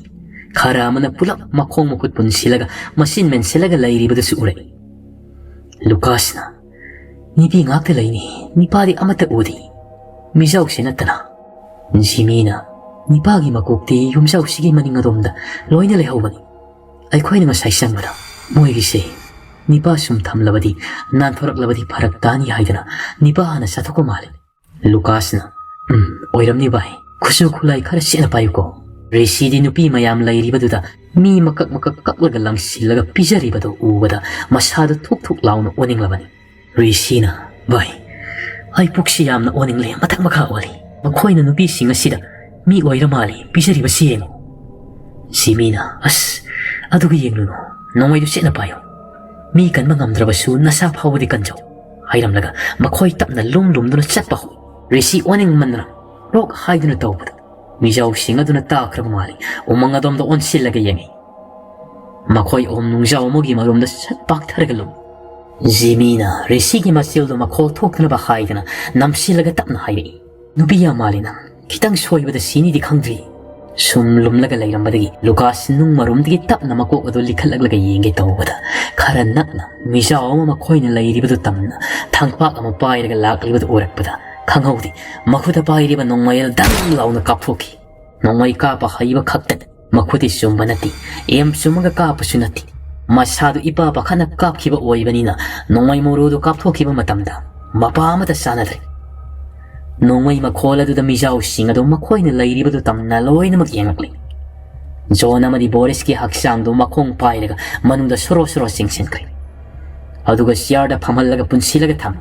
ꯈꯔ ꯑꯃꯅ ꯄꯨꯂꯞ ꯃꯈꯣꯡ ꯃꯈꯨꯠ ꯄꯨꯟꯁꯤꯜꯂꯒ ꯃꯆꯤꯟ ꯃꯦꯟꯁꯤꯜꯂꯒ ꯂꯩꯔꯤꯕꯗꯨꯁꯨ ꯎꯔꯛꯏ꯫ ꯂꯨꯀꯥꯁꯅ, "ꯅꯨꯄꯤ ꯉꯥꯛꯇ ꯂꯩꯅꯤ, ꯅꯨꯄꯥꯗꯤ ꯑꯃꯠꯇ ꯎꯗꯦ, ꯃꯤꯖꯥꯎꯁꯤ ꯅꯠꯇꯅ꯫" ꯖꯤꯃꯤꯅ, "ꯅꯨꯄꯥꯒꯤ ꯃꯀꯣꯛꯇꯤ ꯌꯨꯝꯖꯥꯎꯁꯤꯒꯤ ꯃꯅꯤꯡ ꯑꯗꯣꯝꯗ ꯂꯣꯏꯅ ꯂꯩꯍꯧꯕꯅꯤ꯫ ꯑꯩꯈꯣꯏꯅ ꯉꯁꯥꯏ ꯆꯪꯕꯗ ꯃꯣꯏꯒꯤꯁꯦ ꯅꯨꯄꯥ ꯁꯨꯝ ꯊꯝꯂꯕꯗꯤ, ꯅꯥꯟꯊꯣꯔꯛꯂꯕꯗꯤ ꯐꯔꯛ ꯇꯥꯅꯤ ꯍꯥꯏꯗꯅ ꯅꯨꯄꯥ ꯍꯥꯟꯅ ꯆꯥꯊꯣꯛꯄ ꯃꯥꯜꯂꯤ꯫" ꯂꯨꯀꯥꯁꯅ, "ꯎꯝ, ꯑꯣꯏꯔꯝꯅꯤ ꯚꯥꯏ꯫ ꯈꯨꯠꯁꯨ ꯈꯨꯠꯂꯥꯏ ꯈꯔ ꯆꯦꯠꯅ ꯄꯥꯏꯌꯨꯀꯣ꯫" ꯔꯤꯁꯤꯗꯤ ꯅꯨꯄꯤ ꯃꯌꯥꯝ ꯂꯩꯔꯤꯕꯗꯨꯗ ꯃꯤ ꯃꯀꯛ ꯃꯀꯛ ꯀꯛꯂꯒ ꯂꯪꯁꯤꯜꯂꯒ ꯄꯤꯖꯔꯤꯕꯗꯨ ꯎꯕꯗ ꯃꯁꯥꯗꯨ ꯊꯨꯛ ꯊꯨꯛ ꯂꯥꯎꯅ ꯑꯣꯅꯤꯡꯂꯕꯅꯤ꯫ ꯔꯤꯁꯤꯅ, "ꯚꯥꯏ, ꯑꯩ ꯄꯨꯛꯁꯤ ꯌꯥꯝꯅ ꯑꯣꯅꯤꯡꯂꯦ, ꯃꯊꯛ ꯃꯈꯥ ꯑꯣꯜꯂꯤ꯫ ꯃꯈꯣꯏꯅ ꯅꯨꯄꯤꯁꯤꯡ ꯑꯁꯤꯗ ꯃꯤ ꯑꯣꯏꯔ ꯃꯥꯜꯂꯤ ꯄꯤꯖꯔꯤꯕꯁꯤ ꯌꯦꯡꯉꯨ꯫" ꯖꯤꯃꯤꯅ, "ꯑꯁ, ꯑꯗꯨꯒ ꯌꯦꯡꯂꯨꯅꯨ, ꯅꯣꯡꯃꯩꯗꯨ ꯆꯦꯠꯅ ꯄꯥꯏꯌꯨ꯫ ꯃꯤ ꯀꯟꯕ ꯉꯝꯗ꯭ꯔꯕꯁꯨ ꯅꯁꯥ ꯐꯥꯎꯕꯗꯤ ꯀꯟꯖꯧ," ꯍꯥꯏꯔꯝꯂꯒ ꯃꯈꯣꯏ ꯇꯞꯅ ꯂꯨꯝ ꯂꯨꯝꯗꯨꯅ ꯆꯠꯄ ꯍꯧꯏ꯫ ꯔꯤꯁꯤ ꯑꯣꯅꯤꯡꯃꯟꯗꯅ ꯔꯣꯛ ꯍꯥꯏꯗꯨꯅ ꯇꯧꯕꯗ ꯃꯤꯖꯥꯎꯁꯤꯡ ꯑꯗꯨꯅ ꯇꯥꯈ꯭ꯔꯕ ꯃꯥꯜꯂꯤ꯫ ꯎꯃꯪ ꯑꯗꯣꯝꯗ ꯑꯣꯟꯁꯤꯜꯂꯒ ꯌꯦꯡꯉꯤ꯫ ꯃꯈꯣꯏ ꯑꯍꯨꯝ ꯅꯨꯡꯖꯥꯎ ꯑꯃꯒꯤ ꯃꯔꯨꯝꯗ ꯁꯠ ꯄꯥꯛꯊꯔꯒ ꯂꯨꯝꯃꯤ꯫ ꯖꯤꯃꯤꯅ ꯔꯤꯁꯤꯒꯤ ꯃꯆꯤꯜꯗꯨ ꯃꯈꯣꯜ ꯊꯣꯛꯇꯅꯕ ꯍꯥꯏꯗꯅ ꯅꯝꯁꯤꯜꯂꯒ ꯇꯞꯅ ꯍꯥꯏꯔꯛꯏ, "ꯅꯨꯄꯤ ꯌꯥꯝ ꯃꯥꯜꯂꯤ ꯅꯪ꯫ ꯈꯤꯇꯪ ꯁꯣꯏꯕꯗ ꯁꯤꯅꯤꯗꯤ ꯈꯪꯗ꯭ꯔꯤ꯫" ꯁꯨꯝ ꯂꯨꯝꯂꯒ ꯂꯩꯔꯝꯕꯗꯒꯤ ꯂꯨꯀꯥꯁ ꯅꯨꯡ ꯃꯔꯨꯝꯗꯒꯤ ꯇꯞꯅ ꯃꯀꯣꯛ ꯑꯗꯨ ꯂꯤꯈꯠꯂꯛꯂꯒ ꯌꯦꯡꯒꯦ ꯇꯧꯕꯗ ꯈꯔ ꯅꯛꯅ ꯃꯤꯖꯥꯎ ꯑꯃ ꯃꯈꯣꯏꯅ ꯂꯩꯔꯤꯕꯗꯨ ꯇꯝꯅ ꯊꯥꯡꯄꯥꯛ ꯑꯃ ꯄꯥꯏꯔꯒ ꯂꯥꯛꯂꯤꯕꯗꯨ ꯎꯔꯛꯄꯗ ꯈꯪꯍꯧꯗꯦ꯫ ꯃꯈꯨꯠꯇ ꯄꯥꯏꯔꯤꯕ ꯅꯣꯡꯃꯩ ꯑꯗꯨ ꯗꯪ ꯂꯥꯎꯅ ꯀꯥꯞꯊꯣꯛꯈꯤ꯫ ꯅꯣꯡꯃꯩ ꯀꯥꯞꯄ ꯍꯩꯕ ꯈꯛꯇꯅꯤ꯫ ꯃꯈꯨꯠꯇꯤ ꯆꯨꯝꯕ ꯅꯠꯇꯦ, ꯑꯦꯝ ꯆꯨꯝꯃꯒ ꯀꯥꯞꯄꯁꯨ ꯅꯠꯇꯦ꯫ ꯃꯁꯥꯗꯨ ꯏꯄꯥ ꯄꯥꯈꯠꯅ ꯀꯥꯞꯈꯤꯕ ꯑꯣꯏꯕꯅꯤꯅ ꯅꯣꯡꯃꯩ ꯃꯔꯨꯗꯨ ꯀꯥꯞꯊꯣꯛꯈꯤꯕ ꯃꯇꯝꯗ ꯃꯄꯥ ꯑꯃꯠꯇ ꯆꯥꯅꯗ꯭ꯔꯦ꯫ ꯅꯣꯡꯃꯩ ꯃꯈꯣꯜ ꯑꯗꯨꯗ ꯃꯤꯖꯥꯎꯁꯤꯡ ꯑꯗꯨ ꯃꯈꯣꯏꯅ ꯂꯩꯔꯤꯕꯗꯨ ꯇꯝꯅ ꯂꯣꯏꯅꯃꯛ ꯌꯦꯡꯂꯛꯂꯤ꯫ ꯖꯣꯟ ꯑꯃꯗꯤ ꯕꯣꯔꯤꯁꯀꯤ ꯍꯛꯆꯥꯡꯗꯨ ꯃꯈꯣꯡ ꯄꯥꯏꯔꯒ ꯃꯅꯨꯡꯗ ꯁꯣꯔꯣ ꯁꯣꯔꯣ ꯆꯤꯡꯁꯤꯟꯈ꯭ꯔꯦ꯫ ꯑꯗꯨꯒ ꯆꯤꯌꯥꯔꯗ ꯐꯝꯍꯜꯂꯒ ꯄꯨꯟꯁꯤꯜꯂꯒ ꯊꯝꯃꯤ꯫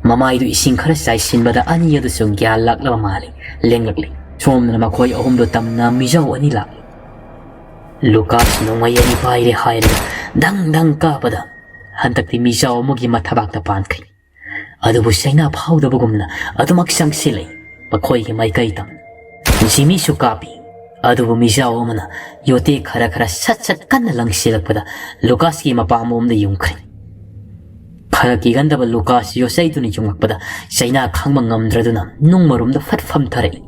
ꯃꯃꯥꯏꯗꯨ ꯏꯁꯤꯡ ꯈꯔ ꯆꯥꯏꯁꯤꯟꯕꯗ ꯑꯅꯤ ꯑꯗꯨꯁꯨ ꯒ꯭ꯌꯥꯟ ꯂꯥꯛꯂꯕ ꯃꯥꯜꯂꯤ꯫ ꯂꯦꯡꯂꯛꯂꯤ꯫ ꯁꯣꯝꯗꯅ ꯃꯈꯣꯏ ꯑꯍꯨꯝꯗꯨ ꯇꯝꯅ ꯃꯤꯖꯥꯎ ꯑꯅꯤ ꯂꯥꯛꯂꯤ꯫ ꯂꯨꯀꯥꯁ ꯅꯣꯡꯃꯩ ꯑꯅꯤ ꯄꯥꯏꯔꯦ ꯍꯥꯏꯔꯒ ꯙꯪ ꯙꯪ ꯀꯥꯞꯄꯗ ꯍꯟꯗꯛꯇꯤ ꯃꯤꯖꯥꯎ ꯑꯃꯒꯤ ꯃꯊꯕꯥꯛꯇ ꯄꯥꯟꯈ꯭ꯔꯦ꯫ ꯑꯗꯨꯕꯨ ꯆꯩꯅꯥ ꯐꯥꯎꯗꯕꯒꯨꯝꯅ ꯑꯗꯨꯃꯛ ꯆꯪꯁꯤꯜꯂꯛꯏ꯫ ꯃꯈꯣꯏꯒꯤ ꯃꯥꯏꯀꯩꯗ ꯖꯤꯃꯤꯁꯨ ꯀꯥꯞꯄꯤ꯫ ꯑꯗꯨꯕꯨ ꯃꯤꯖꯥꯎ ꯑꯃꯅ ꯌꯣꯇꯦ ꯈꯔ ꯈꯔ ꯁꯠ ꯁꯠ ꯀꯟꯅ ꯂꯪꯁꯤꯜꯂꯛꯄꯗ ꯂꯨꯀꯥꯁꯀꯤ ꯃꯄꯥꯝꯂꯣꯝꯗ ꯌꯨꯡꯈ꯭ꯔꯦ꯫ ꯈꯔ ꯀꯤꯒꯟꯗꯕ ꯂꯨꯀꯥꯁ ꯌꯣꯠꯆꯩꯗꯨꯅ ꯌꯨꯡꯂꯛꯄꯗ ꯆꯩꯅꯥ ꯈꯥꯡꯕ ꯉꯝꯗ꯭ꯔꯗꯨꯅ ꯅꯨꯡ ꯃꯔꯨꯝꯗ ꯐꯠ ꯐꯝꯊꯔꯛꯏ꯫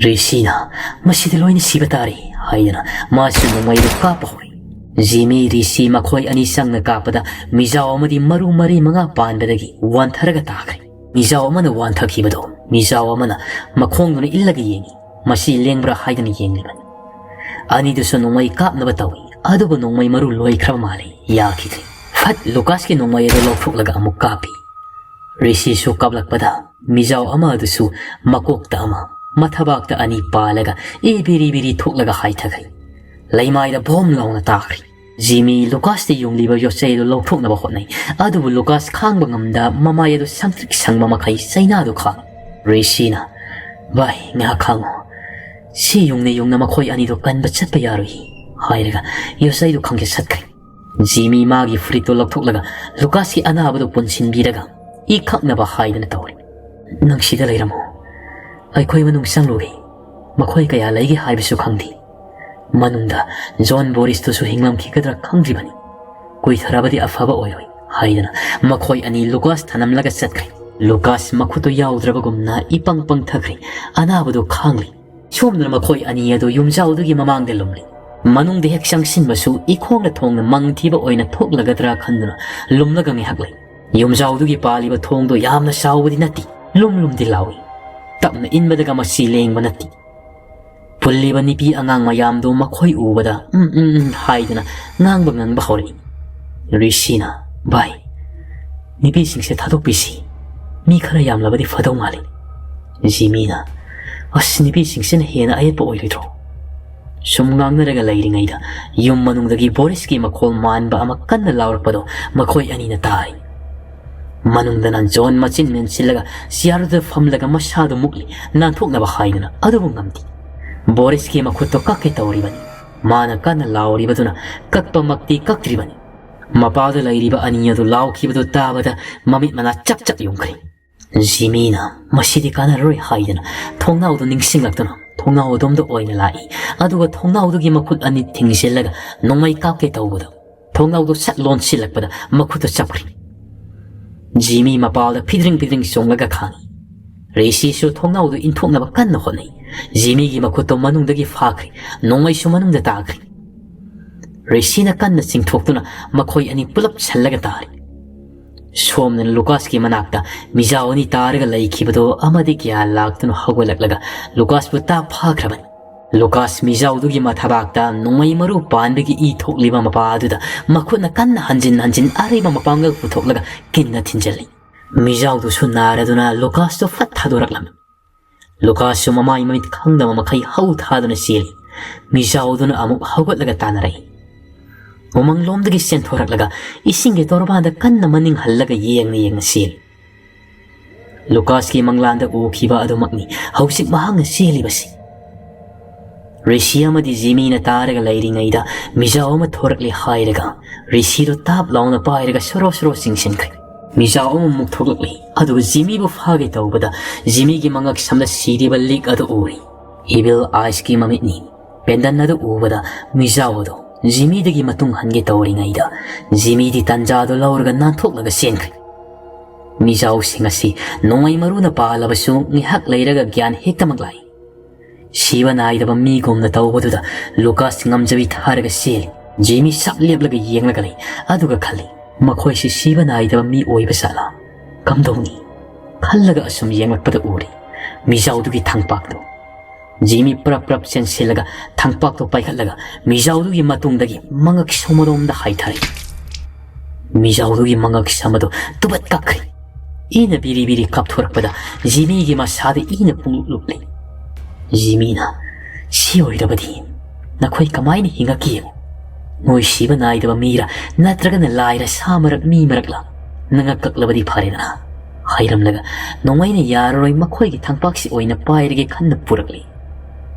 ꯔꯤꯁꯤꯅ "ꯃꯁꯤꯗꯤ ꯂꯣꯏꯅ ꯁꯤꯕ ꯇꯥꯔꯦ" ꯍꯥꯏꯗꯨꯅ ꯃꯥꯁꯨ ꯅꯣꯡꯃꯩꯗꯨ ꯀꯥꯞꯄ ꯍꯧꯔꯦ꯫ ꯖꯤꯃꯤ, ꯔꯤꯁꯤ ꯃꯈꯣꯏ ꯑꯅꯤ ꯆꯪꯅ ꯀꯥꯞꯄꯗ ꯃꯤꯖꯥꯎ ꯑꯃꯗꯤ ꯃꯔꯨ ꯃꯔꯤ ꯃꯉꯥ ꯄꯥꯟꯕꯗꯒꯤ ꯋꯥꯟꯊꯔꯒ ꯇꯥꯈ꯭ꯔꯦ꯫ ꯃꯤꯖꯥꯎ ꯑꯃꯅ ꯋꯥꯟꯊꯈꯤꯕꯗꯣ ꯃꯤꯖꯥꯎ ꯑꯃꯅ ꯃꯈꯣꯡꯗꯨꯅ ꯏꯜꯂꯒ ꯌꯦꯡꯉꯤ꯫ ꯃꯁꯤ ꯂꯦꯡꯕ꯭ꯔꯥ ꯍꯥꯏꯗꯨꯅ ꯌꯦꯡꯂꯤꯕꯅꯤ꯫ ꯑꯅꯤꯗꯨꯁꯨ ꯅꯣꯡꯃꯩ ꯀꯥꯞꯅꯕ ꯇꯧꯏ, ꯑꯗꯨꯕꯨ ꯅꯣꯡꯃꯩ ꯃꯔꯨ ꯂꯣꯏꯈ꯭ꯔꯕ ꯃꯥꯜꯂꯤ, ꯌꯥꯈꯤꯗ꯭ꯔꯦ꯫ ꯐꯠ ꯂꯨꯀꯥꯁꯀꯤ ꯅꯣꯡꯃꯩ ꯑꯗꯨ ꯂꯧꯊꯣꯛꯂꯒ ꯑꯃꯨꯛ ꯀꯥꯞꯄꯤ꯫ ꯔꯤꯁꯤꯁꯨ ꯀꯥꯞꯂꯛꯄꯗ ꯃꯤꯖꯥꯎ ꯑꯃ ꯑꯗꯨꯁꯨ ꯃꯀꯣꯛꯇ ꯑꯃ, ꯃꯊꯕꯥꯛꯇ ꯑꯅꯤ ꯄꯥꯜꯂꯒ ꯏ ꯕꯤꯔꯤ ꯕꯤꯔꯤ ꯊꯣꯛꯂꯒ ꯍꯥꯏꯊꯈ꯭ꯔꯦ꯫ ꯂꯩꯃꯥꯏꯗ ꯚꯣꯝ ꯂꯥꯎꯅ ꯇꯥꯈ꯭ꯔꯦ꯫ ꯖꯤꯃꯤ ꯂꯨꯀꯥꯁꯇ ꯌꯨꯡꯂꯤꯕ ꯌꯣꯠꯆꯩ ꯑꯗꯨ ꯂꯧꯊꯣꯛꯅꯕ ꯍꯣꯠꯅꯩ, ꯑꯗꯨꯕꯨ ꯂꯨꯀꯥꯁ ꯈꯥꯡꯕ ꯉꯝꯗ ꯃꯃꯥꯏ ꯑꯗꯨ ꯁꯪꯇ꯭ꯔꯤꯛ ꯁꯪꯕ ꯃꯈꯩ ꯆꯩꯅꯥꯗꯨ ꯈꯥꯡꯏ꯫ ꯔꯤꯁꯤꯅ, "ꯚꯥꯏ, ꯉꯥꯏꯍꯥꯛ ꯈꯥꯡꯉꯨ꯫ ꯁꯤ ꯌꯨꯡꯅ ꯌꯨꯡꯅ ꯃꯈꯣꯏ ꯑꯅꯤꯗꯨ ꯀꯟꯕ ꯆꯠꯄ ꯌꯥꯔꯣꯏ" ꯍꯥꯏꯔꯒ ꯌꯣꯠꯆꯩꯗꯨ ꯈꯪꯆꯠ ꯆꯠꯈ꯭ꯔꯦ꯫ ꯖꯤꯃꯤ ꯃꯥꯒꯤ ꯐꯨꯔꯤꯠꯇꯨ ꯂꯧꯊꯣꯛꯂꯒ ꯂꯨꯀꯥꯁꯀꯤ ꯑꯅꯥꯕꯗꯨ ꯄꯨꯟꯁꯤꯟꯕꯤꯔꯒ ꯏ ꯈꯛꯅꯕ ꯍꯥꯏꯗꯅ ꯇꯧꯔꯤ꯫ "ꯅꯪ ꯁꯤꯗ ꯂꯩꯔꯝꯃꯨ꯫ ꯑꯩꯈꯣꯏ ꯃꯅꯨꯡ ꯆꯪꯂꯨꯒꯦ꯫ ꯃꯈꯣꯏ ꯀꯌꯥ ꯂꯩꯒꯦ ꯍꯥꯏꯕꯁꯨ ꯈꯪꯗꯦ꯫ ꯃꯅꯨꯡꯗ ꯖꯣꯟ ꯕꯣꯔꯤꯁꯇꯨꯁꯨ ꯍꯤꯡꯂꯝꯈꯤꯒꯗ꯭ꯔꯥ ꯈꯪꯗ꯭ꯔꯤꯕꯅꯤ꯫ ꯀꯨꯏꯊꯔꯕꯗꯤ ꯑꯐꯕ ꯑꯣꯏꯔꯣꯏ" ꯍꯥꯏꯗꯅ ꯃꯈꯣꯏ ꯑꯅꯤ ꯂꯨꯀꯥꯁ ꯊꯅꯝꯂꯒ ꯆꯠꯈ꯭ꯔꯦ꯫ ꯂꯨꯀꯥꯁ ꯃꯈꯨꯠꯇꯨ ꯌꯥꯎꯗ꯭ꯔꯕꯒꯨꯝꯅ ꯏꯄꯪ ꯄꯪꯊꯈ꯭ꯔꯦ꯫ ꯑꯅꯥꯕꯗꯨ ꯈꯥꯡꯂꯤ꯫ ꯁꯣꯝꯗꯅ ꯃꯈꯣꯏ ꯑꯅꯤ ꯑꯗꯨ ꯌꯨꯝꯖꯥꯎꯗꯨꯒꯤ ꯃꯃꯥꯡꯗ ꯂꯨꯝꯂꯤ꯫ ꯃꯅꯨꯡꯗ ꯍꯦꯛ ꯆꯪꯁꯤꯟꯕꯁꯨ ꯏꯈꯣꯡꯅ ꯊꯣꯡꯅ ꯃꯪ ꯊꯤꯕ ꯑꯣꯏꯅ ꯊꯣꯛꯂꯒꯗ꯭ꯔꯥ ꯈꯟꯗꯨꯅ ꯂꯨꯝꯂꯒ ꯉꯥꯏꯍꯥꯛ ꯂꯩ꯫ ꯌꯨꯝꯖꯥꯎꯗꯨꯒꯤ ꯄꯥꯜꯂꯤꯕ ꯊꯣꯡꯗꯣ ꯌꯥꯝꯅ ꯆꯥꯎꯕꯗꯤ ꯅꯠꯇꯦ, ꯂꯨꯝ ꯂꯨꯝꯗꯤ ꯂꯥꯎꯏ꯫ ꯇꯞꯅ ꯏꯟꯕꯗꯒ ꯃꯁꯤ ꯂꯦꯡꯕ ꯅꯠꯇꯦ꯫ ꯄꯨꯜꯂꯤꯕ ꯅꯨꯄꯤ ꯑꯉꯥꯡ ꯃꯌꯥꯝꯗꯨ ꯃꯈꯣꯏ ꯎꯕꯗ "ꯎꯝ, ꯎꯝ, ꯎꯝ" ꯍꯥꯏꯗꯨꯅ ꯉꯥꯡꯕ ꯉꯥꯡꯕ ꯍꯧꯔꯛꯏ꯫ ꯔꯤꯁꯤꯅ, "ꯚꯥꯏ, ꯅꯨꯄꯤꯁꯤꯡꯁꯦ ꯊꯥꯗꯣꯛꯄꯤꯁꯤ꯫ ꯃꯤ ꯈꯔ ꯌꯥꯝꯂꯕꯗꯤ ꯐꯗꯧ ꯃꯥꯜꯂꯤ"꯫ ꯖꯤꯃꯤꯅ, "ꯑꯁ, ꯅꯨꯄꯤꯁꯤꯡꯁꯤꯅ ꯍꯦꯟꯅ ꯑꯌꯦꯠꯄ ꯑꯣꯏꯔꯣꯏꯗ꯭ꯔꯣ?" ꯁꯨꯝ ꯉꯥꯡꯅꯔꯒ ꯂꯩꯔꯤꯉꯩꯗ ꯌꯨꯝ ꯃꯅꯨꯡꯗꯒꯤ ꯕꯣꯔꯤꯁꯀꯤ ꯃꯈꯣꯜ ꯃꯥꯟꯕ ꯑꯃ ꯀꯟꯅ ꯂꯥꯎꯔꯛꯄꯗꯣ ꯃꯈꯣꯏ ꯑꯅꯤꯅ ꯇꯥꯔꯤ꯫ ꯃꯅꯨꯡꯗꯅ ꯖꯣꯟ ꯃꯆꯤꯟ ꯃꯦꯟꯁꯤꯜꯂꯒ ꯆꯤꯌꯥꯔꯗꯨꯗ ꯐꯝꯂꯒ ꯃꯁꯥꯗꯨ ꯃꯨꯛꯂꯤ, ꯅꯥꯟꯊꯣꯛꯅꯕ ꯍꯥꯏꯗꯨꯅ, ꯑꯗꯨꯕꯨ ꯉꯝꯗꯦ꯫ ꯕꯣꯔꯤꯁꯀꯤ ꯃꯈꯨꯠꯇꯣ ꯀꯛꯀꯦ ꯇꯧꯔꯤꯕꯅꯤ꯫ ꯃꯥꯅ ꯀꯟꯅ ꯂꯥꯎꯔꯤꯕꯗꯨꯅ ꯀꯛꯄꯃꯛꯇꯤ ꯀꯛꯇ꯭ꯔꯤꯕꯅꯤ꯫ ꯃꯄꯥꯗ ꯂꯩꯔꯤꯕ ꯑꯅꯤ ꯑꯗꯨ ꯂꯥꯎꯈꯤꯕꯗꯨ ꯇꯥꯕꯗ ꯃꯃꯤꯠ ꯃꯅꯥ ꯆꯞ ꯆꯞ ꯌꯨꯝꯈ꯭ꯔꯦ꯫ ꯖꯤꯃꯤꯅ ꯃꯁꯤꯗꯤ ꯀꯥꯟꯅꯔꯣꯏ ꯍꯥꯏꯗꯨꯅ ꯊꯣꯡꯅꯥꯎꯗꯨ ꯅꯤꯡꯁꯤꯡꯂꯛꯇꯨꯅ ꯊꯣꯡꯅꯥꯎ ꯑꯗꯣꯝꯗ ꯑꯣꯏꯅ ꯂꯥꯛꯏ꯫ ꯑꯗꯨꯒ ꯊꯣꯡꯅꯥꯎꯗꯨꯒꯤ ꯃꯈꯨꯠ ꯑꯅꯤ ꯊꯤꯡꯖꯤꯜꯂꯒ ꯅꯣꯡꯃꯩ ꯀꯥꯞꯀꯦ ꯇꯧꯕꯗ ꯊꯣꯡꯅꯥꯎꯗꯨ ꯁꯠ ꯂꯣꯟꯁꯤꯜꯂꯛꯄꯗ ꯃꯈꯨꯠꯇꯨ ꯆꯞꯈ꯭ꯔꯦ꯫ ꯖꯤꯃꯤ ꯃꯄꯥꯜꯗ ꯐꯤꯗ꯭ꯔꯤꯡ ꯐꯤꯗ꯭ꯔꯤꯡ ꯆꯣꯡꯂꯒ ꯈꯥꯡꯉꯤ꯫ ꯔꯤꯁꯤꯁꯨ ꯊꯣꯡꯅꯥꯎꯗꯨ ꯏꯟꯊꯣꯛꯅꯕ ꯀꯟꯅ ꯍꯣꯠꯅꯩ꯫ ꯖꯤꯃꯤꯒꯤ ꯃꯈꯨꯠꯇꯨ ꯃꯅꯨꯡꯗꯒꯤ ꯐꯥꯈ꯭ꯔꯦ꯫ ꯅꯣꯡꯃꯩꯁꯨ ꯃꯅꯨꯡꯗ ꯇꯥꯈ꯭ꯔꯦ꯫ ꯔꯤꯁꯤꯅ ꯀꯟꯅ ꯆꯤꯡꯊꯣꯛꯇꯨꯅ ꯃꯈꯣꯏ ꯑꯅꯤ ꯄꯨꯂꯞ ꯁꯜꯂꯒ ꯇꯥꯔꯤ꯫ ꯁꯣꯝꯗꯅ ꯂꯨꯀꯥꯁꯀꯤ ꯃꯅꯥꯛꯇ ꯃꯤꯖꯥꯎ ꯑꯅꯤ ꯇꯥꯔꯒ ꯂꯩꯈꯤꯕꯗꯣ ꯑꯃꯗꯤ ꯒ꯭ꯌꯥꯟ ꯂꯥꯛꯇꯨꯅ ꯍꯧꯒꯠꯂꯛꯂꯒ ꯂꯨꯀꯥꯁꯄꯨ ꯇꯥꯞ ꯐꯥꯈ꯭ꯔꯕꯅꯤ꯫ ꯂꯨꯀꯥꯁ ꯃꯤꯖꯥꯎꯗꯨꯒꯤ ꯃꯊꯕꯥꯛꯇ ꯅꯣꯡꯃꯩ ꯃꯔꯨ ꯄꯥꯟꯕꯒꯤ ꯏ ꯊꯣꯛꯂꯤꯕ ꯃꯄꯥ ꯑꯗꯨꯗ ꯃꯈꯨꯠꯅ ꯀꯟꯅ ꯍꯟꯖꯤꯟ ꯍꯟꯖꯤꯟ ꯑꯔꯩꯕ ꯃꯄꯥꯡꯒꯜ ꯄꯨꯊꯣꯛꯂꯒ ꯀꯤꯟꯅ ꯊꯤꯟꯖꯜꯂꯤ꯫ ꯃꯤꯖꯥꯎꯗꯨꯁꯨ ꯅꯥꯔꯗꯨꯅ ꯂꯨꯀꯥꯁꯇꯨ ꯐꯠ ꯊꯥꯗꯣꯔꯛꯂꯝꯃꯤ꯫ ꯂꯨꯀꯥꯁꯁꯨ ꯃꯃꯥꯏ ꯃꯃꯤꯠ ꯈꯪꯗꯕ ꯃꯈꯩ ꯍꯧ ꯊꯥꯗꯨꯅ ꯆꯦꯜꯂꯤ꯫ ꯃꯤꯖꯥꯎꯗꯨꯅ ꯑꯃꯨꯛ ꯍꯧꯒꯠꯂꯒ ꯇꯥꯟꯅꯔꯛꯏ꯫ ꯎꯃꯪꯂꯣꯝꯗꯒꯤ ꯆꯦꯟꯊꯣꯔꯛꯂꯒ ꯏꯁꯤꯡꯒꯤ ꯇꯣꯔꯕꯥꯟꯗ ꯀꯟꯅ ꯃꯅꯤꯡ ꯍꯜꯂꯒ ꯌꯦꯡꯅ ꯌꯦꯡꯅ ꯆꯦꯜꯂꯤ꯫ ꯂꯨꯀꯥꯁꯀꯤ ꯃꯪꯂꯥꯟꯗ ꯎꯈꯤꯕ ꯑꯗꯨꯃꯛꯅꯤ ꯍꯧꯖꯤꯛ ꯃꯍꯥꯛꯅ ꯆꯦꯜꯂꯤꯕꯁꯤ꯫ ꯔꯤꯁꯤ ꯑꯃꯗꯤ ꯖꯤꯃꯤꯅ ꯇꯥꯔꯒ ꯂꯩꯔꯤꯉꯩꯗ ꯃꯤꯖꯥꯎ ꯑꯃ ꯊꯣꯔꯛꯂꯦ ꯍꯥꯏꯔꯒ ꯔꯤꯁꯤꯗꯨ ꯇꯥꯞ ꯂꯥꯎꯅ ꯄꯥꯏꯔꯒ ꯁꯣꯔꯣ ꯁꯣꯔꯣ ꯆꯤꯡꯁꯤꯟꯈ꯭ꯔꯦ꯫ ꯃꯤꯖꯥꯎ ꯑꯃꯃꯨꯛ ꯊꯣꯛꯂꯛꯂꯤ꯫ ꯑꯗꯨꯒ ꯖꯤꯃꯤꯕꯨ ꯐꯥꯒꯦ ꯇꯧꯕꯗ ꯖꯤꯃꯤꯒꯤ ꯃꯉꯛ ꯁꯝꯗ ꯁꯤꯔꯤꯕ ꯂꯤꯛ ꯑꯗꯨ ꯎꯔꯤ꯫ ꯏꯚꯤꯜ ꯑꯥꯏꯁꯀꯤ ꯃꯃꯤꯠꯅꯤ꯫ ꯄꯦꯟꯗꯟ ꯑꯗꯨ ꯎꯕꯗ ꯃꯤꯖꯥꯎ ꯑꯗꯨ ꯖꯤꯃꯤꯗꯒꯤ ꯃꯇꯨꯡ ꯍꯟꯒꯦ ꯇꯧꯔꯤꯉꯩꯗ ꯖꯤꯃꯤꯗꯤ ꯇꯟꯖꯥꯗꯨ ꯂꯧꯔꯒ ꯅꯥꯟꯊꯣꯛꯂꯒ ꯆꯦꯟꯈ꯭ꯔꯦ꯫ ꯃꯤꯖꯥꯎꯁꯤꯡ ꯑꯁꯤ ꯅꯣꯡꯃꯩ ꯃꯔꯨꯅ ꯄꯥꯜꯂꯕꯁꯨ ꯉꯥꯏꯍꯥꯛ ꯂꯩꯔꯒ ꯒ꯭ꯌꯥꯟ ꯍꯦꯛꯇꯃꯛ ꯂꯥꯛꯏ꯫ ꯁꯤꯕ ꯅꯥꯏꯗꯕ ꯃꯤꯒꯨꯝꯅ ꯇꯧꯕꯗꯨꯗ ꯂꯨꯀꯥꯁ ꯉꯝꯖꯕꯤ ꯊꯥꯔꯒ ꯆꯦꯜꯂꯤ꯫ ꯖꯤꯃꯤ ꯁꯞ ꯂꯦꯞꯂꯒ ꯌꯦꯡꯂꯒ ꯂꯩ꯫ ꯑꯗꯨꯒ ꯈꯜꯂꯤ, "ꯃꯈꯣꯏꯁꯤ ꯁꯤꯕ ꯅꯥꯏꯗꯕ ꯃꯤ ꯑꯣꯏꯕ ꯖꯥꯠꯂꯥ? ꯀꯝꯗꯧꯅꯤ?" ꯈꯜꯂꯒ ꯑꯁꯨꯝ ꯌꯦꯡꯂꯛꯄꯗ ꯎꯔꯦ ꯃꯤꯖꯥꯎꯗꯨꯒꯤ ꯊꯥꯡꯄꯥꯛꯇꯨ꯫ ꯖꯤꯃꯤ ꯄ꯭ꯔꯞ ꯄ꯭ꯔꯞ ꯆꯦꯟꯁꯤꯜꯂꯒ ꯊꯥꯡꯄꯥꯛꯇꯨ ꯄꯥꯏꯈꯠꯂꯒ ꯃꯤꯖꯥꯎꯗꯨꯒꯤ ꯃꯇꯨꯡꯗꯒꯤ ꯃꯉꯛ ꯁꯣꯝꯗꯔꯣꯝꯗ ꯍꯥꯏꯊꯔꯦ꯫ ꯃꯤꯖꯥꯎꯗꯨꯒꯤ ꯃꯉꯛ ꯁꯝ ꯑꯗꯨ ꯇꯨꯕꯠ ꯀꯛꯈ꯭ꯔꯦ꯫ ꯏꯅ ꯕꯤꯔꯤ ꯕꯤꯔꯤ ꯀꯥꯞꯊꯣꯔꯛꯄꯗ ꯖꯤꯃꯤꯒꯤ ꯃꯁꯥꯗ ꯏꯅ ꯄꯨꯡꯂꯨꯞ ꯂꯨꯞꯂꯤ꯫ ꯖꯤꯃꯤꯅ, "ꯁꯤ ꯑꯣꯏꯔꯕꯗꯤ ꯅꯈꯣꯏ ꯀꯃꯥꯏꯅ ꯍꯤꯡꯉꯛꯈꯤ ꯌꯦꯡꯉꯨ꯫ ꯅꯣꯏ ꯁꯤꯕ ꯅꯥꯏꯗꯕ ꯃꯤꯔ ꯅꯠꯇ꯭ꯔꯒꯅ ꯂꯥꯏꯔ ꯁꯥ ꯃꯔꯛ ꯃꯤ ꯃꯔꯛꯂ? ꯅꯉꯛ ꯀꯛꯂꯕꯗꯤ ꯐꯔꯦꯗꯅ꯫ ꯍꯥꯏꯔꯝꯂꯒ ꯅꯣꯡꯃꯩꯅ ꯌꯥꯔꯔꯣꯏ, ꯃꯈꯣꯏꯒꯤ ꯊꯥꯡꯄꯥꯛꯁꯤ ꯑꯣꯏꯅ ꯄꯥꯏꯔꯒꯦ ꯈꯟꯅ ꯄꯨꯔꯛꯂꯤ꯫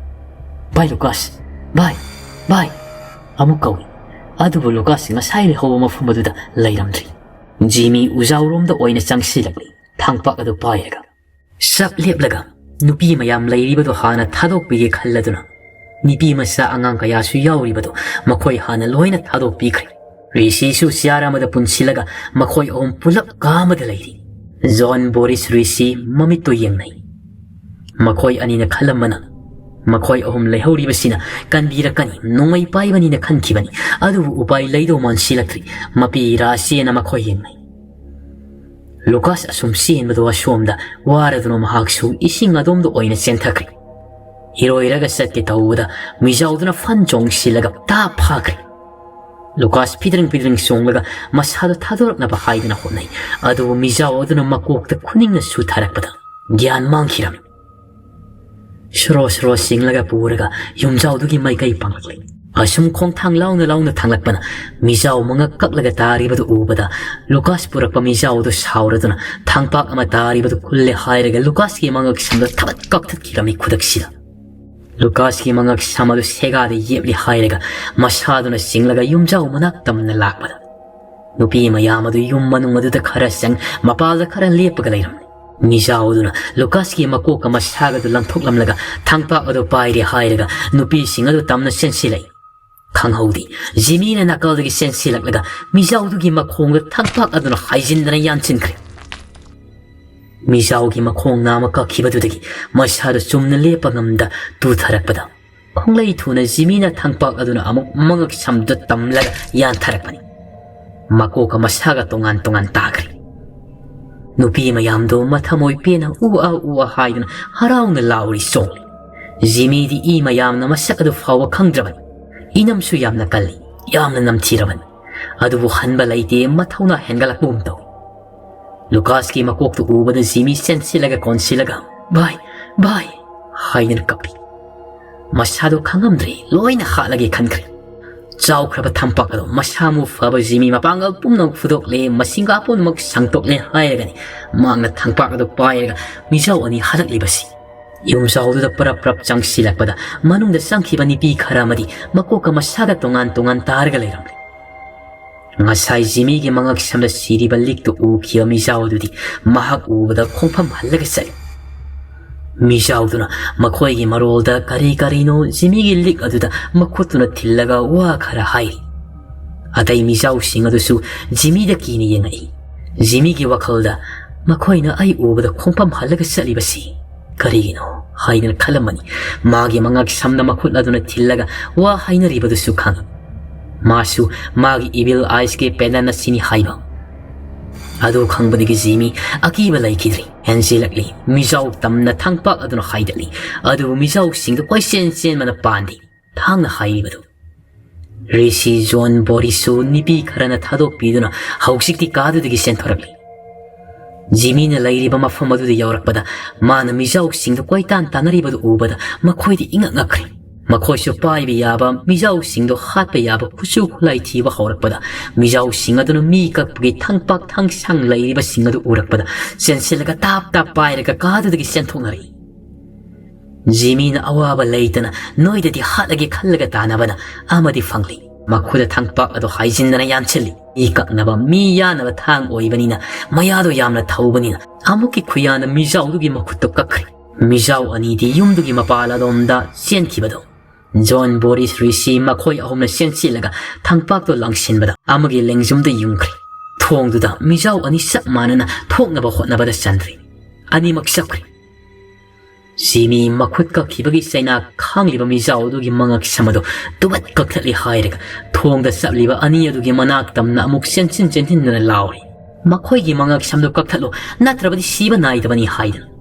"ꯚꯥꯏ ꯂꯨꯀꯥꯁ, ꯚꯥꯏ, ꯚꯥꯏ!" ꯑꯃꯨꯛ ꯀꯧꯏ꯫ ꯑꯗꯨꯕꯨ ꯂꯨꯀꯥꯁ ꯉꯁꯥꯏ ꯂꯩꯍꯧꯕ ꯃꯐꯝ ꯑꯗꯨꯗ ꯂꯩꯔꯝꯗ꯭ꯔꯤ꯫ ꯖꯤꯃꯤ ꯎꯖꯥꯎꯔꯣꯝꯗ ꯑꯣꯏꯅ ꯆꯪꯁꯤꯜꯂꯛꯂꯤ, ꯊꯥꯡꯄꯥꯛ ꯑꯗꯨ ꯄꯥꯏꯔꯒ꯫ ꯆꯞ ꯂꯦꯞꯂꯒ ꯅꯨꯄꯤ ꯃꯌꯥꯝ ꯂꯩꯔꯤꯕꯗꯨ ꯍꯥꯟꯅ ꯊꯥꯗꯣꯛꯄꯤꯒꯦ ꯈꯜꯂꯗꯨꯅ ꯅꯨꯄꯤ ꯃꯆꯥ ꯑꯉꯥꯡ ꯀꯌꯥꯁꯨ ꯌꯥꯎꯔꯤꯕꯗꯨ ꯃꯈꯣꯏ ꯍꯥꯟꯅ ꯂꯣꯏꯅ ꯊꯥꯗꯣꯛꯄꯤꯈ꯭ꯔꯦ꯫ ꯔꯤꯁꯤꯁꯨ ꯆꯤꯌꯥꯔ ꯑꯃꯗ ꯄꯨꯟꯁꯤꯜꯂꯒ ꯃꯈꯣꯏ ꯑꯍꯨꯝ ꯄꯨꯂꯞ ꯀꯥ ꯑꯃꯗ ꯂꯩꯔꯤ꯫ ꯖꯣꯟ ꯕꯣꯔꯤꯁ ꯔꯤꯁꯤ ꯃꯃꯤꯠꯇꯨ ꯌꯦꯡꯅꯩ꯫ ꯃꯈꯣꯏ ꯑꯅꯤꯅ ꯈꯜꯂꯝꯕꯅ ꯃꯈꯣꯏ ꯑꯍꯨꯝ ꯂꯩꯍꯧꯔꯤꯕꯁꯤꯅ ꯀꯟꯕꯤꯔꯛꯀꯅꯤ, ꯅꯣꯡꯃꯩ ꯄꯥꯏꯕꯅꯤꯅ ꯈꯟꯈꯤꯕꯅꯤ꯫ ꯑꯗꯨꯕꯨ ꯎꯄꯥꯏ ꯂꯩꯗꯧ ꯃꯥꯟꯁꯤꯜꯂꯛꯇ꯭ꯔꯤ꯫ ꯃꯄꯤ ꯔꯥꯁꯤꯅ ꯃꯈꯣꯏ ꯌꯦꯡꯅꯩ꯫ ꯂꯨꯀꯥꯁ ꯑꯁꯨꯝ ꯆꯦꯟꯕꯗꯣ ꯑꯁꯣꯝꯗ ꯋꯥꯔꯗꯨꯅ ꯃꯍꯥꯛꯁꯨ ꯏꯁꯤꯡ ꯑꯗꯣꯝꯗ ꯑꯣꯏꯅ ꯆꯦꯟꯊꯈ꯭ꯔꯦ꯫ ꯏꯔꯣꯏꯔꯒ ꯆꯠꯀꯦ ꯇꯧꯕꯗ ꯃꯤꯖꯥꯎꯗꯨꯅ ꯐꯟ ꯆꯣꯡꯁꯤꯜꯂꯒ ꯇꯥꯞ ꯐꯥꯈ꯭ꯔꯦ꯫ ꯂꯨꯀꯥꯁ ꯐꯤꯗ꯭ꯔꯤꯡ ꯐꯤꯗ꯭ꯔꯤꯡ ꯆꯣꯡꯂꯒ ꯃꯁꯥꯗꯨ ꯊꯥꯗꯣꯔꯛꯅꯕ ꯍꯥꯏꯗꯨꯅ ꯍꯣꯠꯅꯩ, ꯑꯗꯨꯕꯨ ꯃꯤꯖꯥꯎ ꯑꯗꯨꯅ ꯃꯀꯣꯛꯇ ꯈꯨꯅꯤꯡꯅ ꯁꯨꯊꯔꯛꯄꯗ ꯒ꯭ꯌꯥꯟ ꯃꯥꯡꯈꯤꯔꯝꯃꯤ꯫ ꯁꯣꯔꯣ ꯁꯣꯔꯣ ꯆꯤꯡꯂꯒ ꯄꯨꯔꯒ ꯌꯨꯝꯖꯥꯎꯗꯨꯒꯤ ꯃꯥꯏꯀꯩ ꯄꯥꯡꯂꯛꯂꯦ꯫ ꯑꯁꯨꯝ ꯈꯣꯡꯊꯥꯡ ꯂꯥꯎꯅ ꯂꯥꯎꯅ ꯊꯥꯡꯂꯛꯄꯅ ꯃꯤꯖꯥꯎ ꯃꯉꯛ ꯀꯛꯂꯒ ꯇꯥꯔꯤꯕꯗꯨ ꯎꯕꯗ ꯂꯨꯀꯥꯁ ꯄꯨꯔꯛꯄ ꯃꯤꯖꯥꯎꯗꯨ ꯁꯥꯎꯔꯗꯨꯅ ꯊꯥꯡꯄꯥꯛ ꯑꯃ ꯇꯥꯔꯤꯕꯗꯨ ꯈꯨꯜꯂꯦ ꯍꯥꯏꯔꯒ ꯂꯨꯀꯥꯁꯀꯤ ꯃꯉꯛ ꯁꯝꯗ ꯊꯕꯠ ꯀꯛꯊꯠꯈꯤꯔꯝꯃꯤ ꯈꯨꯗꯛꯁꯤꯗ꯫ ꯂꯨꯀꯥꯁꯀꯤ ꯃꯉꯛ ꯁꯝ ꯑꯗꯨ ꯁꯦꯒꯥꯗ ꯌꯦꯞꯂꯤ ꯍꯥꯏꯔꯒ ꯃꯁꯥꯗꯨꯅ ꯆꯤꯡꯂꯒ ꯌꯨꯝꯖꯥꯎ ꯃꯅꯥꯛ ꯇꯝꯅ ꯂꯥꯛꯄꯗ ꯅꯨꯄꯤ ꯃꯌꯥꯝ ꯑꯗꯨ ꯌꯨꯝ ꯃꯅꯨꯡ ꯑꯗꯨꯗ ꯈꯔ ꯆꯪ ꯃꯄꯥꯜꯗ ꯈꯔ ꯂꯦꯞꯄꯒ ꯂꯩꯔꯝꯃꯤ꯫ ꯃꯤꯖꯥꯎ ꯑꯗꯨꯅ ꯂꯨꯀꯥꯁꯀꯤ ꯃꯀꯣꯛꯀ ꯃꯁꯥꯒꯗꯨ ꯂꯪꯊꯣꯛꯂꯝꯂꯒ ꯊꯥꯡꯄꯥꯛ ꯑꯗꯨ ꯄꯥꯏꯔꯦ ꯍꯥꯏꯔꯒ ꯅꯨꯄꯤꯁꯤꯡ ꯑꯗꯨ ꯇꯝꯅ ꯆꯦꯟꯁꯤꯜꯂꯛꯏ꯫ ꯈꯪꯍꯧꯗꯦ, ꯖꯤꯃꯤꯅ ꯅꯥꯀꯜꯗꯒꯤ ꯆꯦꯟꯁꯤꯜꯂꯛꯂꯒ ꯃꯤꯖꯥꯎꯗꯨꯒꯤ ꯃꯈꯣꯡꯗ ꯊꯥꯡꯄꯥꯛ ꯑꯗꯨꯅ ꯍꯥꯏꯖꯤꯟꯗꯅ ꯌꯥꯟꯁꯤꯟꯈ꯭ꯔꯦ꯫ ꯃꯤꯖꯥꯎꯒꯤ ꯃꯈꯣꯡ ꯅꯥꯝꯃ ꯀꯛꯈꯤꯕꯗꯨꯗꯒꯤ ꯃꯁꯥꯗꯨ ꯆꯨꯝꯅ ꯂꯦꯞꯄ ꯉꯝꯗ ꯇꯨꯊꯔꯛꯄꯗ ꯈꯣꯡꯂꯩ ꯊꯨꯅ ꯖꯤꯃꯤꯅ ꯊꯥꯡꯄꯥꯛ ꯑꯗꯨꯅ ꯑꯃꯨꯛ ꯃꯉꯛ ꯁꯝꯗꯨ ꯇꯝꯂꯒ ꯌꯥꯟꯊꯔꯛꯄꯅꯤ꯫ ꯃꯀꯣꯛꯀ ꯃꯁꯥꯒ ꯇꯣꯉꯥꯟ ꯇꯣꯉꯥꯟ ꯇꯥꯈ꯭ꯔꯦ꯫ ꯅꯨꯄꯤ ꯃꯌꯥꯝꯗꯣ ꯃꯊꯃꯣꯏ ꯄꯦꯟꯅ ꯎ ꯑ ꯎ ꯑ ꯍꯥꯏꯗꯨꯅ ꯍꯔꯥꯎꯅ ꯂꯥꯎꯔꯤ ꯆꯣꯡꯂꯤ꯫ ꯖꯤꯃꯤꯗꯤ ꯏ ꯃꯌꯥꯝꯅ ꯃꯁꯛ ꯑꯗꯨ ꯐꯥꯎꯕ ꯈꯪꯗ꯭ꯔꯕꯅꯤ꯫ ꯏꯅꯝꯁꯨ ꯌꯥꯝꯅ ꯀꯜꯂꯤ, ꯌꯥꯝꯅ ꯅꯝꯊꯤꯔꯕꯅꯤ꯫ ꯑꯗꯨꯕꯨ ꯍꯟꯕ ꯂꯩꯇꯦ, ꯃꯊꯧꯅꯥ ꯍꯦꯟꯒꯠꯂꯛꯄꯒꯨꯝ ꯇꯧꯏ꯫ ꯂꯨꯀꯥꯁꯀꯤ ꯃꯀꯣꯛꯇꯨ ꯎꯕꯗ ꯖꯤꯃꯤ ꯆꯦꯟꯁꯤꯜꯂꯒ ꯀꯣꯟꯁꯤꯜꯂꯒ, "ꯚꯥꯏ, ꯚꯥꯏ!" ꯍꯥꯏꯗꯨꯅ ꯀꯞꯄꯤ꯫ ꯃꯁꯥꯗꯣ ꯈꯪꯉꯝꯗ꯭ꯔꯦ, ꯂꯣꯏꯅ ꯍꯥꯠꯂꯒꯦ ꯈꯟꯈ꯭ꯔꯦ꯫ ꯆꯥꯎꯈ꯭ꯔꯕ ꯊꯝꯄꯥꯛ ꯑꯗꯣ ꯃꯁꯥ ꯃꯎ ꯐꯕ ꯖꯤꯃꯤ ꯃꯄꯥꯡꯒꯜ ꯄꯨꯝꯅꯃꯛ ꯐꯨꯗꯣꯛꯂꯦ, ꯃꯁꯤꯡꯒꯥ ꯄꯨꯝꯅꯃꯛ ꯁꯪꯇꯣꯛꯂꯦ ꯍꯥꯏꯔꯒꯅꯤ ꯃꯍꯥꯛꯅ ꯊꯝꯄꯥꯛ ꯑꯗꯨ ꯄꯥꯏꯔꯒ ꯃꯤꯖꯥꯎ ꯑꯅꯤ ꯍꯥꯠꯂꯛꯂꯤꯕꯁꯤ꯫ ꯌꯨꯝꯖꯥꯎꯗꯨꯗ ꯄꯔꯞ ꯄꯔꯞ ꯆꯪꯁꯤꯜꯂꯛꯄꯗ ꯃꯅꯨꯡꯗ ꯆꯪꯈꯤꯕ ꯅꯨꯄꯤ ꯈꯔ ꯑꯃꯗꯤ ꯃꯀꯣꯛꯀ ꯃꯁꯥꯒ ꯇꯣꯉꯥꯟ ꯇꯣꯉꯥꯟ ꯇꯥꯔꯒ ꯂꯩꯔꯝꯂꯦ꯫ ꯉꯁꯥꯏ ꯖꯤꯃꯤꯒꯤ ꯃꯉꯛ ꯁꯝꯗ ꯁꯤꯔꯤꯕ ꯂꯤꯛꯇꯨ ꯎꯈꯤꯕ ꯃꯤꯖꯥꯎ ꯑꯗꯨꯗꯤ ꯃꯍꯥꯛ ꯎꯕꯗ ꯈꯣꯡꯐꯝ ꯍꯜꯂꯒ ꯆꯠꯂꯤ꯫ ꯃꯤꯖꯥꯎꯗꯨꯅ ꯃꯈꯣꯏꯒꯤ ꯃꯔꯣꯜꯗ ꯀꯔꯤ ꯀꯔꯤꯅꯣ ꯖꯤꯃꯤꯒꯤ ꯂꯤꯛ ꯑꯗꯨꯗ ꯃꯈꯨꯠꯇꯨꯅ ꯊꯤꯜꯂꯒ ꯋꯥ ꯈꯔ ꯍꯥꯏꯔꯤ꯫ ꯑꯇꯩ ꯃꯤꯖꯥꯎꯁꯤꯡ ꯑꯗꯨꯁꯨ ꯖꯤꯃꯤꯗ ꯀꯤꯅ ꯌꯦꯡꯉꯛꯏ꯫ ꯖꯤꯃꯤꯒꯤ ꯋꯥꯈꯜꯗ, "ꯃꯈꯣꯏꯅ ꯑꯩ ꯎꯕꯗ ꯈꯣꯡꯐꯝ ꯍꯜꯂꯒ ꯆꯠꯂꯤꯕꯁꯤ ꯀꯔꯤꯒꯤꯅꯣ?" ꯍꯥꯏꯗꯅ ꯈꯜꯂꯝꯃꯅꯤ꯫ ꯃꯥꯒꯤ ꯃꯉꯛ ꯁꯝꯗ ꯃꯈꯨꯠ ꯑꯗꯨꯅ ꯊꯤꯜꯂꯒ ꯋꯥ ꯍꯥꯏꯅꯔꯤꯕꯗꯨꯁꯨ ꯈꯪꯏ꯫ ꯃꯥꯁꯨ ꯃꯥꯒꯤ ꯏꯚꯤꯜ ꯑꯥꯏꯁꯀꯤ ꯄꯦꯟꯗꯦꯟ ꯑꯁꯤꯅꯤ ꯍꯥꯏꯕ ꯑꯗꯨ ꯈꯪꯕꯗꯒꯤ ꯖꯤꯃꯤ ꯑꯀꯤꯕ ꯂꯩꯈꯤꯗ꯭ꯔꯦ꯫ ꯍꯦꯟꯖꯤꯜꯂꯛꯂꯤ꯫ ꯃꯤꯖꯥꯎ ꯇꯝꯅ ꯊꯥꯡꯄꯥꯛ ꯑꯗꯨꯅ ꯍꯥꯏꯗꯠꯂꯤ꯫ ꯑꯗꯨꯕꯨ ꯃꯤꯖꯥꯎꯁꯤꯡꯗꯨ ꯀꯣꯏꯆꯦꯟ ꯆꯦꯟꯕꯅ ꯄꯥꯟꯗꯦ꯫ ꯊꯥꯡꯅ ꯍꯥꯏꯔꯤꯕꯗꯨ꯫ ꯔꯤꯁꯤ ꯖꯣꯟ ꯕꯣꯔꯤꯁꯁꯨ ꯅꯨꯄꯤ ꯈꯔꯅ ꯊꯥꯗꯣꯛꯄꯤꯗꯨꯅ ꯍꯧꯖꯤꯛꯇꯤ ꯀꯥꯗꯨꯗꯒꯤ ꯆꯦꯟꯊꯣꯔꯛꯂꯤ꯫ ꯖꯤꯃꯤꯅ ꯂꯩꯔꯤꯕ ꯃꯐꯝ ꯑꯗꯨꯗ ꯌꯧꯔꯛꯄꯗ ꯃꯥꯅ ꯃꯤꯖꯥꯎꯁꯤꯡꯗꯨ ꯀꯣꯏꯇꯥꯟ ꯇꯥꯟꯅꯔꯤꯕꯗꯨ ꯎꯕꯗ ꯃꯈꯣꯏꯗꯤ ꯏꯉꯛ ꯉꯛꯈ꯭ꯔꯦ꯫ ꯃꯈꯣꯏꯁꯨ ꯄꯥꯏꯕ ꯌꯥꯕ, ꯃꯤꯖꯥꯎꯁꯤꯡꯗꯨ ꯍꯥꯠꯄ ꯌꯥꯕ ꯈꯨꯠꯁꯨ ꯈꯨꯠꯂꯥꯏ ꯊꯤꯕ ꯍꯧꯔꯛꯄꯗ, ꯃꯤꯖꯥꯎꯁꯤꯡ ꯑꯗꯨꯅ ꯃꯤ ꯀꯛꯄꯒꯤ ꯊꯥꯡꯄꯥꯛ ꯊꯥꯡꯁꯥꯡ ꯂꯩꯔꯤꯕꯁꯤꯡ ꯑꯗꯨ ꯎꯔꯛꯄꯗ ꯆꯦꯟꯁꯤꯜꯂꯒ ꯇꯥꯞ ꯇꯥꯞ ꯄꯥꯏꯔꯒ ꯀꯥꯗꯨꯗꯒꯤ ꯆꯦꯟꯊꯣꯛꯅꯔꯛꯏ꯫ ꯖꯤꯃꯤꯅ ꯑꯋꯥꯕ ꯂꯩꯇꯅ ꯅꯣꯏꯗꯗꯤ ꯍꯥꯠꯂꯒꯦ ꯈꯜꯂꯒ ꯇꯥꯟꯅꯕꯅ ꯑꯃꯗꯤ ꯐꯪꯂꯤ꯫ ꯃꯈꯨꯠꯇ ꯊꯥꯡꯄꯥꯛ ꯑꯗꯨ ꯍꯥꯏꯖꯤꯟꯗꯅ ꯌꯥꯟꯁꯤꯜꯂꯤ꯫ ꯃꯤ ꯀꯛꯅꯕ, ꯃꯤ ꯌꯥꯟꯅꯕ ꯊꯥꯡ ꯑꯣꯏꯕꯅꯤꯅ, ꯃꯌꯥꯗꯣ ꯌꯥꯝꯅ ꯊꯧꯕꯅꯤꯅ, ꯑꯃꯨꯛꯀꯤ ꯈꯨꯌꯥꯟꯗ ꯃꯤꯖꯥꯎꯗꯨꯒꯤ ꯃꯈꯨꯠꯇꯨ ꯀꯛꯈ꯭ꯔꯦ꯫ ꯃꯤꯖꯥꯎ ꯑꯅꯤꯗꯤ ꯌꯨꯝꯗꯨꯒꯤ ꯃꯄꯥꯜ ꯑꯗꯣꯝꯗ ꯆꯦꯟꯈꯤꯕꯗꯣ꯫ ꯖꯣꯟ ꯕꯣꯔꯤꯁ ꯔꯤꯁꯤ ꯃꯈꯣꯏ ꯑꯍꯨꯝꯅ ꯆꯦꯟꯁꯤꯜꯂꯒ ꯊꯥꯡꯄꯥꯛꯇꯨ ꯂꯪꯁꯤꯟꯕꯗ ꯑꯃꯒꯤ ꯂꯦꯡꯖꯨꯝꯗ ꯌꯨꯡꯈ꯭ꯔꯦ꯫ ꯊꯣꯡꯗꯨꯗ ꯃꯤꯖꯥꯎ ꯑꯅꯤ ꯆꯞ ꯃꯥꯟꯅꯅ ꯊꯣꯛꯅꯕ ꯍꯣꯠꯅꯕꯗ ꯆꯟꯗ꯭ꯔꯦ꯫ ꯑꯅꯤꯃꯛ ꯆꯞꯈ꯭ꯔꯦ꯫ ꯖꯤꯃꯤ ꯃꯈꯨꯠ ꯀꯛꯈꯤꯕꯒꯤ ꯆꯩꯅꯥ ꯈꯥꯡꯂꯤꯕ ꯃꯤꯖꯥꯎ ꯑꯗꯨꯒꯤ ꯃꯉꯛ ꯁꯝ ꯑꯗꯨ ꯇꯨꯕꯠ ꯀꯛꯊꯠꯂꯤ ꯍꯥꯏꯔꯒ ꯊꯣꯡꯗ ꯆꯞꯂꯤꯕ ꯑꯅꯤ ꯑꯗꯨꯒꯤ ꯃꯅꯥꯛ ꯇꯝꯅ ꯑꯃꯨꯛ ꯆꯦꯟꯁꯤꯟ ꯆꯦꯟꯁꯤꯟꯗꯨꯅ ꯂꯥꯎꯔꯤ, "ꯃꯈꯣꯏꯒꯤ ꯃꯉꯛ ꯁꯝꯗꯨ ꯀꯛꯊꯠꯂꯨ, ꯅꯠꯇ꯭ꯔꯕꯗꯤ ꯁꯤꯕ ꯅꯥꯏꯗꯕꯅꯤ" ꯍꯥꯏꯗꯅ꯫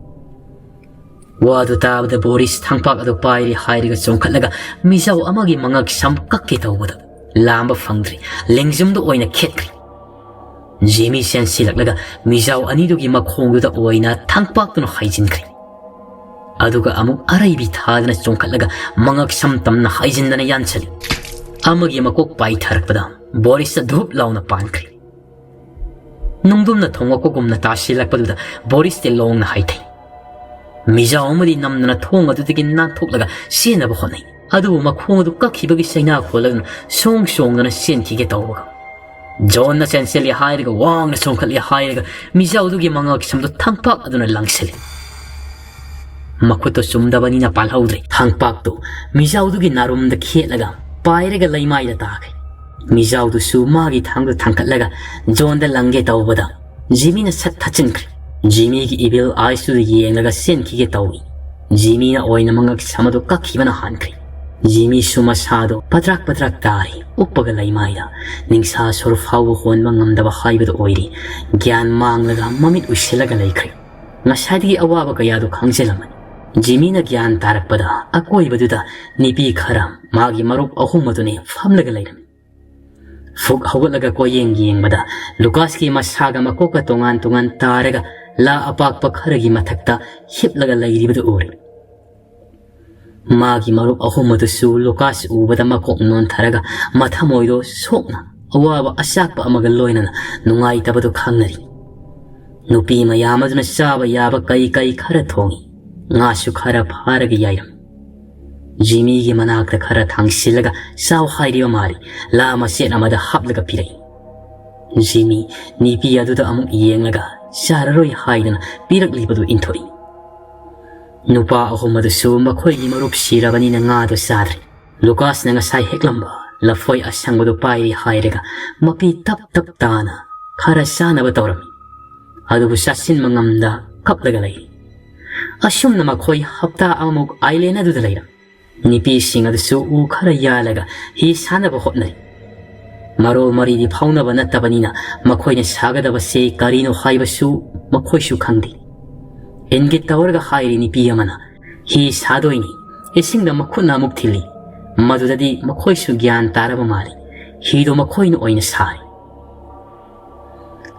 ꯋꯥꯗꯨ ꯇꯥꯕꯗ ꯕꯣꯔꯤꯁ ꯊꯥꯡꯄꯥꯛ ꯑꯗꯨ ꯄꯥꯏꯔꯤ ꯍꯥꯏꯔꯒ ꯆꯣꯡꯈꯠꯂꯒ ꯃꯤꯖꯥꯎ ꯑꯃꯒꯤ ꯃꯉꯛ ꯁꯝ ꯀꯛꯀꯦ ꯇꯧꯕꯗ ꯂꯥꯝꯕ ꯐꯪꯗ꯭ꯔꯤ, ꯂꯦꯡꯖꯨꯝꯗ ꯑꯣꯏꯅ ꯈꯦꯠꯈ꯭ꯔꯤ꯫ ꯖꯤꯃꯤ ꯆꯦꯟꯁꯤꯜꯂꯛꯂꯒ ꯃꯤꯖꯥꯎ ꯑꯅꯤꯗꯨꯒꯤ ꯃꯈꯣꯡꯗꯨꯗ ꯑꯣꯏꯅ ꯊꯥꯡꯄꯥꯛꯇꯨꯅ ꯍꯥꯏꯖꯤꯟꯈ꯭ꯔꯦ꯫ ꯑꯗꯨꯒ ꯑꯃꯨꯛ ꯑꯔꯩꯕꯤ ꯊꯥꯗꯅ ꯆꯣꯡꯈꯠꯂꯒ ꯃꯉꯛ ꯁꯝ ꯇꯝꯅ ꯍꯥꯏꯖꯤꯟꯗꯅ ꯌꯥꯟꯁꯤꯜꯂꯤ꯫ ꯑꯃꯒꯤ ꯃꯀꯣꯛ ꯄꯥꯏꯊꯔꯛꯄꯗ ꯕꯣꯔꯤꯁꯇ ꯙꯨꯞ ꯂꯥꯎꯅ ꯄꯥꯟꯈ꯭ꯔꯦ꯫ ꯅꯨꯡꯗꯨꯝꯅ ꯊꯣꯡꯂꯛꯄꯒꯨꯝꯅ ꯇꯥꯁꯤꯜꯂꯛꯄꯗꯨꯗ ꯕꯣꯔꯤꯁꯇꯤ ꯂꯣꯡꯅ ꯍꯥꯏꯊꯩ꯫ ꯃꯤꯖꯥꯎ ꯑꯃꯗꯤ ꯅꯝꯗꯅ ꯊꯣꯡ ꯑꯗꯨꯗꯒꯤ ꯅꯥꯟꯊꯣꯛꯂꯒ ꯆꯦꯟꯅꯕ ꯍꯣꯠꯅꯩ꯫ ꯑꯗꯨꯕꯨ ꯃꯈꯣꯡ ꯑꯗꯨ ꯀꯛꯈꯤꯕꯒꯤ ꯆꯩꯅꯥ ꯈꯣꯜꯂꯗꯨꯅ ꯁꯣꯡ ꯁꯣꯡꯗꯅ ꯆꯦꯟꯈꯤꯒꯦ ꯇꯧꯕꯒ, ꯖꯣꯟꯅ ꯆꯦꯟꯁꯤꯜꯂꯤ ꯍꯥꯏꯔꯒ, ꯋꯥꯡꯅ ꯆꯣꯡꯈꯠꯂꯤ ꯍꯥꯏꯔꯒ, ꯃꯤꯖꯥꯎꯗꯨꯒꯤ ꯃꯉꯛ ꯁꯝꯗꯨ ꯊꯥꯡꯄꯥꯛ ꯑꯗꯨꯅ ꯂꯪꯁꯤꯜꯂꯤ꯫ ꯃꯈꯨꯠꯇꯨ ꯆꯨꯝꯗꯕꯅꯤꯅ ꯄꯥꯜꯍꯧꯗ꯭ꯔꯦ꯫ ꯊꯥꯡꯄꯥꯛꯇꯨ ꯃꯤꯖꯥꯎꯗꯨꯒꯤ ꯅꯥꯔꯨꯝꯗ ꯈꯦꯠꯂꯒ ꯄꯥꯏꯔꯒ ꯂꯩꯃꯥꯏꯗ ꯇꯥꯈ꯭ꯔꯦ꯫ ꯃꯤꯖꯥꯎꯗꯨꯁꯨ ꯃꯥꯒꯤ ꯊꯥꯡꯗꯨ ꯊꯥꯡꯒꯠꯂꯒ ꯖꯣꯟꯗ ꯂꯪꯒꯦ ꯇꯧꯕꯗ, ꯖꯤꯃꯤꯅ ꯁꯠ ꯊꯠꯆꯤꯟꯈ꯭ꯔꯦ꯫ ꯖꯤꯃꯤꯒꯤ evil eyes ꯇꯨꯗ ꯌꯦꯡꯂꯒ ꯆꯦꯟꯈꯤꯒꯦ ꯇꯧꯏ꯫ ꯖꯤꯃꯤꯅ ꯑꯣꯏꯅ ꯃꯉꯛ ꯁꯝ ꯑꯗꯨ ꯀꯛꯈꯤꯕꯅ ꯍꯥꯟꯈ꯭ꯔꯦ꯫ ꯖꯤꯃꯤꯁꯨ ꯃꯁꯥꯗꯨ ꯄꯗ꯭ꯔꯥꯛ ꯄꯗ꯭ꯔꯥꯛ ꯇꯥꯔꯤ, ꯎꯞꯄꯒ ꯂꯩꯃꯥꯏꯗ꯫ ꯅꯤꯡꯁꯥ ꯁꯣꯔ ꯐꯥꯎꯕ ꯍꯣꯟꯕ ꯉꯝꯗꯕ ꯍꯥꯏꯕꯗꯨ ꯑꯣꯏꯔꯤ꯫ ꯒ꯭ꯌꯥꯟ ꯃꯥꯡꯂꯒ ꯃꯃꯤꯠ ꯎꯏꯁꯤꯜꯂꯒ ꯂꯩꯈ꯭ꯔꯦ꯫ ꯉꯁꯥꯏꯗꯒꯤ ꯑꯋꯥꯕ ꯀꯌꯥꯗꯨ ꯈꯪꯖꯤꯜꯂꯝꯃꯅꯤ꯫ ꯖꯤꯃꯤꯅ ꯒ꯭ꯌꯥꯟ ꯇꯥꯔꯛꯄꯗ ꯑꯀꯣꯏꯕꯗꯨꯗ ꯅꯤꯄꯤ ꯈꯔ, ꯃꯥꯒꯤ ꯃꯔꯨꯞ ꯑꯍꯨꯝ ꯑꯗꯨꯅꯤ ꯐꯝꯂꯒ ꯂꯩꯔꯝꯃꯤ꯫ ꯐꯨꯛ ꯍꯧꯒꯠꯂꯒ ꯀꯣꯌꯦꯡ ꯌꯦꯡꯕꯗ ꯂꯨꯀꯥꯁꯀꯤ ꯃꯁꯥꯒ ꯃꯀꯣꯛꯀ ꯇꯣꯉꯥꯟ ꯇꯣꯉꯥꯟ ꯇꯥꯔꯒ ꯂꯥ ꯑꯄꯥꯛꯄ ꯈꯔꯒꯤ ꯃꯊꯛꯇ ꯍꯤꯞꯂꯒ ꯂꯩꯔꯤꯕꯗꯨ ꯎꯔꯦ꯫ ꯃꯥꯒꯤ ꯃꯔꯨꯞ ꯑꯍꯨꯝ ꯑꯗꯨꯁꯨ ꯂꯨꯀꯥꯁ ꯎꯕꯗ ꯃꯀꯣꯛ ꯅꯣꯟꯊꯔꯒ ꯃꯊꯃꯣꯏꯗꯣ ꯁꯣꯛꯅ ꯑꯋꯥꯕ ꯑꯆꯥꯛꯄ ꯑꯃꯒ ꯂꯣꯏꯅꯅ ꯅꯨꯡꯉꯥꯏꯇꯕꯗꯨ ꯈꯪꯅꯔꯤ꯫ ꯅꯨꯄꯤ ꯃꯌꯥꯝ ꯑꯗꯨꯅ ꯆꯥꯕ ꯌꯥꯕ ꯀꯩ ꯀꯩ ꯈꯔ ꯊꯣꯡꯏ꯫ ꯉꯥꯁꯨ ꯈꯔ ꯐꯥꯔꯒ ꯌꯥꯏꯔꯝꯃꯤ꯫ ꯖꯤꯃꯤꯒꯤ ꯃꯅꯥꯛꯇ ꯈꯔ ꯊꯥꯡꯁꯤꯜꯂꯒ ꯆꯥꯎ ꯍꯥꯏꯔꯤꯕ ꯃꯥꯜꯂꯤ꯫ ꯂꯥ ꯃꯆꯦꯠ ꯑꯃꯗ ꯍꯥꯞꯂꯒ ꯄꯤꯔꯛꯏ꯫ ꯖꯤꯃꯤ ꯅꯤꯄꯤ ꯑꯗꯨꯗ ꯑꯃꯨꯛ ꯌꯦꯡꯂꯒ ꯆꯥꯔꯔꯣꯏ ꯍꯥꯏꯗꯨꯅ ꯄꯤꯔꯛꯂꯤꯕꯗꯨ ꯏꯟꯊꯣꯛꯏ꯫ ꯅꯨꯄꯥ ꯑꯍꯨꯝ ꯑꯗꯨꯁꯨ ꯃꯈꯣꯏꯒꯤ ꯃꯔꯨꯞ ꯁꯤꯔꯕꯅꯤꯅ ꯉꯥꯗꯨ ꯆꯥꯗ꯭ꯔꯦ꯫ ꯂꯨꯀꯥꯁꯅ ꯉꯁꯥꯏ ꯍꯦꯛꯂꯝꯕ ꯂꯐꯣꯏ ꯑꯁꯪꯕꯗꯨ ꯄꯥꯏꯔꯤ ꯍꯥꯏꯔꯒ ꯃꯄꯤ ꯇꯞ ꯇꯞ ꯇꯥꯅ ꯈꯔ ꯆꯥꯅꯕ ꯇꯧꯔꯝꯃꯤ꯫ ꯑꯗꯨꯕꯨ ꯆꯥꯁꯤꯟꯕ ꯉꯝꯗ ꯀꯞꯂꯒ ꯂꯩꯔꯤ꯫ ꯑꯁꯨꯝꯅ ꯃꯈꯣꯏ ꯍꯞꯇꯥ ꯑꯃꯃꯨꯛ ꯑꯥꯏꯂꯦꯟ ꯑꯗꯨꯗ ꯂꯩꯔꯝꯃꯤ꯫ ꯅꯤꯄꯤꯁꯤꯡ ꯑꯗꯨꯁꯨ ꯎ ꯈꯔ ꯌꯥꯜꯂꯒ ꯍꯤ ꯁꯥꯅꯕ ꯍꯣꯠꯅꯔꯤ꯫ ꯃꯔꯣꯜ ꯃꯔꯤꯗꯤ ꯐꯥꯎꯅꯕ ꯅꯠꯇꯕꯅꯤꯅ ꯃꯈꯣꯏꯅ ꯁꯥꯒꯗꯕꯁꯤ ꯀꯔꯤꯅꯣ ꯍꯥꯏꯕꯁꯨ ꯃꯈꯣꯏꯁꯨ ꯈꯪꯗꯦ꯫ ꯏꯪꯒꯤꯠ ꯇꯧꯔꯒ ꯍꯥꯏꯔꯤ ꯅꯤꯄꯤ ꯑꯃꯅ, "ꯍꯤ ꯁꯥꯗꯣꯏꯅꯤ, ꯏꯁꯤꯡꯗ ꯃꯈꯨꯠꯅ ꯑꯃꯨꯛ ꯊꯤꯜꯂꯤ꯫ ꯃꯗꯨꯗꯗꯤ ꯃꯈꯣꯏꯁꯨ ꯒ꯭ꯌꯥꯟ ꯇꯥꯔꯕ ꯃꯥꯜꯂꯤ꯫ ꯍꯤꯗꯣ ꯃꯈꯣꯏꯅ ꯑꯣꯏꯅ ꯁꯥꯔꯤ"꯫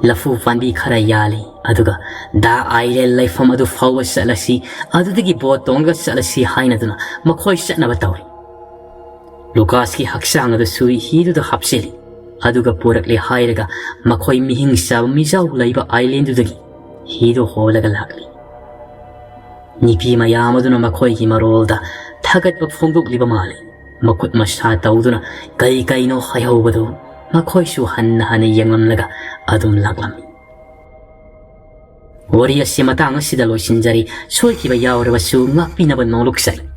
ꯂꯐꯨ ꯄꯥꯝꯕꯤ ꯈꯔ ꯌꯥꯜꯂꯤ꯫ ꯑꯗꯨꯒ ꯗꯥ ꯑꯥꯏꯂꯦꯟ ꯂꯩꯐꯝ ꯑꯗꯨ ꯐꯥꯎꯕ ꯆꯠꯂꯁꯤ, ꯑꯗꯨꯗꯒꯤ ꯕꯣꯠ ꯇꯣꯡꯉꯒ ꯆꯠꯂꯁꯤ ꯍꯥꯏꯅꯗꯨꯅ ꯃꯈꯣꯏ ꯆꯠꯅꯕ ꯇꯧꯔꯤ꯫ ꯂꯨꯀꯥꯁꯀꯤ ꯍꯛꯆꯥꯡ ꯑꯗꯨꯁꯨ ꯍꯤꯗꯨꯗ ꯍꯥꯞꯆꯤꯜꯂꯤ꯫ ꯑꯗꯨꯒ ꯄꯨꯔꯛꯂꯦ ꯍꯥꯏꯔꯒ ꯃꯈꯣꯏ ꯃꯤꯍꯤꯡ ꯆꯥꯕ ꯃꯤꯖꯥꯎ ꯂꯩꯕ ꯑꯥꯏꯂꯦꯟꯗꯨꯗꯒꯤ ꯍꯤꯗꯨ ꯍꯣꯜꯂꯒ ꯂꯥꯛꯂꯤ꯫ ꯅꯨꯄꯤ ꯃꯌꯥꯝ ꯑꯗꯨꯅ ꯃꯈꯣꯏꯒꯤ ꯃꯔꯣꯜꯗ ꯊꯥꯒꯠꯄ ꯐꯣꯡꯗꯣꯛꯂꯤꯕ ꯃꯥꯜꯂꯤ꯫ ꯃꯈꯨꯠ ꯃꯁꯥ ꯇꯧꯗꯨꯅ ꯀꯔꯤ ꯀꯔꯤꯅꯣ ꯍꯥꯏꯍꯧꯕꯗꯨ ꯃꯈꯣꯏꯁꯨ ꯍꯟꯅ ꯍꯟꯅ ꯌꯦꯡꯂꯝꯂꯒ ꯑꯗꯨꯝ ꯂꯥꯛꯂꯝꯃꯤ꯫ ꯋꯥꯔꯤ ꯑꯁꯤ ꯃꯇꯥꯡ ꯑꯁꯤꯗ ꯂꯣꯏꯁꯤꯟꯖꯔꯤ꯫ ꯁꯣꯏꯈꯤꯕ ꯌꯥꯎꯔꯕꯁꯨ ꯉꯥꯛꯄꯤꯅꯕ ꯅꯣꯡꯂꯨꯛꯆꯔꯤ꯫